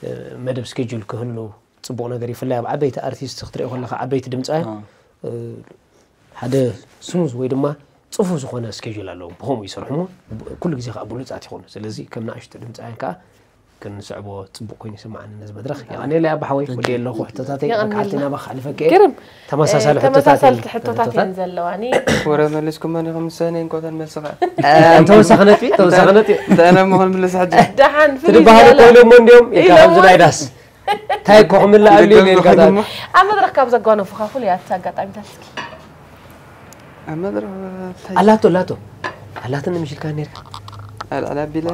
እ፣ መደብ ስኬጁል ክህሉ ጽቡቕ ነገር እዩ። ብፍላይ ኣብ ዓበይቲ ኣርቲስት ክትሪኦ ከለካ ዓበይቲ ድምፃውያን ኣዎ። እ፣ ሓደ ስሙዝ ወይ ድማ ጽፉፍ ዝኾነ ስኬጁል ኣለዎም። ብኸምኡ ይሰርሑ እሞ ብ- ኩሉ ግዜ ከዓ ብሉጻት ይኾኑ። ስለዚ ከም ንኣሽቱ ድምፃውያን ከዓ ክንስዕቦ ጽቡቕ ኮይኑ ይስምዓኒ ነዚ መድረኽ። የቐንየለይ ኣባ ሓወይ፣ ወዲ ኣለኹ ሕቶታተይ የቐንየልና። ብሓልቲ ናባኻ ኣሕልፈኪ እየ። ግርም። ተመሳሳሊ እ፣ ተመሳሳልቲ ሕቶታት ሕቶታት እየን ዘለዋኒ። ወረ መሊስኩም መን ኢኹም ንሰነ እንኮተን መልስኻ ተወሳኺ ነጥቢ ተወሳኺ ነጥቢ እንታይ ኢና ምኾን ምልስ ሕጂ ደሓን ፍልይ ትድበሃሉ ዝበለ ኮይኖሞ እንዲዮም ኢልካ ኢሎሞ። ከምዚ ናይ ዳስ እንታይ ኮ ክምልኣሉ ኢለ ኢልካ ይደግም እሞ ኣብ መድረኽ ካብ ዘጓነፉኻ ፍሉያት ኣጋጣሚታት እስኪ ኣብ መድረኽ እንታይ ኣላቶ ኣላቶ ኣላትኒ ምሽልካ ነርካ ኣልዕል ኣቢለ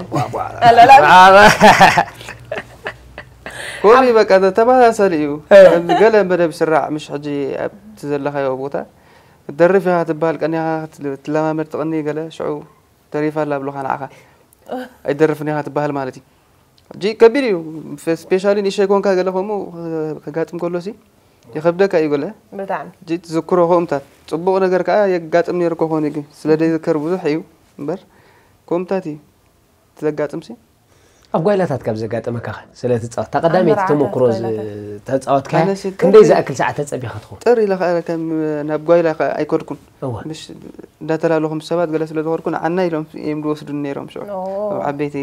ኣላላ ኮሚ በቃ ተመሳሳሊ እዩ። ገለ መደብ ስራዕ ምሽ ሕጂ ኣብቲ ዘለኻዮ ቦታ ክትደርፍ ኢኻ ትበሃል ቀኒኻ ትለማመድ ትቕኒ ገለ ሽዑ ተሪፋ ኣላ ብሎኻ ንዓኻ ኣይደርፍን ኢኻ ትበሃል ማለት እዩ። ሕጂ ከቢድ እዩ። ስፔሻሊ ንእሸይ ኮንካ ገለ ከምኡ ከጋጥም ከሎ ሲ ይኸብደካ እዩ ገለ ብጣዕሚ ሕጂ ትዝክሮ ከምኡታት ጽቡቕ ነገር ከዓ የጋጥም ነይሩ ክኾን እዩ ግን ስለ ዘይዝከር ብዙሕ እዩ እምበር ከምኡታት እዩ ትዘጋጥም ሲ ኣብ ጓይላታት ካብ ዘጋጠመካ ከ? ስለ ትፃወት እታ ቀዳመይቲ ኣብ ተመክሮ መርዓታት፣ ዝ- ተፃወትካያ ኣነ ሲ ክንደይ ጥሪ- ዝኣክል ሰዓት ተፀቢኻ ትኸውን? ጥር ኢለ ከዓ ከም ናብ ጓይላ ከዓ ኣይከድኩን እወ ምሽ እንዳተላለኹ ምስ ሰባት ገለ ስለ ዝኸድኩ ንዓና ኢሎም እዮም ዝወስዱኒ ነይሮም ሽዑ ኦ። ኣብ ዓበይቲ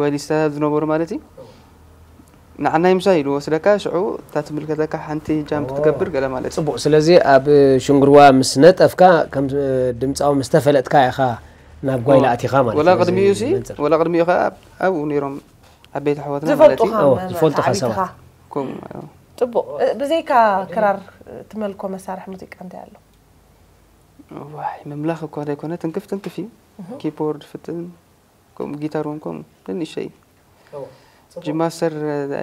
ጓይሊስታታት ዝነበሩ ማለት እዩ ንዓናይ ምሳይ ኢሉ ወስደካ ሽዑ እታ ትምልከተካ ሓንቲ ጃምፕ ትገብር ገለ ማለት እዩ ፅቡቅ። ስለዚ ኣብ ሽንግርዋ ምስ ነጠፍካ ከም ድምፃዊ ምስ ተፈለጥካ ኢኻ ናብ ጓይላ ኣቲኻ ማለት ወላ እዩ። ቅድሚኡ ሲ እዚ መንፅር። ወላ ቅድሚኡ ከዓ ኣብኡ ነይሮም ዓበይቲ ኣሕዋትና ማለት እዩ ዝፈልጡኻ እዎ፣ መ- ዝፈልጡኻ ዓቢትኻ። ሰባት። ከምኡ እዮም። ጽቡቕ እ፣ ብዘይካ ክራር ትመልኮ መሳርሒ ሙዚቃ እንታይ ኣሎ? ዋይ ምምላኽ እኳ ዘይኮነ ትንክፍ ትንክፍ እዩ ኪፖርድ ፍትን ከምኡ ጊታር እውን ከምኡ ንንእሸይ እዩ ጂ ማስተር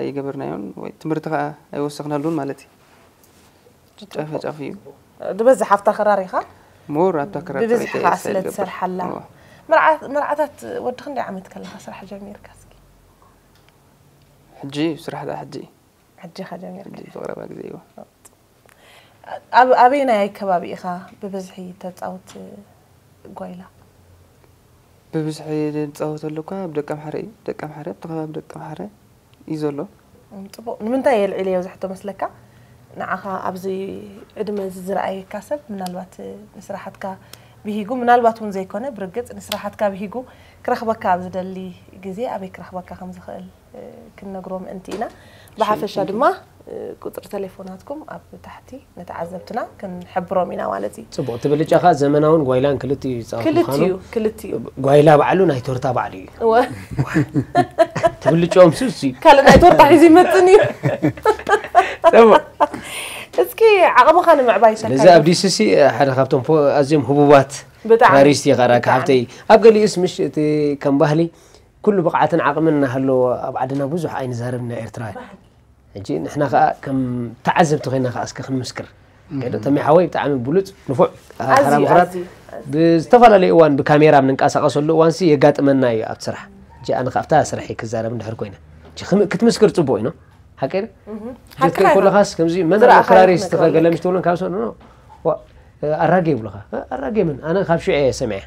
ኣይገበርናዮን ወይ ትምህርቲ ከዓ ኣይወሰኽናሉን ማለት እዩ ጫፈ ጫፍ እዩ ዝበዝሕ ኣብታ ክራር ኢኻ ሞር ኣብታ ክራር ብብዝሒ ጥራይ ከዓ እየ ስለ ዝገብር። ትሰርሓላ እዋ። መርዓ- መርዓታት ወዲ ክንደይ ዓመት ከለኻ ስራሕ ጀሚርካ እስኪ ሕጂ ስራሕ ደኣ ሕጂ ሕጂ ኢኻ ጀሚርካ ሕጂ ዝቐረባ ግዜ እዩ ኣብ ኣበየናይ ከባቢ ኢኻ ብብዝሒ ተፃውት ጓይላ ብብዝሒ ዝፃወተሉ እኳ ኣብ ደቀምሓረ እዩ ደቀምሓረ ኣብቲ ከባቢ ደቀምሓረ እዩ ዘሎ እም፣ ፅቡቅ ንምንታይ የልዒለዮ ዝሕቶ መስለካ ንዓኻ ኣብዚ ዕድመ እዚ ዝረኣየካ ሰብ ምናልባት ንስራሓትካ ብሂጉ ምናልባት እውን ዘይኮነ ብርግፅ ንስራሓትካ ብሂጉ ክረኽበካ ኣብ ዝደሊ ግዜ ኣበይ ክረኽበካ ከም ዝኽእል እ፣ ክንነግሮ ምእንቲ ኢና ብሓፈሻ ድማ እ፣ ቁፅሪ ቴሌፎናትኩም ኣብ ታሕቲ ንተዓዘብትና ክንሕብሮም ኢና ማለት እዩ ፅቡቅ ትብልጫኻ ዘመናውን ጓይላን ክልቲኡ ይፃወት ምዃኑ ክልቲኡ ክልቲኡ ጓይላ ባዕሉ ናይ ቶርታ ባዕሉ እዩ እወ ትብልጭኦም ሱስ እዩ ካልእ ናይ ቶርታ ሒዙ ይመፅን እዩ ፅቡቅ እስኪ ዓቕምኻ ንምዕባይ ስለዚ ሰካይ ኣብ ዲስሲ ሓደ ካብቶም ፖ- ኣዝዮም ህቡባት ብጣዕሚ ክራሪስት ይቐራ ብጣዕሚ። ካብተይ ኣብ ገሊኡስ ምሽ እቲ ከም ባህሊ ኩሉ ብቕዓትን ዓቕምን እናሃለዎ ኣብ ዓድና ብዙሕ ኣይንዛረብ ኢና ኤርትራውያን ሕጂ ንሕና ከዓ ከም ተዓዘብቲ ኮይና ከዓ እስከ ክንምስክር ከዶ ተሚ ሓወይ ብጣዕሚ ብሉፅ ንፉዕ ኣዝዩ ሓራምኽራት ኣዝዩ ብዝተፈላለዩ እዋን ብካሜራ ኣብ ንንቀሳቀሰሉ እዋንሲ የጋጥመና እዩ ኣብቲ ስራሕ ሕጂ ኣነ ካብታ ስራሕ ክዛረብ እንድሕር ኮይነ ሕጂ ክም- ክትምስክር ፅቡቅ እዩ ነው ሓቀይ ሓቅኻ ኢኻ። ከለኻስ ከምዚ መን ኣሎ ዝረኣኻዮ ክራሪ ክትነግረኒ ዝተኸገለ ኣለካ። ምሽ ትብሎን ካብ ሰ ኖ ዋ ኣራጊ ይብሉኻ ኣራጊ ምን ኣነ ካብ ሽዑ እየ ሰሚዐ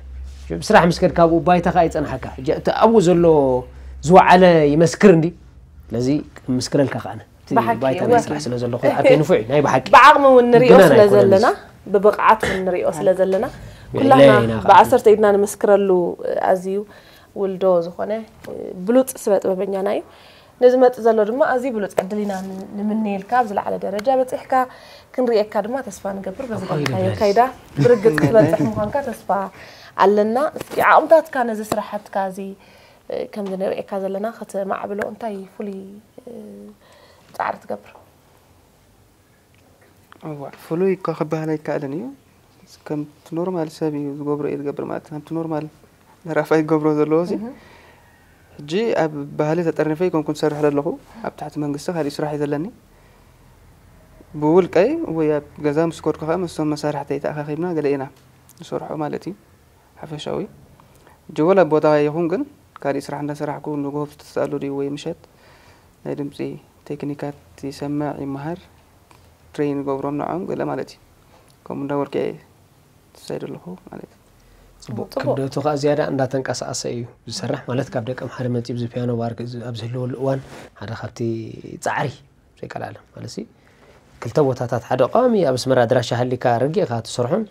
ስራሕ ምስ ከድካ ኣብኡ ባይታኻ ኣይፀንሓካ ሕጂ እቲ ኣብኡ ዘሎ ዝወዓለ ይመስክር እንዲ ስለዚ ምስክረልካ ከኣነ እቲ ብሓቂ ባይታ እወ። ናይ ስራሕ ስለ ዘለኹ ዓርከይ ንፉዕ እዩ ናይ ብሓቂ ብዓቕሚ እውን ንሪኦ ግና ስለ ኣይኮነን ዘለና ብብቕዓት እውን ንሪኦ ስለ ዘለና ብዕለ ኩላና ኢና ከዓ ብዓሰርተ ኢድና ንምስክረሉ ኣዝዩ ውልዶ ዝኾነ ብሉፅ ስነ ጥበበኛና እዩ። ነዚ መፅእ ዘሎ ድማ ኣዝዩ ብሉፅ ዕድል ኢና ንምነየልካ ኣብ ዝለዓለ ደረጃ በፂሕካ ክንሪኤካ ድማ ተስፋ ንገብር በዚ ኣኳይ ደልካዮ ይደብላል። ካይዳ ብርግፅ ክትበፅሕ ምዃንካ ተስፋ ኣለና። እስኪ ዓቕምታትካ ነዚ ስራሕትካ እዚ ከምዚ ንሪኤካ ዘለና ከተማዕብሎ እንታይ ፍሉይ ፃዕሪ ትገብር? እዋ ፍሉይ እኳ ክበሃል ኣይከኣልን እዩ። ከምቲ ኖርማል ሰብ እዩ ዝገብሮ እየ ዝገብር ማለት እዩ። ከምቲ ኖርማል ደራፋይ ዝገብሮ ዘለዎ እዚ ሕጂ ኣብ ባህሊ ተጠርኒፈ ኣይኮንኩን ዝሰርሕ ዘለኹ። ኣብ ትሕቲ መንግስቲ ካሊእ ስራሕ እዩ ዘለኒ። ብውልቀይ ወይ ኣብ ገዛ ምስ ከድኩ ከዓ ምስቶም መሳርሕተይ ተኣኻኺብና ገለ ኢና ንሰርሖ ማለት እዩ። ሓፈሻዊ ጀወል ኣብ ቦታ ይኹን ግን ካሊእ ስራሕ እንዳሰራሕኩ ንግሆ ትስኣሉ ድዩ ወይ ምሸት ናይ ድምፂ ቴክኒካት ይሰምዕ ይመሃር ትሬን ይገብሮም ንዖም ገለ ማለት እዩ። ከምኡ እንዳበልኩ እየ ትሳይድ ኣለኹ ማለት እዩ። ጽቡቅ ጽቡቅ። ክብደቱ ከዓ ዝያዳ እንዳተንቀሳቀሰ እዩ ዝሰርሕ ማለት ካብ ደቂ ኣምሓረ መፂኡ ብዚ ፒያኖ ባር ኣብዚ ህልወሉ እዋን ሓደ ካብቲ ፃዕሪ ዘይቀላለ ማለት ሲ ክልተ ቦታታት ሓደ ቋሚ ኣብ ኣስመራ ኣድራሻ ሃሊካ ረጊእካ ትሰርሖን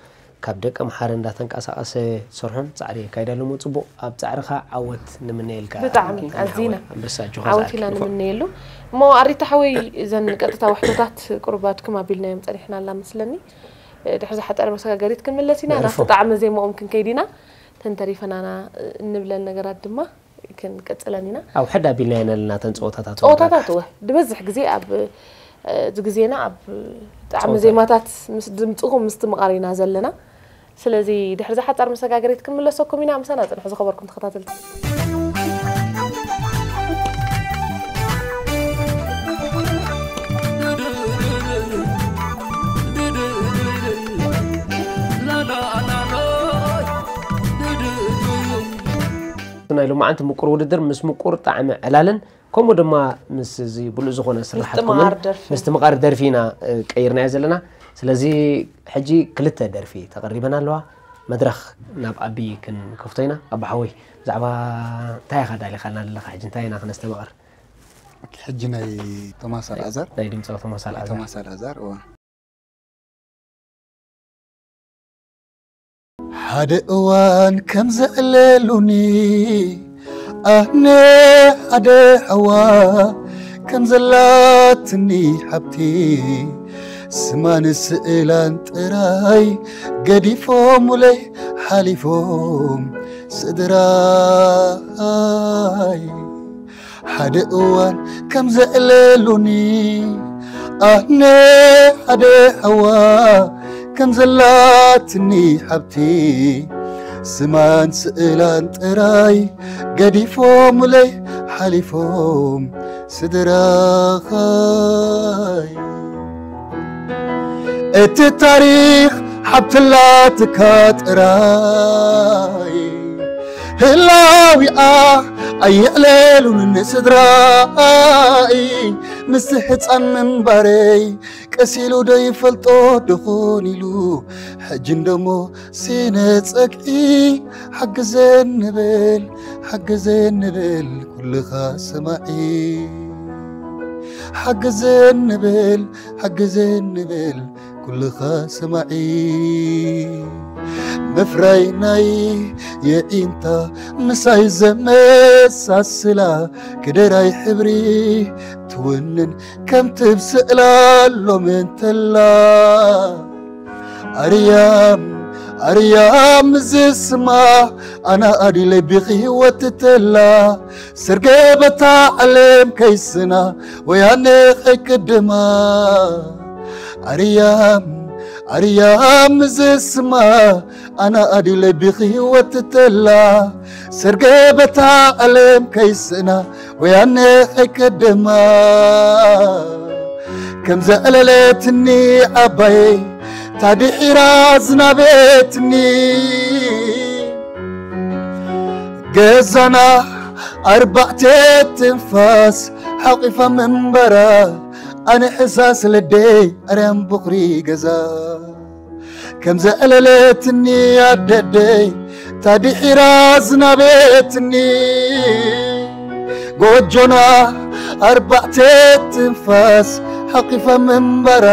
ካብ ደቂ ኣምሓረ እንዳተንቀሳቀሰ ትሰርሖን ፃዕሪ የካይዳሉ እሞ ፅቡቅ ኣብ ፃዕርካ ዓወት ንምነየልካ ብጣዕሚ ሓወይ ኣዚና ኣንበሳ ኣጆኻ ዓወት ኢና ዝኣክል ንፉዕ። ንምነየሉ። እሞ ኣሪታ ሓወይ እዘን ቀጥታ ውሕቶታት ቁሩብ ኣድክም ኣቢልናዮም ፀኒሕና ኣላ መስለኒ። ድሕሪ ዝሓፀረ መሰጋገሪት ክንምለስ ኢና ናብቲ መዕርፎ። ጣዕመ ዜማኦም ክንከይድ ኢና። ተንተሪፈናና እንብለን ነገራት ድማ ክንቅፅለን ኢና። ኣብ ሕድ ኣቢልና ኢና ኣለና ተን ፀወታታት ፀወታታት እወ ዝበዝሕ ግዜ ኣብ እዚ ግዜና ኣብ ጣዕሚ ፀወታ። ዜማታት ምስ ድምፅኹም ምስትምቓር ኢና ዘለና። ስለዚ ድሕሪ ዝሓፃር መሰጋገሪት ክንምለሰኩም ኢና። ምሳና ፅንሑ ዝኸበርኩም ተኸታተልቲ። ናይ ሎማዓንቲ ምቁር ውድድር ምስ ምቁር ጣዕሚ ዕላልን ከምኡ ድማ ምስ እዚ ብሉእ ዝኾነ ስራሓትኩምን ምስትምቓር ደርፊ። ምስትምቓር ደርፊ ኢና ቀይርናዮ ዘለና። ስለዚ ሕጂ ክልተ ደርፊ ተቐሪበን ኣለዋ። መድረኽ ናብ ኣቢ ክንከፍቶ ኢና። ኣባ ሓወይ ብዛዕባ እንታይ ኢኻ ዳሊኻልና ዘለኻ ሕጂ እንታይ ኢና ክነስተማቕር? ሕጂ ናይ ቶማስ ኣልኣዛር ናይ ድምፃዊ ቶማስ ኣልኣዛር ቶማስ ኣልኣዛር እዋ ሓደ እዋን ከም ዘዕለሉኒ ኣነ ሓደ ሓዋ ከም ዘላትኒ ሓብቲ ስማን ስእላን ጥራይ ገዲፎሙለይ ሓሊፎም ስድራይ ሓደ እዋን ከም ዘዕለሉኒ ኣነ ሓደ ሓዋ ከም ዘላትኒ ሓብቲ ስማን ስእላን ጥራይ ገዲፎምለይ ሓሊፎም ስድራኸይ እቲ ታሪኽ ሓብትላትካ ጥራይ ህላዊኣ ኣየዕለሉን ንስድራይ ምስቲ ህፃን ምንባረይ ቀሲሉ ዶ ይፈልጦ ድኹን ኢሉ ሕጂ እንደሞ ስነ ፀግዒ ሓግዘን ንብል ሓግዘን ንብል ኩልኻ ሰማዒ ሓግዘን ንብል ሓግዘን ንብል ኩልኻ ሰማዒ ምፍራይ ናይ የዒንታ ምሳይ ዘመሳስላ ክደራይ ሕብሪ ትውንን ከም ትብስእላ ሎም እንተላ ኣርያም ኣርያም ዝስማ ኣና ኣዲለይ ብኽህወት ተላ ስርገበታ ዓለም ከይስና ወያነ ከይቅድማ ኣርያም ኣርያም ዝስማ ኣና ኣዲለይ ብኽህወት ተላ ስርገበታ ዓለም ከይስና ወያነ ከይቀደማ ከም ዘዕለለትኒ ዓባየይ ታድሒራ ዝናበትኒ ገዛና ኣርባዕተ ትንፋስ ሓቂፋ ምንባራ ኣነ ሕሳስ ለደይ ኣርያም ቦኽሪ ገዛ ከም ዘዕለለትኒ ኣደደይ ታዲሒራ ዝናበትኒ ጎጆና ኣርባዕተ ትንፋስ ሓቂፋ ምንባራ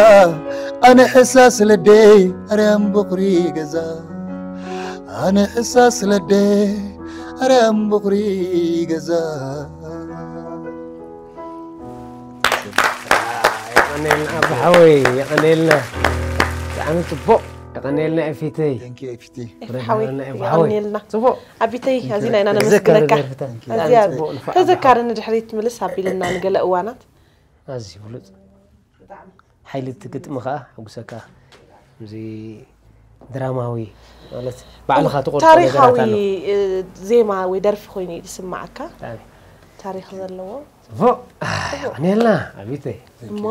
ኣነ ሕሳስ ለደይ ኣርያም ቦኽሪ ገዛ ኣነ ሕሳስ ለደይ ኣርያም ቦኽሪ ገዛ የቐኔልና ኣቦ ሓወይ፣ የቐኔልና። ብጣዕሚ ጽቡቕ። የቐኔልና ኤፊተይ። Thank you ኤፊቲ። ኤፍ ሓወይ የቐኔልና ኤፍ ሓወይ። የቐኔልና። ጽቡቕ። ኣቢተይ ኣዚና ኢና ተዘካሪ ነመስግነካ። ደርፍታት። ኣዝያ ጽቡቕ ልፋዕ ተዘካሪ ንድሕሪት ትምልስ ኣቢልና ንገለ እዋናት። ኣዝዩ ብሉጽ። ሓይሊ እቲ ግጥሚ ኸኣ ሕጉሰካ። እዚ ድራማዊ ማለት ባዕልኻ ትቆርጦ ታሪኻዊ ነገራት ኣሎ። እ፣ ዜማ ወይ ደርፊ ኮይኑ እዩ ዝስማዓካ። ብጣዕሚ። ታሪኽ ዘለዎ። ጽቡቕ። ኣህ፣ የቐኔልና ኣቢተይ። እሞ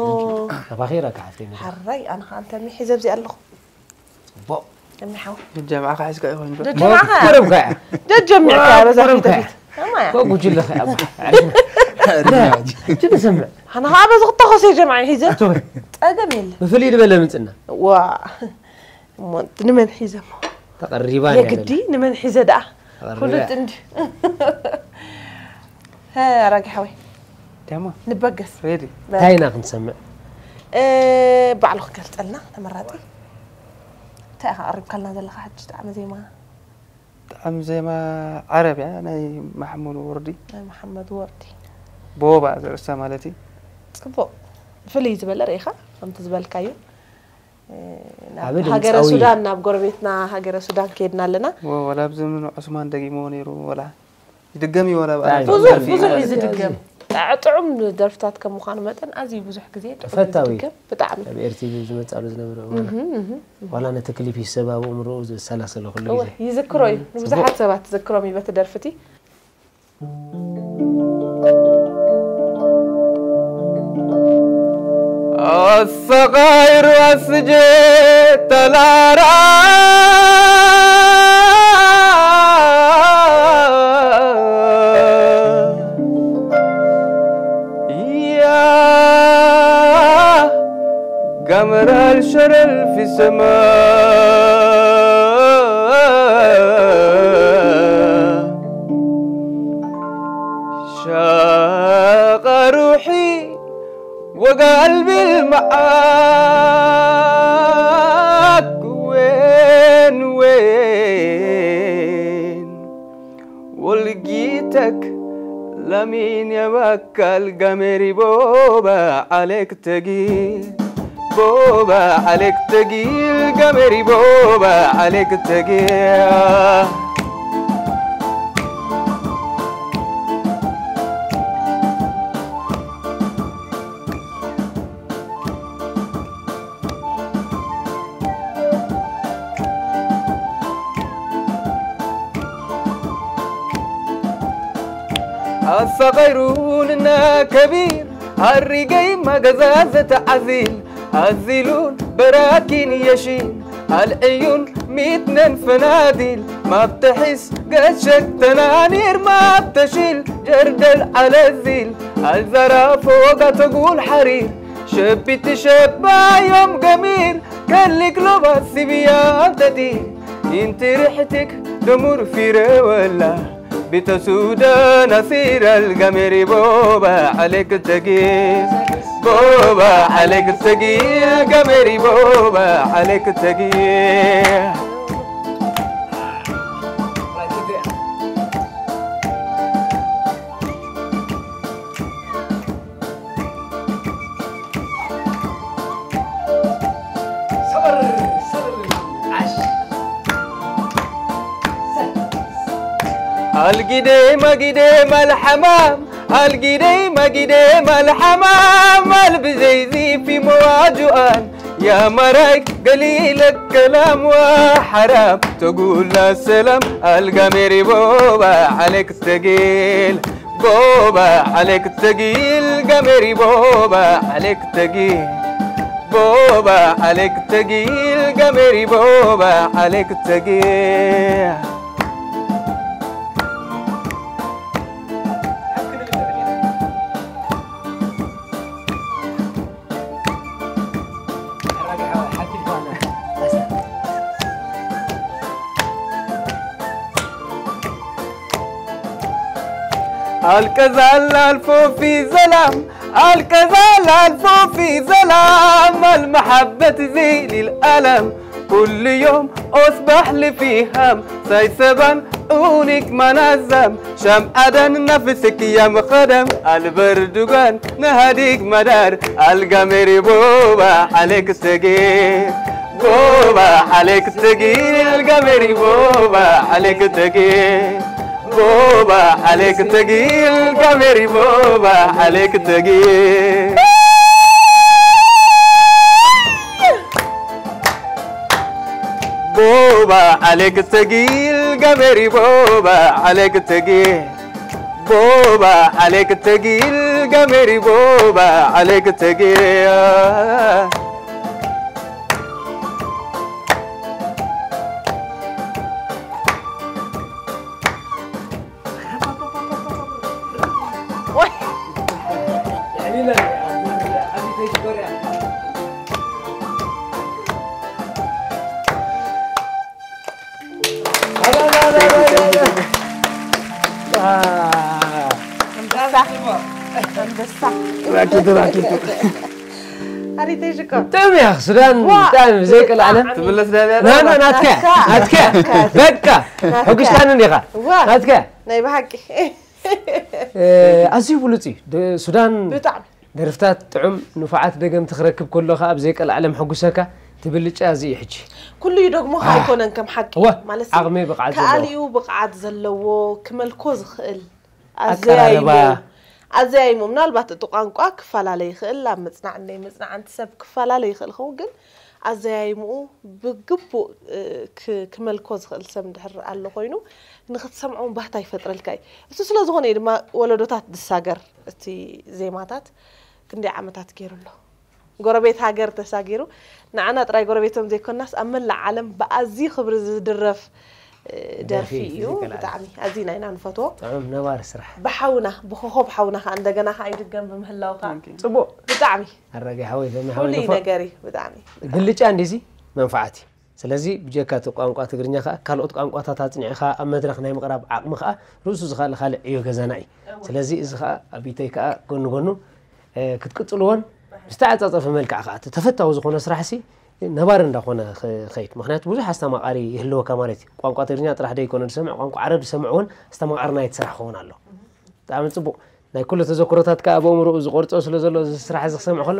ኣባኺራ ካሓፍተይ። ሓራይ ኣነ ኸዓ እንተ ሚሒዘ ኣብዚ ኣለኹ። ጽቡቕ። እሚሓው ጀምዓኻ ሒዝካ ይኾን ዶ? ደጀማኻ ቀረብካ እያ። ደጀሚዕካ በዛ ቀረብካ ፊት እያ። ለፊት። ኣማያ ወጉጅለ ኸኣ። ጅን ሰምዕ። ሓና ኸዓ በዚ ክተኾስ እየ ጀምዓ ሒዘ። ኣቶይ። ጸገም የለ። ብፍልይ ዝበለ ምጽና። ዋ እሞ ንመን ሒዘ እሞ ተቐሪባ የግዲ ንመን ሒዘ ደኣ ተቐሪባ። ፍሉጥ እንዲ ሀ ኣራጊ ሓወይ ደሞ ንበገስ ሬዲ በል። እንታይ ኢና ክንሰምዕ? እ፣ ባዕሉ ክገልጸልና ተመራጺ እንታይ ኢኻ ቀሪብካልና ዘለኻ ሕጂ ጣዕሚ ዜማ ጣዕሚ ዜማ ዓረብ እያ ናይ ማሕሙድ ወርዲ ናይ መሓመድ ወርዲ ቦባ ዝርእሳ ማለት እዩ ጽቡቕ ፍልይ ዝበለ ርኢኻ ከምቲ ዝበልካዮ እ፣ ናብ ዓቢ ሃገረ ድምጻዊ። ሱዳን ናብ ጎረቤትና ሃገረ ሱዳን ከይድና ኣለና ወ- ወላ ኣብዚ ምን ዑስማን ደጊሞ ነይሩ ወላ ይድገም እዩ ወላ በዓል ጣዕሚ ብዙሕ ደምጺ ብዙሕ እዩ ደምጺ ዝድገም ጣዕ- ጥዑም ደርፍታት ከም ምዃኑ መጠን ኣዝዩ ብዙሕ ግዜ ጥዑም እዩ ተፈታዊ። ዝድገም ብጣዕሚ ኣብ ኤርቲቪ ዝመጻሉ ዝነበረ እዋን ዋላ ነቲ ክሊፕ ይሰባብኡ ምርኡ ዘሰላሰለ ኩሉ እወ ግዜ ይዝክሮ እዩ ንብዙሓት ሰባት ዝክሮም እዩ በቲ ደርፍቲ ኣሰቓይሩ ኣስጀ ተላራ يا قمر الشرف في سما شاق روحي وقلبي المعاك وين وين ولقيتك لمين يا بكال قمري بوبا عليك تقيل بوبا عليك تقيل قمري بوبا عليك تقيل الصغيرون الناكبين الرقي ما قزازة عزيل الزيلون براكين يشين العيون ميتنن فناديل ما بتحس قشك تنانير ما بتشيل جردل على الزيل الزرا فوق تقول حرير شبي تشبع يوم قمير كلك لو بس بيا تدي انت ريحتك دمر في رولا بتسودا نصير القمر بوبا عليك تقيل بوبا عليك تقيل قمر بوبا عليك تقيل القديم قديم الحمام القديم قديم الحمام البزيزي في مواجهان يا مرايك قليل الكلام وحرام تقول لا سلام القمر بوبا عليك ثقيل بوبا عليك ثقيل قمري بوبا عليك ثقيل بوبا عليك ثقيل قمري بوبا عليك ثقيل القزال الفوفي زلام، القزال الفوفي زلام، المحبة زي للألم. كل يوم أصبح لي في هم، سايسبان أونيك منظم. شم أدن نفسك يا مخدم، البردوغان نهديك مدار. القمري بوبا عليك تقيل، بوبا عليك تقيل، القمري بوبا عليك تقيل. بوبا عليك تقيل، قمري بوبا عليك تقيل. بوبا عليك تقيل، قمري بوبا عليك تقيل. بوبا عليك تقيل، قمري بوبا عليك تقيل. ኣንበሳ። ኣንበሳ። ራኪቱ፣ ራኪቱ። ኣሪተይ ሽኮር። ጥዑም እያ ሱዳን፣ ዋ። ብጣዕሚ ብዘይቀልዓለ። ትምለስ ዳብያ ና፣ ና፣ ናትካ፣ ናትካ። ናትካ። በቃ። ናትካ። ሕጉስታኒ እንዲኻ። ዋ። ናትካ። ናይ ብሓቂ። እ፣ ኣዝዩ ብሉጽ እዩ። ደ-፣ ሱዳን ብጣዕሚ። ደርፍታት ጥዑም ንፉዓት ደገምቲ ክረክብ ከሎ ከኣ ብዘይቀልዓለ መሐጉሰካ ትብልጫ እዚ እዩ ሕጂ። ኩሉ እዩ ደግሞ ኣይኮነን ከም ሓቂ። እወ፣ ማለት ዓቕሚ ብቕዓት ዘለዎ። ከኣሊኡ ብቕዓት ዘለዎ ክመልኮ ዝኽእል ኣዘያይሞ ኣቀራርባ። ኣዘያይሞ ምናልባት እቲ ቋንቋ ክፈላለ ይኽእል ኣብ መጽናዕን ናይ መጽናዕንቲ ሰብ ክፈላለ ይኽእል ኸውን ግን ኣዘያይምኡ ብግቡእ እ፣ ክ- ክመልኮ ዝኽእል ሰብ እንድሕር ኣሎ ኮይኑ ንኽትሰምዖ እውን ባህታ ይፈጥረልካ እዩ እሱ ስለ ዝኾነ እዩ ድማ ወለዶታት ዝሳገር እቲ ዜማታት ክንደይ ዓመታት ገይሩ ኣሎ ጎረቤት ሃገር ተሳጊሩ ንዓና ጥራይ ጎረቤቶም ዘይኮናስ ኣብ መላእ ዓለም ብኣዝዩ ክብሪ ዝድረፍ ደርፊ እዩ። ብጣዕሚ ኣዚና ኢና ንፈትዎ። ጥዑም ነባሪ ስራሕ። ብሓውና ብኾኾብ ሓውና ከዓ እንደገና ከዓ ይድገም ብምህላው ከዓ ጽቡቅ። ብጣዕሚ ኣረጋይ ሓወይ ተሚ ሓወይ ፍሉይ ንፎ። ነገር እዩ ብጣዕሚ። ግልጫ እንዲዚ መንፋዓት እዩ። ስለዚ ብጀካ እቲ ቋንቋ ትግርኛ ከዓ ካልኦት ቋንቋታት ኣጽኒዕኻ ኣብ መድረኽ ናይ ምቕራብ ዓቕሚ ከዓ ርእሱ ዝኸኣለ ካልእ ዕዮ ገዛና እዩ። ስለዚ እዚ ከዓ ኣቢተይ ከዓ ጎኒ ጎኑ ክትቅፅልዎን ብዝተዓፃፀፈ መልክዕ ከዓ እቲ ተፈታዊ ዝኾነ ስራሕሲ ነባሪ እንዳኾነ ክኸይድ ምክንያቱ ብዙሕ ኣስተማቓሪ ይህልወካ ማለት እዩ ቋንቋ ትግርኛ ጥራሕ ደይኮነ ዝሰምዕ ቋንቋ ዓረብ ዝሰምዕ እውን ኣስተማቓሪ ናይቲ ስራሕ ክኸውን ኣሎ ብጣዕሚ ፅቡቕ ናይ ኩሉ ተዘክሮታት ከዓ ኣብ ኣእምሮኡ ዝቆርፆ ስለ ዘሎ እዚ ስራሕ እዚ ክሰምዕ ከሎ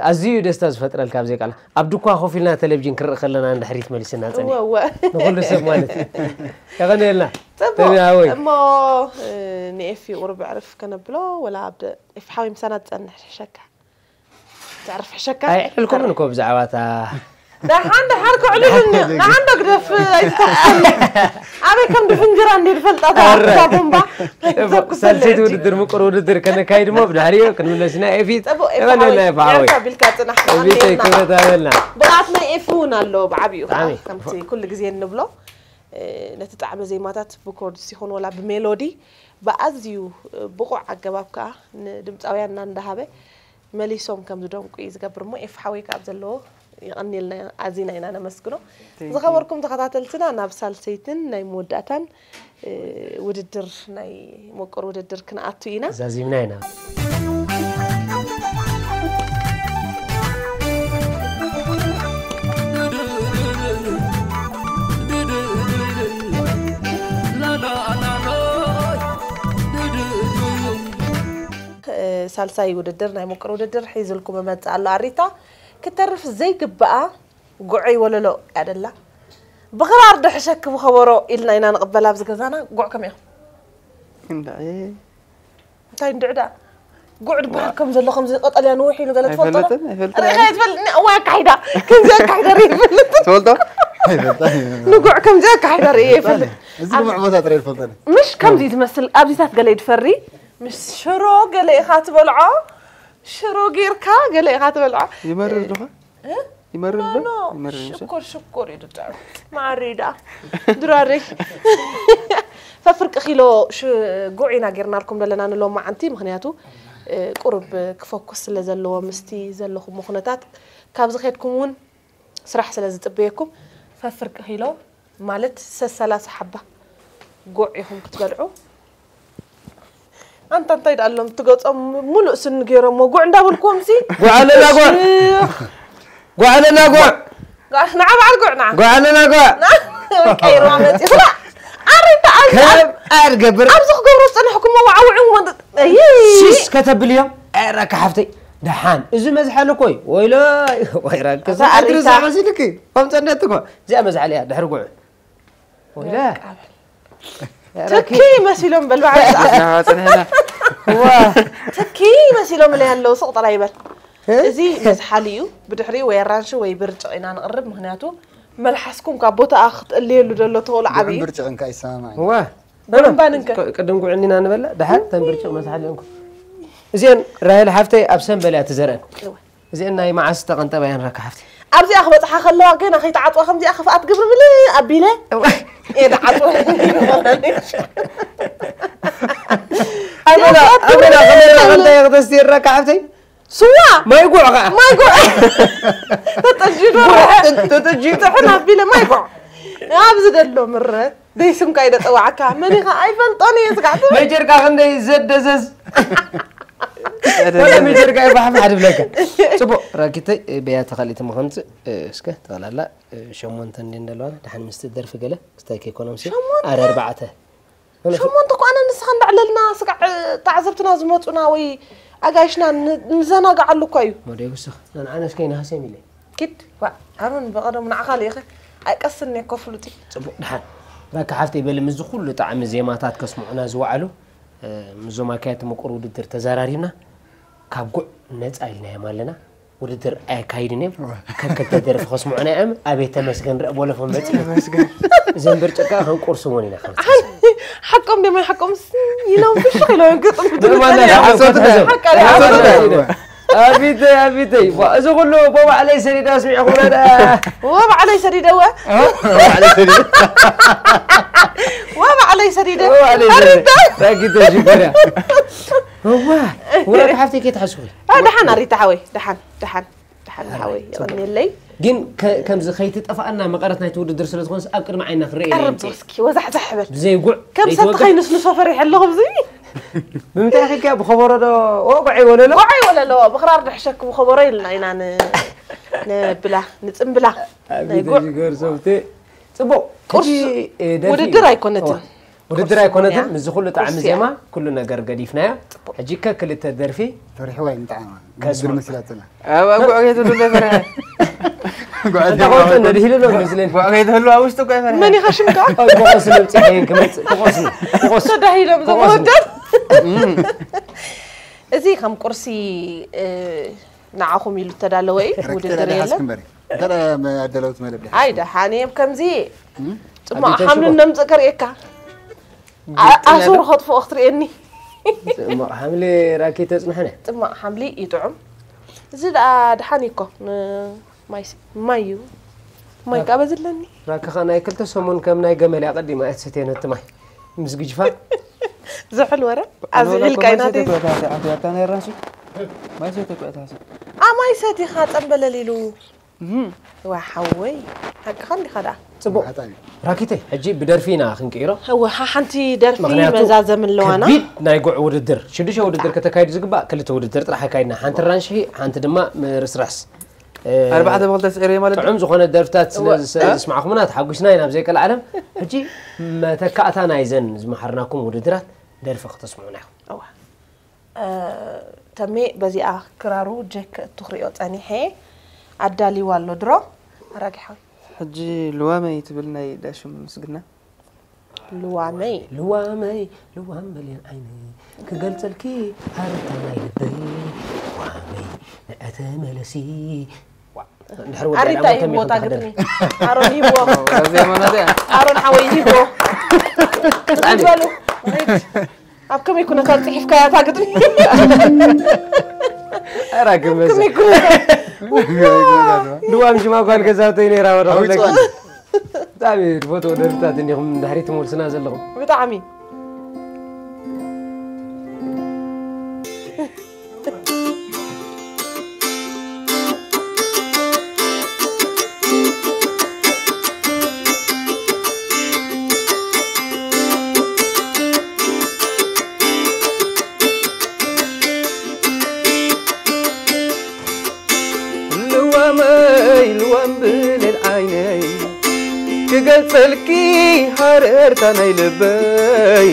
ኣዝዩ ደስታ ዝፈጥረልካ ኣብ ዘይቃላ ኣብ ድኳ ኮፍ ኢልና ቴሌቪዥን ክርኢ ከለና ንድሕሪት መሊስና ፀኒሑ እወ ንኩሉ ሰብ ማለት እዩ የቐንየልና ጽቡቅ ተሚ ሃወይ እሞ ንኤፊ ቁሩብ ዕርፍ ከነብሎ ወላ ኣብ ኤፊ ሓወይ ምሳና ትጸንሕ ሕሸካ ትዕርፍ ሕሸካ ኣይዕልኩምን እኮ ብዛዕባ እታ ደሓን ደሓን ከዕልሉኒ ንዓንዶ ግደፍ ኣይትተኩሰኒ ኣበይ ከም ድፍንጅራ እንዲ ዝፈልጣ እታ ቦምባ ሰልሲት ውድድር ምቁር ውድድር ከነካይድ ሞ ብድሕሪኡ ክንምለስ ኢና ኤፊት የበለናየፋወይቢተይ ክብረት ኣበልና ብቕዓት ናይ ኤፊ እውን ኣሎ ብዓብዩ ከምቲ ኩሉ ግዜ እንብሎ ነቲ ጣዕመ ዜማታት ብኮርድስ ይኹን ወላ ብሜሎዲ ብኣዝዩ ብቑዕ ኣገባብ ከዓ ንድምፃውያንና እንዳሃበ መሊሶም ከም ዝደምቁ እዩ ዝገብር እሞ ኤፍ ሓወይ ካብ ዘለዎ ይቐኒልና ኣዚና ኢና ነመስግኖ ዝኸበርኩም ተኸታተልትና ናብ ሳልሰይትን ናይ መወዳእታን ውድድር ናይ መቁር ውድድር ክንኣቱ ኢና ዛዚምና ኢና ሳልሳይ ውድድር ናይ ምቁር ውድድር ሒዙልኩም እመፅእ ኣሎ ኣሪታ ክተርፍ ዘይግብኣ ጉዐይ ወለሎ ያደላ ብኽራር ዶ ሕሸክ ብኸበሮ ኢልና ኢና ንቕበል ኣብዚ ገዛና ጉዕ ከመይ ኢኹም እንታይ እንድዕዳ ጉዕ ድበሃል ከም ዘሎ ከምዚ ቀጠልያ ንውሕ ኢሉ ገለ ትፈልጦ ዶ? ኣይፈልጥን ኣይፈልጥን ርኢኻ ኣይትፈልጥኒ እዋ ኣካሒዳ ከምዚ ኣካሒዳ ርኢ ይፈልጥ ትፈልጦ? ንጉዕ ከምዚ ኣካሒዳ ርኢ ይፈልጥ እዚ ጉምዕ ቦታ ጥራይ ይፈልጠኒ ምሽ ከምዚ ትመስል ኣብዚታት ገለ ይትፈሪ ምስ ሽሮ ገለ ኢኻ ትበልዖ ሽሮ ጌርካ ገለ ኢኻ ትበልዖ ይመርር ዶ ይመርር ዶ ይመርር ምሽ ሽኮር ሽኮር እዩ ድጥዕም ማሪ ዳ ድራሪ ፈፍርቂ ኪሎ ጉዕ ኢና ጌርናልኩም ዘለና ንሎማዓንቲ ምክንያቱ ቁሩብ ክፈኩስ ስለ ዘለዎ ምስቲ ዘለኹሞ ኩነታት ካብዚ ከድኩም እውን ስራሕ ስለ ዝፅበየኩም ፈፍርቂ ኪሎ ማለት ሰሰላሳ ሓባ ጉዕ ኢኹም ክትበልዑ ኣንታ እንታይ ደኣሎም ትገጾም ሙሉእ ስኒ ገይሮሞ ጉዕ እንዳበልኩዎም ሲ ጓዕ ኣለና ጓዕ ሽኽ። ጓዕ ኣለና ጓዕ ጓዕ ንዓ በዓል ጉዕ ንዓ ጓዕ ኣለና ጓዕ ቀይርዋ መፂኹላ ኣረይታ ከም ኣድገብር ኣብዚ ክገብሮ ዝፀናሕኩሞ ዋዕውዕ ሲስ ከተብል እዮም። ኣረካ ሓፍተይ ደሓን እዚ መዝሓሊ እኮ እዩ። ወይሎ ወይራ እዛ ኣረይታ። መሲልክ ከም ፀነት እኮ እዚኣ መዝሓሊ እያ። ድሕሪ ጉዕ ወይለ ትኪ መሲሎም በልባዕ ፅንሕና ዋ ትኪ መሲሎም ለይ ኣለዉ ሱቕ ጥራይ ይበል። እዚ መዝሓሊ እዩ። ብድሕሪኡ ወይ ኣራንሺ ወይ ብርጭቕ ኢና ንቕርብ። ምክንያቱ መልሓስኩም ካብ ቦታኣ ክትእልየሉ ዘሎ ተኽእሎ ዓብዪ እዩ። ብርጭቕን ከኣ ይሰማማዕ። ዋ ምንባን እንከ ቅድም ጉዕኒና ንበላ ደሓን ተን ብርጭቕ መዝሓሊ እንኩ እዚአን ራሄል ሓፍተይ ኣብ ሰንበል እያ ትዘርአን። እዚአን ናይ መዓስ ተቐንጠባ እየን ረካ ሓፍተይ። ኣብዚኣ ክበፅሓ ከለዋ ገና ከይተዓፅዋ ከምዚኣ ክፍኣት ግብሪ ምልእ ኣቢለ እየ ዝዓፅወ። ኣበላ ኣበላ ከመራ ከንታይ ክተስትየራ ካዕብተይ ስዋ ማይ ጉዕ ከዓ ማይ ጉዕ ተጠጅዶ ተጠጂ ጥሕን ኣቢለ ማይ ጉዕ ኣብዚ ደሎ ምረ ደይ ስምካ ኢደ ፀዋዕካ መን ኢኻ ኣይፈልጦን እየ ዝጋዕ መጀርካ ክንደይ ዘደዘዝ ወላ መጀርካ ይባሕባሕ ድብለካ ፅቡቅ ራኪተይ በያ ተኸሊት ምኸምፅ እስከ ጠቕላላ ሸሞንተ እንዲ እንደለዋ ድሓን ምስቲ ደርፊ ገለ ክስታይ ከይኮኖም ሲ ኣረ ኣርባዕተ ሸሞንተ እኮ ኣነ ንስኻ እንዳዕለልና ስጋዕ ተዓዘብትና ዝመፁና ወይ ኣጋይሽና ን- ንዘናግዓሉ እኮ እዩ ሞዴ ውስኽ ንዓነስ ከይናሃሰም ኢለ ኪድ ዋ ኣሮን በቐደሙ ንዓኻ ልኢኸ ኣይቀስን እኮ ፍሉጥ እዩ ፅቡቅ ድሓን ራካ ሓፍተይ በሊ ምስዚ ኩሉ ጣዕሚ ዜማታት ከስምዑና ዝወዓሉ ምዞም ኣካየድቲ ምቁር ውድድር ተዘራሪብና ካብ ጉዕ ነፃ ኢልናዮም ኣለና ውድድር ኣየካይድን እዮም ከክልተ ደርፊ ከስምዑና እዮም ኣቤት ተመስገን ርአ ቦለፎም መፂ ዘንብር ጭቃ ከም ቁርሲ እውን ኢና ከም ሓቆም ደማ ሓቆም ኢሎም ፍሽኽ ኢሎም ግጥም ክትብል ደማና ጸኒሓ። ሓቆም ተትሕዞ። ሓቃ ሪኣ። ኣቢተይ ኣቢተይ ዋ፣ እዚ ኩሉ ቦባዕለይ ሰዲዳ ስሚዕኹም ዳ ወባዕለይ ሰዲደወ ወባዕለይ ሰዲደ ራጊተ ሽኮርያ እዋ ወራ ሓፍተይ ከይትሓስኹ ደሓን ኣሪታ ሓወይ ደሓን ደሓን ደሓን ሓወይ የቐንየለይ ግን ከ- ከምዚ ከይትጠፋኣና መቐረት ናይቲ ውድድር ስለ ዝኾነስ ኣብ ቅድሚ ዓይና ክረእ ኢለ ቀርብ የምፅእ እስኪ ወዛሕዛሕ በል ብዘይ ጉዕ ከም ሰተኸይ ንስኑ ፈሪሐ ኣለኹ ብዚ ብምንታይ ኺልካ ብኸበሮ ዶ ወጉዕ ይበለሎ ቆዓይ ወለለዎ ብኽራር ድሕሸክ ብኸበሮ ኢልና ኢና ን- ንብላ ንፅምብላ ናይ ጉዕ ገርሰብቲ ፅቡቅ ቁርሲ ሕጂ፣ እ፣ ደርፊ ውድድር እዩ። ኣይኮነትን ውድድር ኣይኮነትን እያ። ምስዚ ኩሉ ጣዕሚ ቁርሲ እያ። ዜማ ኩሉ ነገር ገዲፍናዮ ሕጂ ከክልተ ደርፊ ፈሪሕዋ ይንጣዕማ ከስማ። ንግር መስላትና ኣብ ጉዕ ከይትህሉ ዘይፈርሐ እንተኾይኑ ነድሂሉ ሎ ምስለን ጉዕ ከይትህሉ ኣብ ውሽጡ እኮ ይፈርሐ መን ኢኻ ሽምካ ተቆስኒ ብፅሐይን ክመፅእ ተቆስኒ ተቆስኒ ተዳሂሎም ተቆስኒ። ዘመወደር እዚ ከም ቁርሲ እ፣ ንዓኹም ኢሉ ዝተዳለወ እዩ ውድድር የለን ክበሪ እንተ ኣደለውት መደብ ዲሓ ኣይ ደሓን እየ ከምዚ ፅማቕ ሓምሊ ነምፅእ ከርእየካ ኣሱር ከጥፍኦ ክትርእየኒ ፅማቕ ሓምሊ ራኪ ተፅንሐነ ፅማቕ ሓምሊ ይጥዑም እዚ ደኣ ደሓን እዩ እኮ ን- ማይ ሲ- ማይ እዩ ማይ ቃበ ዝለኒ ራኪ ኸ ናይ ክልተ ሰሙን ከም ናይ ገመል ኣቐዲማ እያ ትሰትየ ነቲ ማይ ምስ ግጅፋ ዝሕል ወረ ኣዝሒልካ ኢና ኣታ ናይ ራሱ ማይ ሰተ ኩዕታሲ ኣማይ ሰቲኻ ፀምበለል ኢሉ ዋ ሓወይ ሓቅኻ እንዲኻ ደኣ ፅቡቅ ሓጣን እዩ ራኪተይ ሕጂ ብደርፊ ኢና ክንቅይሮ እወ ሓ- ሓንቲ ደርፊ ምክንያቱ መዛዘም ኣለዋና ከቢድ ናይ ጉዕ ውድድር ሽዱሽተ ውድድር ከተካይዱ ዝግባእ ክልተ ውድድር ጥራሕ ኣካይድና ሓንቲ ራንሺ ሓንቲ ድማ ምርስራሕስ እ፣ ኣርባዕተ ብክልተ ስዒረ ማለት ጥዑም ዝኾነ ደርፍታት ስለ እወ። ዝሰ- ዝስማዕኹምና ተሓጒስና ኢና ብዘይ ቀልዓለም ሕጂ መተካእታ ናይዘን ዝመሓርናኩም ውድድራት ደርፊ ክተስምዑና ኢኹም እወ። እ፣ ተሜ በዚኣ ክራሩ ጀክ እቱ ክሪኦ ጸኒሐ ኣዳሊዋ ኣሎ ድሮ ኣራጊ ሓዊ ሕጂ ልዋመይ ትብል ናይ ዳሽም ምስግና ልዋመይ ልዋመይ ልዋም በልየን ዓይኒ ክገልፀልኪ ሃረታ ናይ ልበይ ልዋመይ ንዕተ መለሲ ዋ፣ እንድሕር ወዲኣ ኣሪታ ዳሞ ይህቦ ተሚኹም እታ ተሓደሩ። ግጥሚ ኣሮን ይህቦ ዜማናት እያ ኣሮን ሓወይ ይህቦ በሉ ሪድ ኣብ ከመይ ኩነታት ፅሒፍካያ እታ ግጥሚ ኧረ ግመዛ ከመይ ኩነታት ልዋም ሽማ ጓል ገዛተይ ነይራ ወረ ሓዊፅዋል ብጣዕሚ ትፈትዎ ደርፍታት እንዲኹም ድሕሪ ትመልስና ዘለኹም ብጣዕሚ ሃረርታ ናይ ልበይ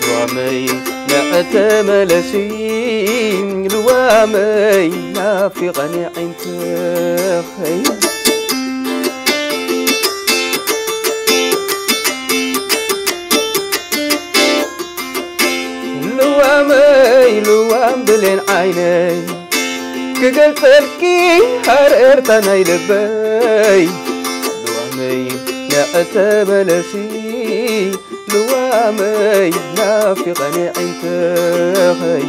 ልዋመይ ንዕተመለሲ ልዋመይ ናፊቐኒ ዒንትኸይ ልዋመይ ልዋም ብሌን ዓይነይ ክገልጸልኪ ሃረርታ ናይ ልበይ ልዋመይ ንዕተመለሲ ልዋመይ ናፊቐኒ ዒንትኸይ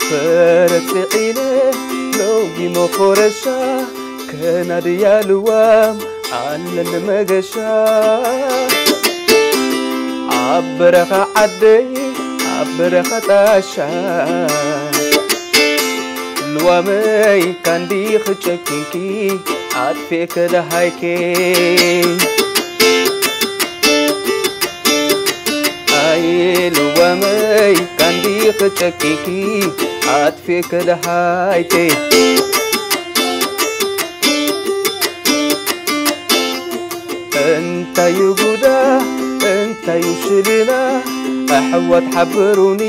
ፈረስ ጽዒነ ሎጊ መኾረሻ ከናድያ ልዋም ኣለኒ መገሻ ኣብ በረኻ ዓደይ ኣብ በረኻ ጣሻ ልዋመይ ካንዲ ክጨኪንኪ ኣጥፌ ከደሃይኪ ኣይ ልዋመይ ካንዲ ክጨኪንኪ ኣጥፌ ከደሃይኪ እንታዩ ጉዳ እንታዩ ሽልና ኣሕዋት ሓብሩኒ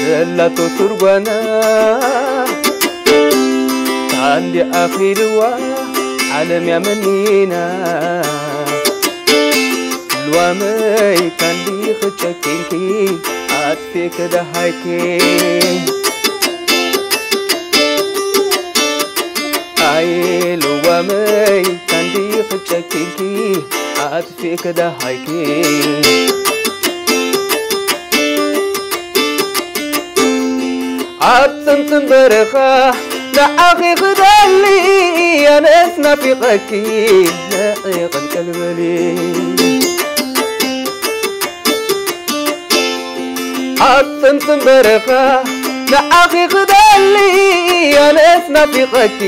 ዘላቶ ትርጓና ታንዲ ኣኺልዋ ዓለም ያመኒና ልዋመይ ካንዲ ክጨኪንኪ ኣጥፊ ክደሃይኪ ኣይ ልዋመይ ካንዲ ክጨኪንኪ ኣጥፊ ክደሃይኪ ኣብ ጥምጥም በረኻ ንዓኺ ክደሊ ኣነስ ናፊቐኪ ንዒ ቅልቅል በሊ ኣብ ጥምጥም በረኻ ንዓኺ ክደሊ ኣነስ ናፊቐኪ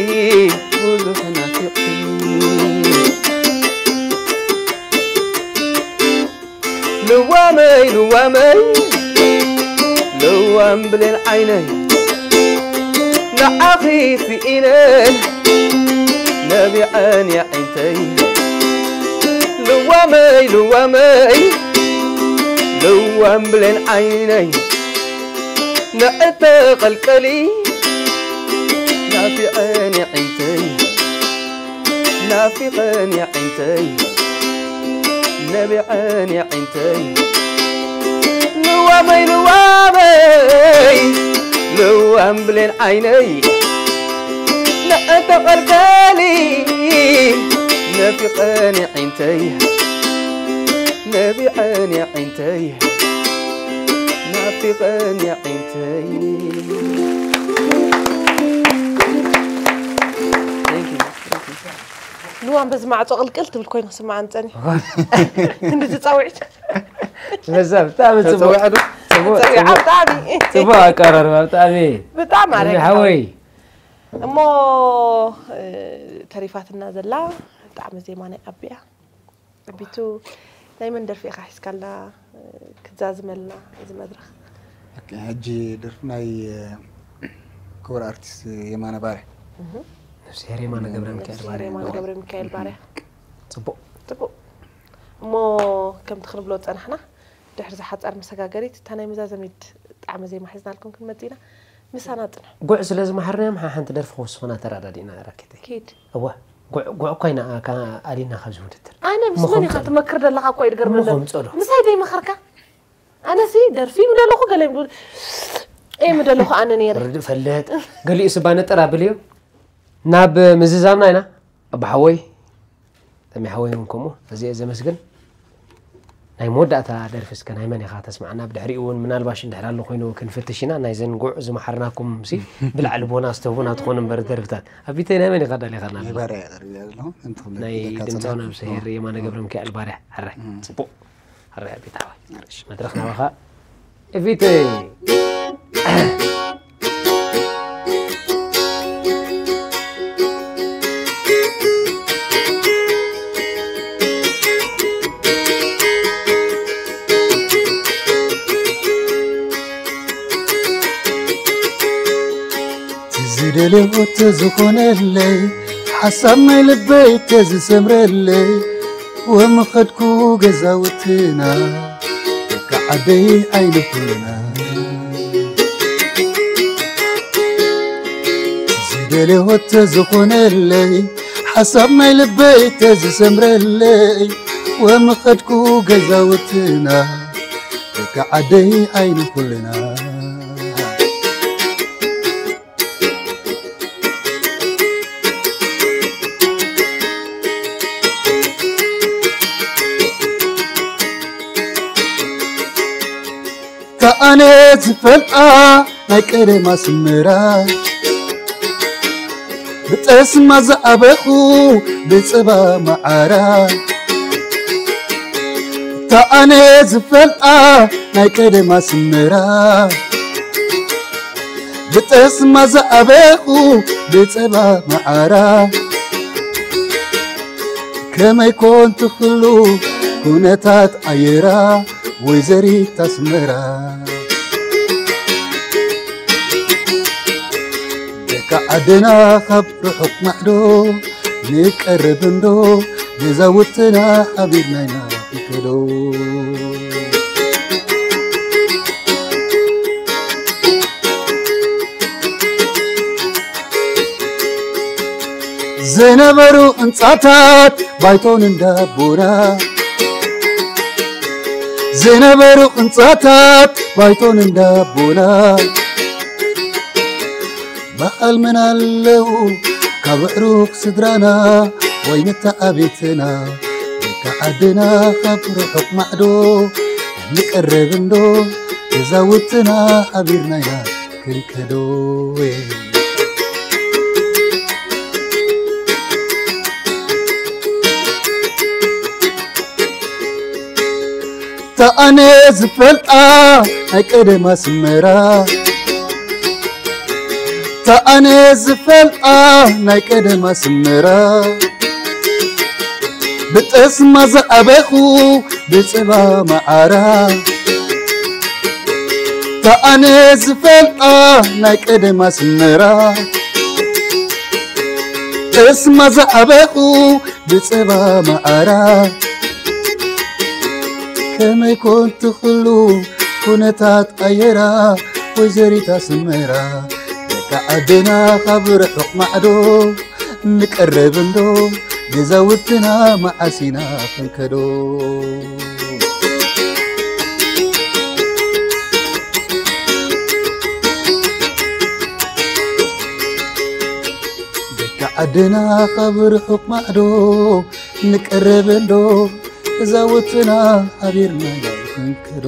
ብዙሕ ናፊቕኪ ልዋመይ ልዋመይ ልዋም ብሌን ዓይነይ ንዓኺ ስኢነ ነቢዐን የዒንተይ ልዋመይ ልዋመይ ልዋም ብሌን ዓይነይ ንዕተ ቀልቀሊ ናፊዐን የዒንተይ ናፊቐን የዒንተይ ነቢዐን የዒንተይ ልዋመይ ልዋመይ ልዋም ብሌን ዓይነይ ንዕተ ቀልቀሊ ናፊቐን የዒንተይ ነቢዐን የዒንተይ ናፊቐን የዒንተይ Thank you. Thank you. ልዋም በዚ ማዕጾ ቅልቅል ትብል ኮይኑ ክስምዓኒ ጸኒሑ። ክንዲ ትጻውዒት። ለዛ ብጣዕሚ ጽቡቅ ተጸዊዐ ዶ? ጽቡቅ ጸዊዓ ጽቡቅ ብጣዕሚ ጽቡቅ ኣቀራርባ ብጣዕሚ ብጣዕሚ ኣረግ ሓወይ እሞ እ፣ ተሪፋትና ዘላ ብጣዕሚ ዜማ ናይ ኣቢያ ኣቢቱ ናይ መን ደርፊ ኢኻ ሒዝካልና እ፣ ክትዛዝመልና እዚ መድረኽ ኦኬ፣ ሕጂ ደርፊ ናይ ክቡር ኣርቲስት የማነ ባርያ ነፍስሄር የማነ ገብረ ሚካኤል ነፍስሄር ባርያ የማነ ገብረ ሚካኤል ባርያ ጽቡቅ ጽቡቅ እሞ ከምቲ ክንብሎ ዝጸናሕና ድሕሪ ዝሓጻር መሰጋገሪት እታ ናይ መዛዘሚት ጣዕመ ዜማ ሒዝናልኩም ክንመጽእ ኢና ምሳና ጽንሑ ጉዕ ስለ ዝመሓርናዮም ሓ- ሓንቲ ደርፊ ክውስኹና ተረዳዲእና ራኬተይ ኪድ እዋ ጉዕ ጉዕ እኳ ኢና ኣሊና ካብዚ ውድድር ኣነ ምስ እሞ መን ኢኻ ከምጸሎ። ትመክር ዘለኻ እኮ እዩ ድገርመ እሞ ዘሎ ከምጸሎ። ምሳይ ደይመኸርካ ኣነሲ ደርፊ ምደለኹ ገለ ይብሉ እየ ምደለኹ ኣነ ነይረ ርድእ ፈልጥ ገሊኡ ስባ ነጠር ኣብልዮ ናብ ምዝዛምና ኢና ኣባሓወይ ተሚ ሓወይ እውን ከምኡ እዚ እየ ዘመስግን ናይ መወዳእታ ደርፊ እስከ ናይ መን ኢኻ ተስማዕና ብድሕሪኡ እውን ምናልባሽ እንድሕር ኣሎ ኮይኑ ክንፍትሽ ኢና ናይዘን ጉዕ ዝመሓርናኩም ሲ ብላዕሊ ቦናስ ትህቡና ትኾኑ እምበር ደርፍታት ኣቢተይ ናይ መን ኢኻ ዳሊኻና ናይ ባርያ እየ ቀሪበያ ዘለኹ። እንተ ክብለኪ ናይ ኢለካ ድምፃዊ ጸኒሐ። ነብስሄር የማነ ገብረ ሚካኤል ባርያ ሕረ ጽቡቅ ሕረ ኣቢት ሓወይ መድረኽ ናባኻ እፊተይ ደልዮት ዝኾነለይ ሓሳብ ናይ ልበይ ተዝሰምረለይ ወምኸድኩ ገዛውትና ከዓደይ ኣይንኩልና ዝደልዮት ዝኾነለይ ሓሳብ ናይ ልበይ ተዝሰምረለይ ወምኸድኩ ገዛውትና ከዓደይ ኣይንኩልና ተኣነ ዝፈልጣ ናይ ቀደማ ስምራ ብጠስማ ዝኣበኹ ብፅባ መዓራ ተኣነ ዝፈልጣ ናይ ቀደማ ስምራ ብጠስማ ዝኣበኹ ብፀባ መዓራ ከመይ ኮን ትኽሉ ኩነታት ኣየራ ወይዘሪት ኣስመራ ደቂ ዓድና ካብ ርሑቕ ማዕዶ ንቀርብ እንዶ ገዛውትና ሓቢርና ኢና ንከዶ ዝነበሩ ህንፃታት ባይቶን እንዳቦና ዝነበሩ ህንፃታት ባይቶን እንዳቦና ብዓልመና ኣለዉ ካብ ኣዕሩኽ ስድራና ወይ መተዓቤትና ደቂ ዓድና ካብ ርሑቕ ማዕዶ ንቀረብ እንዶ ገዛውትና ሓቢርና ኢና ክንከዶ ተኣነ ዝፈልጣ ናይ ቀደማ ስመራ ተኣነ ዝፈልጣ ናይ ቀደማ ስመራ ብጠስማ ዝኣበኹ ብፅባ መዓራ ተኣነ ዝፈልጣ ናይ ቀደማ ስመራ ጠስማ ዝኣበኹ ብፀባ መዓራ ከመይ ኮን ትኽሉ ኩነታት ኣየራ ወይዘሪት ኣስመራ ደቂ ዓድና ካብ ርሑቕ ማዕዶ ንቀረብ እንዶ ገዛውትና መዓስ ኢና ክንከዶ ደቂ ዓድና ካብ ርሑቕ ማዕዶ ንቀረብ እንዶ ገዛውትና ሓቢርና ክንከዶ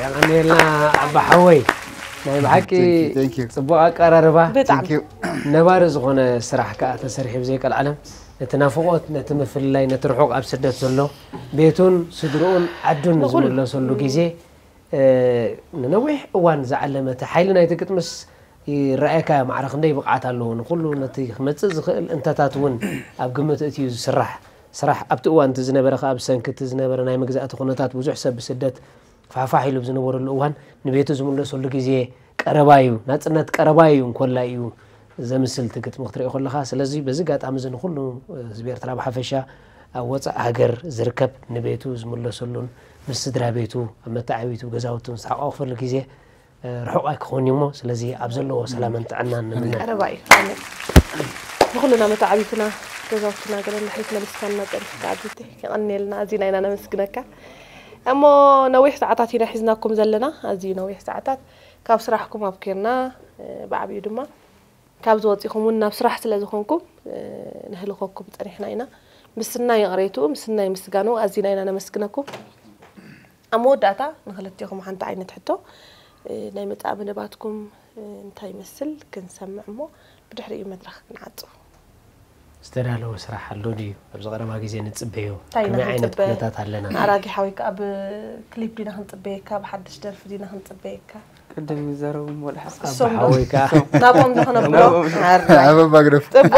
የቐንየልና ኣባ ሓወይ ናይ ብሓቂ Thank you, thank you. ፅቡቅ ኣቀራርባ ብጣዕሚ Thank you. ነባሪ ዝኾነ ስራሕ ከዓ ተሰሪሑ ብዘይቀልዓለም ነቲ ናፍቆት ነቲ ምፍልላይ ነቲ ርሑቅ ኣብ ስደት ዘሎ ቤቱን ስድርኡን ዓዱን ንኹሉ። ዝምለሰሉ ግዜ እ፣ ንነዊሕ እዋን ዝዓለመ እቲ ሓይሊ ናይቲ ግጥምስ ይረኣየካ ማዕረ ክንደይ ብቕዓት ኣለዎ ንኩሉ ነቲ ክመፅእ ዝኽእል እንተታት እውን ኣብ ግምት እትዩ ዝስራሕ ስራሕ ኣብቲ እዋን እቲ ዝነበረ ከዓ ብሰንኪ እቲ ዝነበረ ናይ መግዛእቲ ኩነታት ብዙሕ ሰብ ብስደት ፋሕፋሕ ኢሉ ብዝነበረሉ እዋን ንቤቱ ዝምለሰሉ ግዜ ቀረባ እዩ ናፅነት ቀረባ እዩ እንኮላ እዩ ዘምስል እቲ ግጥሚ ክትሪኦ ከለካ ስለዚ በዚ ጋጣሚ እዚ ንኩሉ ህዝቢ ኤርትራ ብሓፈሻ ኣብ ወፃእ ሃገር ዝርከብ ንቤቱ ዝምለሰሉን ምስ ስድራ ቤቱ ኣብ መተዓቢቱ ገዛውቱ ዝተሓቋቁፈሉ ግዜ ርሑቕ ኣይክኸውን እዩ እሞ ስለዚ ኣብ ዘለዎ ሰላምን ጥዕናን ንምነ ቀረባ እዩ ኣሜን ንኩልና መተዓቢትና ገዛውትና ገለ እንድሕሪ ክመልስካና ፀኒሕካ ኣብቲ የቐንየልና ኣዚና ኢና ነመስግነካ እሞ ነዊሕ ሰዓታት ኢና ሒዝናኩም ዘለና ኣዝዩ ነዊሕ ሰዓታት ካብ ስራሕኩም ኣብኪርና ብዓብዩ ድማ ካብዚ ወፂኹም እውን ናብ ስራሕ ስለ ዝኾንኩም ነህልኸኩም ፀኒሕና ኢና ምስናይ ይቕሬትኡ ምስናይ ምስጋንኡ ኣዚና ኢና ነመስግነኩም ኣብ መወዳእታ ንክልቲኹም ሓንቲ ዓይነት ሕቶ ናይ መጻኢ መደባትኩም እንታይ ይመስል ክንሰምዕ እሞ ብድሕሪኡ መድረኽ ክንዓጹ ዝተዳለወ ስራሕ ኣሎ ድዩ ኣብዚ ቀረባ ግዜ ንፅበዮ እንታይ ኢና ከመይ ዓይነት ክንፅበ ኩነታት ኣለና ኣራጊ ሓወይ ከዓ ብክሊፕ ዲና ክንፅበየካ ብሓድሽ ደርፊ ዲና ክንፅበየካ ቅድም ይዛረቡ ወላ ሓሳብ እሶም ዶ ሓወይ ከዓ ናብኦም ዶ ክነብሎ ኣበባ ግደፍ ጥቦ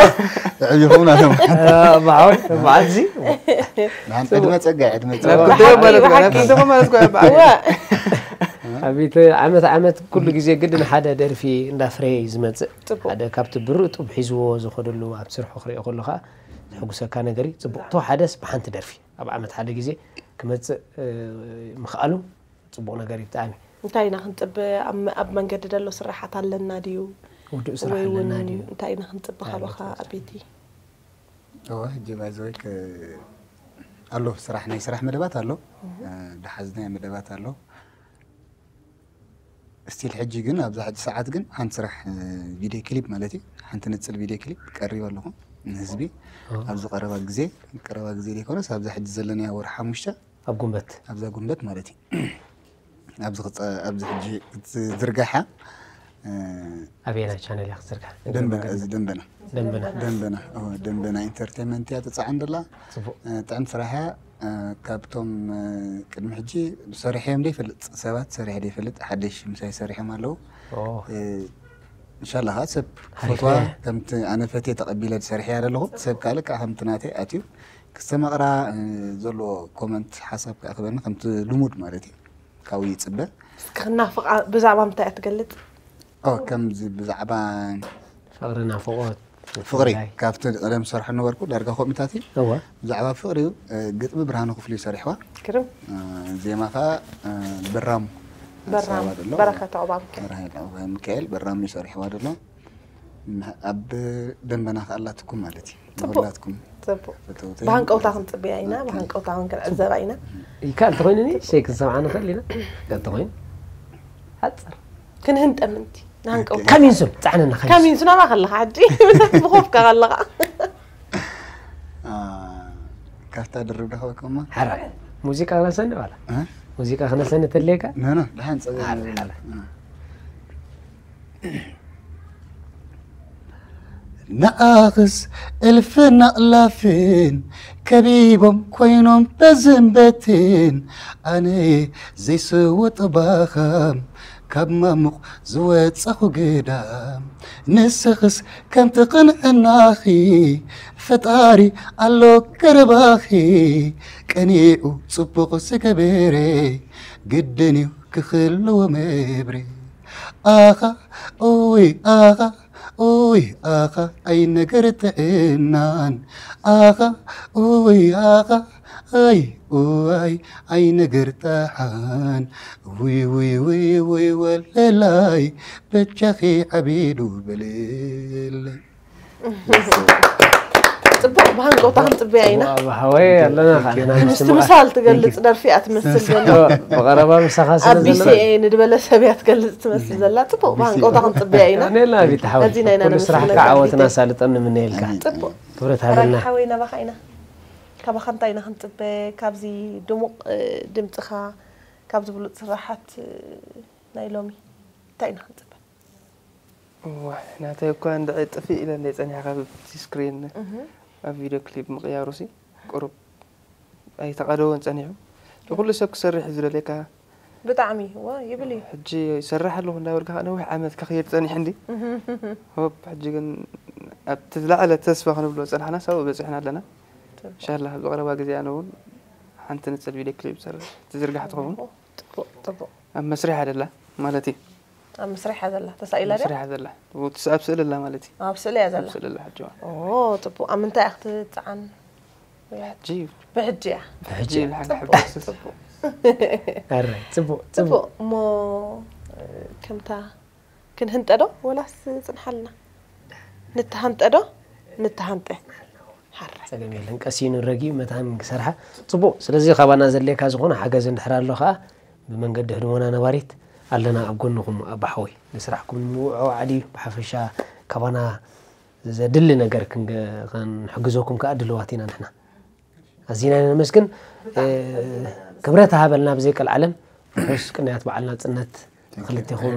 ዕብኹም ናቶም ብሓወይ መዓልዚ ንዓን ዕድመ ፀጋ ዕድመ ናብ ፀጋ ጉዳዩ ማለት ብሓቂ። ናብ ጉዳዩ ማለት ዋ ኣብቲ ዓመት ዓመት ኩሉ ግዜ ግድን ሓደ ደርፊ እንዳፍረየ እዩ ዝመጽእ። ጽቡቕ። ሓደ ካብቲ ብርጡብ ሒዝዎ ዝኸደሉ ኣብ ስርሑ ክሪኦ ከሎ ከዓ ዝሕጉሰካ ነገር እዩ። ጽቡቕ ተወሓደስ ብሓንቲ ደርፊ ኣብ ዓመት ሓደ ግዜ ክመጽእ እ፣ ምኽኣሉ ጽቡቕ ነገር እዩ ብጣዕሚ። እንታይ ኢና ክንጽበ? ኣብ ኣብ መንገዲ ዘሎ ስራሓት ኣለና ድዩ? ውዱእ ስራሕ ወይ እውን ኣለና ድዩ? እንታይ ኢና ክንጽበ እንታይ ካባኻ ዓይነት ኣቤቲ? እወ ሕጂ ባይዘወይ ኣሎ ስራሕ ናይ ስራሕ መደባት ኣሎ። እ፣ ደሓዝናዮ መደባት ኣሎ። ስቲል ሕጂ ግን ኣብዛ ሕጂ ሰዓት ግን ሓንቲ ስራሕ እ፣ ቪድዮ ክሊፕ ማለት እዩ፣ ሓንቲ ንጽል ቪድዮ ክሊፕ ቀሪብ ኣለኹ ንህዝቢ። ኣብዚ ቀረባ ግዜ፣ ቀረባ ግዜ ዘይኮነስ ኣብዛ ሕጂ ዘለናያ ወርሒ ሓሙሽተ ኣብ ጉንበት ኣብዛ ጉንበት ማለት እዩ። ኣብዚ ክጸ- ኣብዚ ሕጂ ክትዝርጋሓ እ፣ ኣበየናይ ቻነል እያ ክትዝርጋሕ? ደንበ እዚ ደንበና ደንበና ደንበና ኦ፣ ደንበና ኢንተርቴንመንት እያ ትጻዓን ደላ። ጽቡቕ። እ፣ ጥዕም ስራሕያ እ፣ ካብቶም እ፣ ቅድሚ ሕጂ ሰሪሐዮም ዘይፈልጥ ሰባት ሰሪሐ ዘይፈልጥ ሓደሽ ምሳይ ሰሪሖም ኣለዉ። ኦ፣ እ፣ እንሻላ ከዓ ሰብ ሓሪፍ ፈትዋ እያ። ከምቲ ኣነ ፈትየ ተቐቢለ ዝሰርሐያ ዘለኹ ሰብ ካልእ ከዓ ከምቲ ናተይ ኣትዩ ክስተማቕራ እ፣ ዘለዎ ኮመንት ሓሳብ ከዓ ክበኒ ከምቲ ልሙድ ማለት እዩ ካብኡ ይፅበ። እስኪ ክናፍቓ ብዛዕባ ምንታይ እያ ትገልጽ? ኦ፣ ከምዚ ብዛዕባ ፍቕሪ ናፍቖት ፍቕሪ ምፍላይ። ካብቲ ቀደም ዝሰርሖ ነበርኩ ዳርጋ ከምኡታት እዩ። እወ ብዛዕባ ፍቕሪ እዩ እ፣ ግጥሚ ብርሃኑ ክፍሉ ይሰርሕዋ። ግርም። እ፣ ዜማ ከዓ እ፣ በራሙ ኣዲስ በራም ኣበባ ዘሎ በረኸት ዑባም። በረኸት ዑባም ሚካኤል በራሙ ይሰርሕዋ ዘሎ። ን- ኣብ ደንበና ከኣላትኩም ማለት እዩ። ጽቡቕ። ንኹላትኩም ጽቡቕ። ፈተውተይ ብሃንቀውታ ክንጽብያ ኢና፣ ብሃንቀውታ እውን ክንዕዘባ ኢና። ይከኣል ተኾይኑ ኒ ሸይ ክንሰምዓ ንኽእል ኢና። ይከኣል ተኾይኑ ሓፅር ክንህንጠ ምንቲ ንሃንቀውታ ካሚንሱን ፃዕነና ካሚንሱን ካሚንሱ ናባ ከለኻ ሕጂ ምሳት ብኾፍካ ከለኻ አ፣ ካብታ ድርብ ዳኸበከማ ሓራይ ሙዚቃ ክነሰኒ ባላ እ? ሙዚቃ ክነሰኒ ተድልየካ ነኖ ደሓን ፀገም ሓረ የብሉን። ሓረ ንኣኽስ እልፍን ኣእላፍን ከቢቦም ኮይኖም በዝን በትን ኣነ ዘይስወጥ ባኻም ካብ ማሙቕ ዝወፀኹ ግዳም ንስኽስ ከምቲ ቅንዕናኺ ፈጣሪ ኣሎ ቀረባኺ ቀኒዑ ፅቡቕ ዝገበረ ግድን እዩ ክኽልዎ መብረ ኣኻ ኡይ ኣኻ ኡይ ኣኻ ኣይ ነገር ጥዕናን ኣኻ ኡይ ኣኻ ኣይ ኡይ ኣይ ነገር ጥሓን ውይ ውይ ውይ ውይ ወለላይ በጃኺ ዓቢዱ በልለይ ጽቡቕ ብሃንቀውታ ክንጽበያ ኢና። ብሓወይ ኣለና ካለና ምስትምሳል ትገልጽ ደርፊ እያ ትመስል ዘሎ። ብቐረባ ምሳኻ ስለ ኣብ ቢሲኤ ዘለና ንድበለ ሰብ እያ ትገልጽ ትመስል ዘላ። ጽቡቕ ብሃንቀውታ ክንጽበያ ኢና። ኣሜላ ቢት ሓወይ ኣዚና ኢና ኩሉ ነመስግነካ ስራሕካ ዓወት ቢቲ። እናሳልጠ ንምነየልካ ኣሜን። ጽቡቕ ክብረት ራኪ ሃበልና ሓወይ ናባኻ ኢና። ካባኻ እንታይ ኢና ክንጽበ? ካብዚ ድሙቕ እ፣ ድምጽኻ ካብዚ ብሉጽ ስራሓት እ፣ ናይ ሎሚ እንታይ ኢና ክንጽበ? እዋ፣ ናተይ እኳ እንድዒ ጥፍእ ኢለ እንደ ጸኒሐ ካብቲ ስክሪን ኣብ ቪድዮ ክሊፕ ምቕያሩ ሲ ቁሩብ ኣይተቐደወን ጸኒሑ። ንኹሉ ሰብ ክሰርሕ እዩ ዝደልየካ። ብጣዕሚ ወ ይብል እዩ። ሕጂ ይሰርሕ ኣለኹ እንዳበልካ ከዓ ነዊሕ ዓመት ክኽየድ ጸኒሑ እንዲ። ሆፕ ሕጂ ግን ኣብቲ ዝለዓለ ተስፋ ክንብሎ ጸናሕና ሳብኡ በጺሕና ኣለና። እንሻላ ኣብ ዝቐረባ ግዜ ኣነ እውን ሓንቲ ንጽል ቪድዮ ክሊፕ ዝሰርሕ ትዝርጋሕ ትኸውን። ጽቡቕ ጽቡቕ። ኣብ መስርሕ ኣደላ ማለት እዩ። ኣብ መስርሕ እያ ዘላ ተሳኢላ ድያ? መስርሕ ኣደላ። እቲ ኣብ ስእሊ ኣላ ማለት እዩ። ኣብ ስእሊ እያ ዘላ። ኣብ ስእሊ ኣላ ሕጂ እዋን። ኦ ጽቡቕ። ኣብ ምንታይ እያ ክትጸዓን? ሕጂ ብሕጂ እያ። ብሕጂ ሕጂ ኢልካ ሕጉስ። ኣረ ጽቡቕ ጽቡቕ ጽቡቕ እሞ እ፣ ከምታ ክንህንጠ ዶ ወላስ ጽንሓልና? ንተሃንጠ ዶ? ንተሃንጠ። ሓራይ። ጸገም የለን ቀሲኑ ረጊኡ መታን ክሰርሓ ጽቡቕ። ስለዚ ካባና ዘድልየካ ዝኾነ ሓገዝ እንድሕር ኣሎ ከዓ ብመንገዲ ህድሞና ነባሪት ኣለና ኣብ ጎንኹም ኣባሓወይ ንስራሕኩም ንምውዕዋዕ ድዩ ብሓፈሻ ካባና ዘድሊ ነገር ክንገ- ክንሕግዘኩም ከዓ ድልዋት ኢና ንሕና ኣዚና ኢና ነመስግን እ፣ ክብረት ሃበልና ብዘይ ቀልዓለም ርሑስ ቅንያት በዓል ናፅነት ንክልቴኹም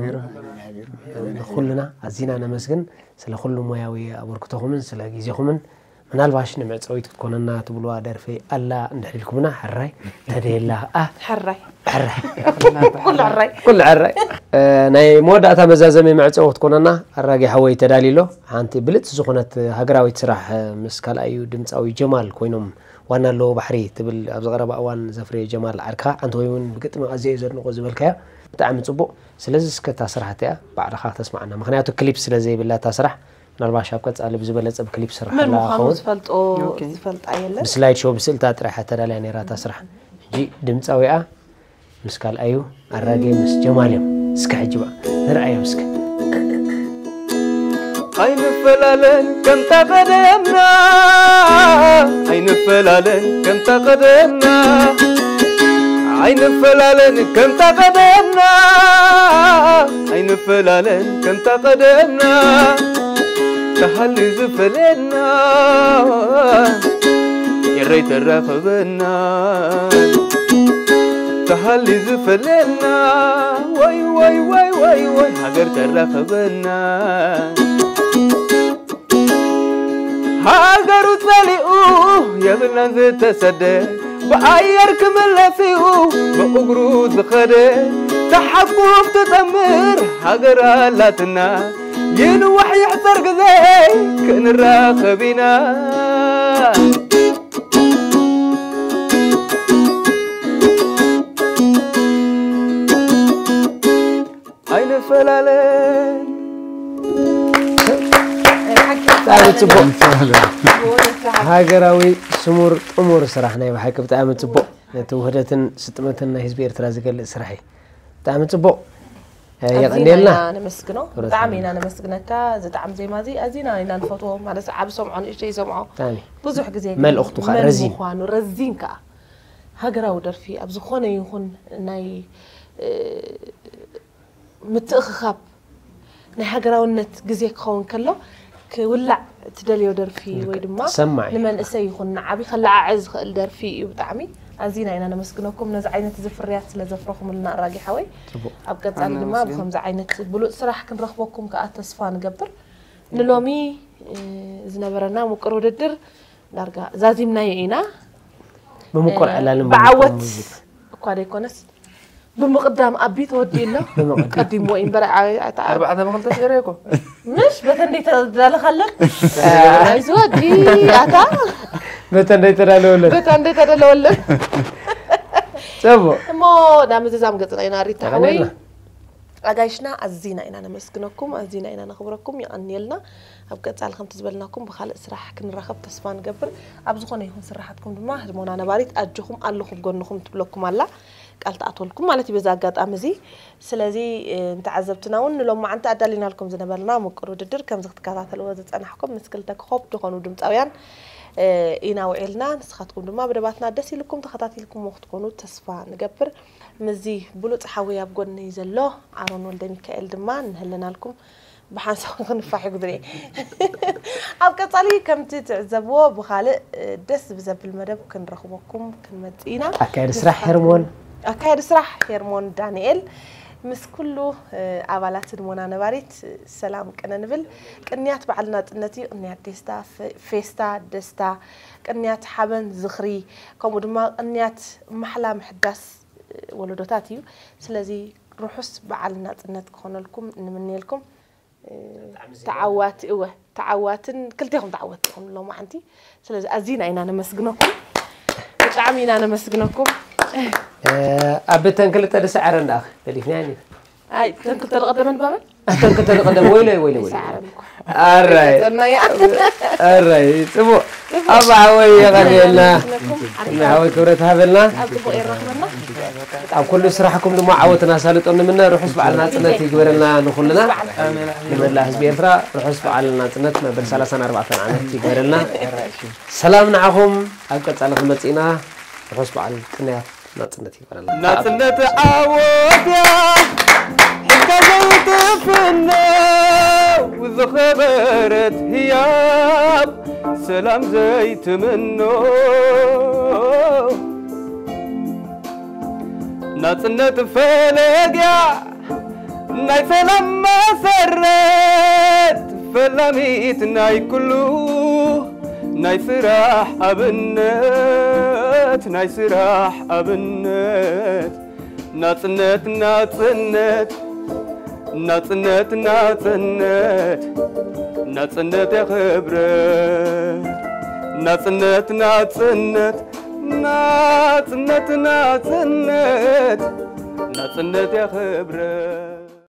ንኩልና ኣዚና ነመስግን ስለ ኩሉ ሞያዊ ኣበርክቶኹምን ስለ ግዜኹምን ምናልባሽ ንመዕፀዊት ክትኮነና ትብልዋ ደርፊ ኣላ እንድሕር ኢልኩምና ሕራይ ተደየላ ከዓ ሕራይ ሕራይ ኩሉ ሕራይ። ኩሉ ሕራይ እ፣ ናይ መወዳእታ መዛዘሚ መዕፀዊ ክትኮነና ኣራጊ ሓወይ ተዳልዩ ኣሎ ሓንቲ ብልፅቲ ዝኾነት ሃገራዊት ስራሕ እ፣ ምስ ካልኣዩ ድምፃዊ ጀማል ኮይኖም ዋና ኣለዎ ባሕሪ ትብል ኣብ ዝቐረባ እዋን ዘፍረየ ጀማል ዓርካ ኣንተ ወይ እውን ብግጥሚ ኣዝየ እዩ ዘድንቆ ዝበልካዮ ብጣዕሚ ጽቡቕ። ስለዚ እስከ እታ ስራሕ እቲኣ ባዕልኻ ተስማዕና፣ ምኽንያቱ ክሊፕ ስለ ዘይብላ እታ ስራሕ፣ ምናልባሽ ኣብ ቀጻሊ ብዝበለጸ ብክሊፕ ስራሕ መን ኣላ ምዃኑ ኸውን። ዝፈልጦ ኦኬ። ዝፈልጣ የለን። ብስላይድ ሾው ብስእልታ ጥራሕ ተዳልያ ነይራ እታ ስራሕ። ሕጂ ድምፃዊኣ ምስ ካልኣዩ ኣራጌ ምስ ጀማል እዮም። እስከ ሕጂ በኣ ንርኣዮም እስከ። ኣይንፈላለን ከምታ ቀደምና ኣይንፈላለን ከምታ ቀደምና ኣይንፈላለን ከምታ ቀደምና ኣይንፈላለን ከምታ ቀደምና ተሃሊ ዝፈለየና ኤረይ ተራኸበና ተሃሊ ዝፈለየና ወይ ወይ ወይ ወይ ወይ ሃገር ተራኸበና ሃገሩ ጸሊኡ የብልናን ዝተሰደ ብኣየር ክምለስ እዩ ብእግሩ ዝኸደ ተሓቁፍ ትጠምር ሃገር ኣላትና ይንዋሕ ይሕፀር ግዜ ክንራኸብ ኢና ኣይንፈላለን ብጣዕሚ ጽቡቕ። ሃገራዊ ስሙር ጥሙር ስራሕ ናይ ብሓቂ ብጣዕሚ ጽቡቕ። ነቲ ውህደትን ስጥመትን ናይ ህዝቢ ኤርትራ ዝገልጽ ስራሕ እዩ። ብጣዕሚ ጽቡቕ። እ፣ ኣዚና የቐንየልና። ኢና ነመስግኖ። ክብረት ብጣዕሚ ይሃበልና። ኢና ነመስግነካ። እዚ ጣዕሚ ዜማ እዚ ኣዚና ኢና ንፈትዎ ማለት ዓቢ ሰምዖ ንእሽተይ ሰምዖ ብጣዕሚ ብዙሕ ግዜ ግን መልእኽቱ ኸኣ መን ረዚን። ምዃኑ ረዚን ከኣ ሃገራዊ ደርፊ ኣብ ዝኾነ ይኹን ናይ እ፣ ምትእኽኻብ ናይ ሃገራውነት ግዜ ክኸውን ከሎ ክውላዕ ትደልዮ ደርፊ ወይ ድማ ሰማዒ። ንመንእሰይ ይኹን ንዓቢ ከለዓዕል ዝኽእል ደርፊ እዩ። ብጣዕሚ ኣዚና ኢና ነመስግነኩም ነዚ ዓይነት እዚ ፍርያት ስለ ዘፍረኹምልና ኣራጊ ሓወይ። ጽቡቕ። ኣብ ቀጻሊ ኣነ ድማ መስግን። ብከምዚ ዓይነት ብሉጽ ስራሕ ክንረኽበኩም ከኣ ተስፋ ንገብር። ንሎሚ እ፣ ዝነበረና ምቁር ውድድር ዳርጋ ዛዚምናዮ ኢና። ብምቁር እ፣ ዕላልን ብዓወት ብምቁር ሙዚቃ። እኳ ዘይኮነስ ብምቕዳም ኣቢ ተወዲኡ ኣሎ ብምቕዳም። ቀዲምዎ እዩ እምበር ዓወት ኣታ- ኣርባዕተ ብክልተ ስዒረ እኮ ምሽ በተን ደይተዳለኻለን ናይዚ ወዲ ኣታ በተን ደይተዳለወለን። በተን ደይተደለወለን ጽቡቕ። እሞ ናብ ምዝዛም ገጽና ኢና ሪታ ሓወይ ተቐኒልና። ኣጋይሽና ኣዚና ኢና ነመስግነኩም ኣዚና ኢና ነኽብረኩም ይቐንየልና ኣብ ቀጻሊ ከምቲ ዝበልናኩም ብካልእ ስራሕ ክንራኸብ ተስፋ ንገብር ኣብ ዝኾነ ይኹን ስራሓትኩም ድማ ህድሞና ነባሪት ኣጆኹም ኣለኹ ብጎንኹም ትብለኩም ኣላ ቃል ትኣትወልኩም ማለት እዩ በዚ ኣጋጣሚ እዚ ስለዚ እ፣ ንተዓዘብትና እውን ንሎማዓንቲ ኣዳሊናልኩም ዝነበርና ምቁር ውድድር ከምዚ ክትከታተልዎ ዝጸናሕኩም ምስ ክልተ ክኾብ ዝኾኑ ድምፃውያን እ፣ ኢና ውዒልና ንስኻትኩም ድማ መደባትና ደስ ኢልኩም ተኸታቲልኩሞ ክትኮኑ ተስፋ ንገብር ምስዚ ብሉፅ ሓወይ ኣብ ጎነይ ዘሎ ኣሮን ወልደሚካኤል ድማ ንህልናልኩም ብሓንሳብ ክንፋሕ ይጉድሬ ኣብ ቀፃሊ ከምቲ ትዕዘብዎ ብካልእ እ፣ ደስ ብዘብል መደብ ክንረኽበኩም ክንመፅእ ኢና ኣካየዲ ስራሕ ሄርሞን ኣካየዲ ስራሕ ሄርሞን ዳንኤል ምስ ኩሉ እ፣ ኣባላት ህድሞና ነባሪት እ፣ ሰላም ቅነ ንብል ቅንያት በዓል ናፅነት እዩ ቅንያት ደስታ ፈ- ፌስታ ደስታ ቅንያት ሓበን ዝኽሪ ከምኡ ድማ ቅንያት ማሕላ ምሕዳስ እ፣ ወለዶታት እዩ ስለዚ ርሑስ በዓል ናፅነት ክኾነልኩም ንምንየልኩም እ፣ ተዓዋቲ እወ ተዓዋትን ክልቴኹም ተዓወቲ ኢኹም ሎማዓንቲ ስለዚ ኣዚና ኢና ነመስግነኩም ብጣዕሚ ኢና ነመስግነኩም እ፣ ኣብ ብተን ክልተ ዝሰዓረን ደኣ ገዲፍናያ ኒ ኣይ ተን ክልተ ዝቐደመን ባበል ተን ክልተ ዝቐደም ወይለይ ወይለይ ወይለይ ሰዓረን እኮ ኣራይ ሰናያ ኣራይ ጽቡቕ ኣብ ሓወይ የቐንየልና ነመስግነኩም ንሓወይ ክብረት ሃበልና ኣብ ጽቡቕ የራኽበና ኣብ ኩሉ ስራሕኩም ድማ ዓወትን ኣሳልጦን ንምነ ርሑስ በዓል ናፅነት ይግበረልና ንኩልና ንመላእ ህዝቢ ኤርትራ ርሑስ በዓል ናፅነት መበል ሰላሳን ኣርባዕተን ዓመት ይግበረልና ሰላም ንዓኹም ኣብ ቀፃሊ ክንመፅእ ኢና ርሑስ በዓል ቅንያት ናፅነት ይግበረልና ናጽነት ዓወት እያ ሕልካ ዘይትፍነው ዝኸበረት ህያብ ሰላም ዘይትምኖ ናጽነት ፈለግ እያ ናይ ሰላም መሰረት ፈላሚት ናይ ኩሉ ናይ ስራሕ ኣብነት ናይ ስራሕ ኣብነት ናጽነት ናጽነት ናጽነት ናጽነት ናጽነት የኽብረት ናጽነት ናጽነት ናጽነት ናጽነት ናጽነት የኽብረ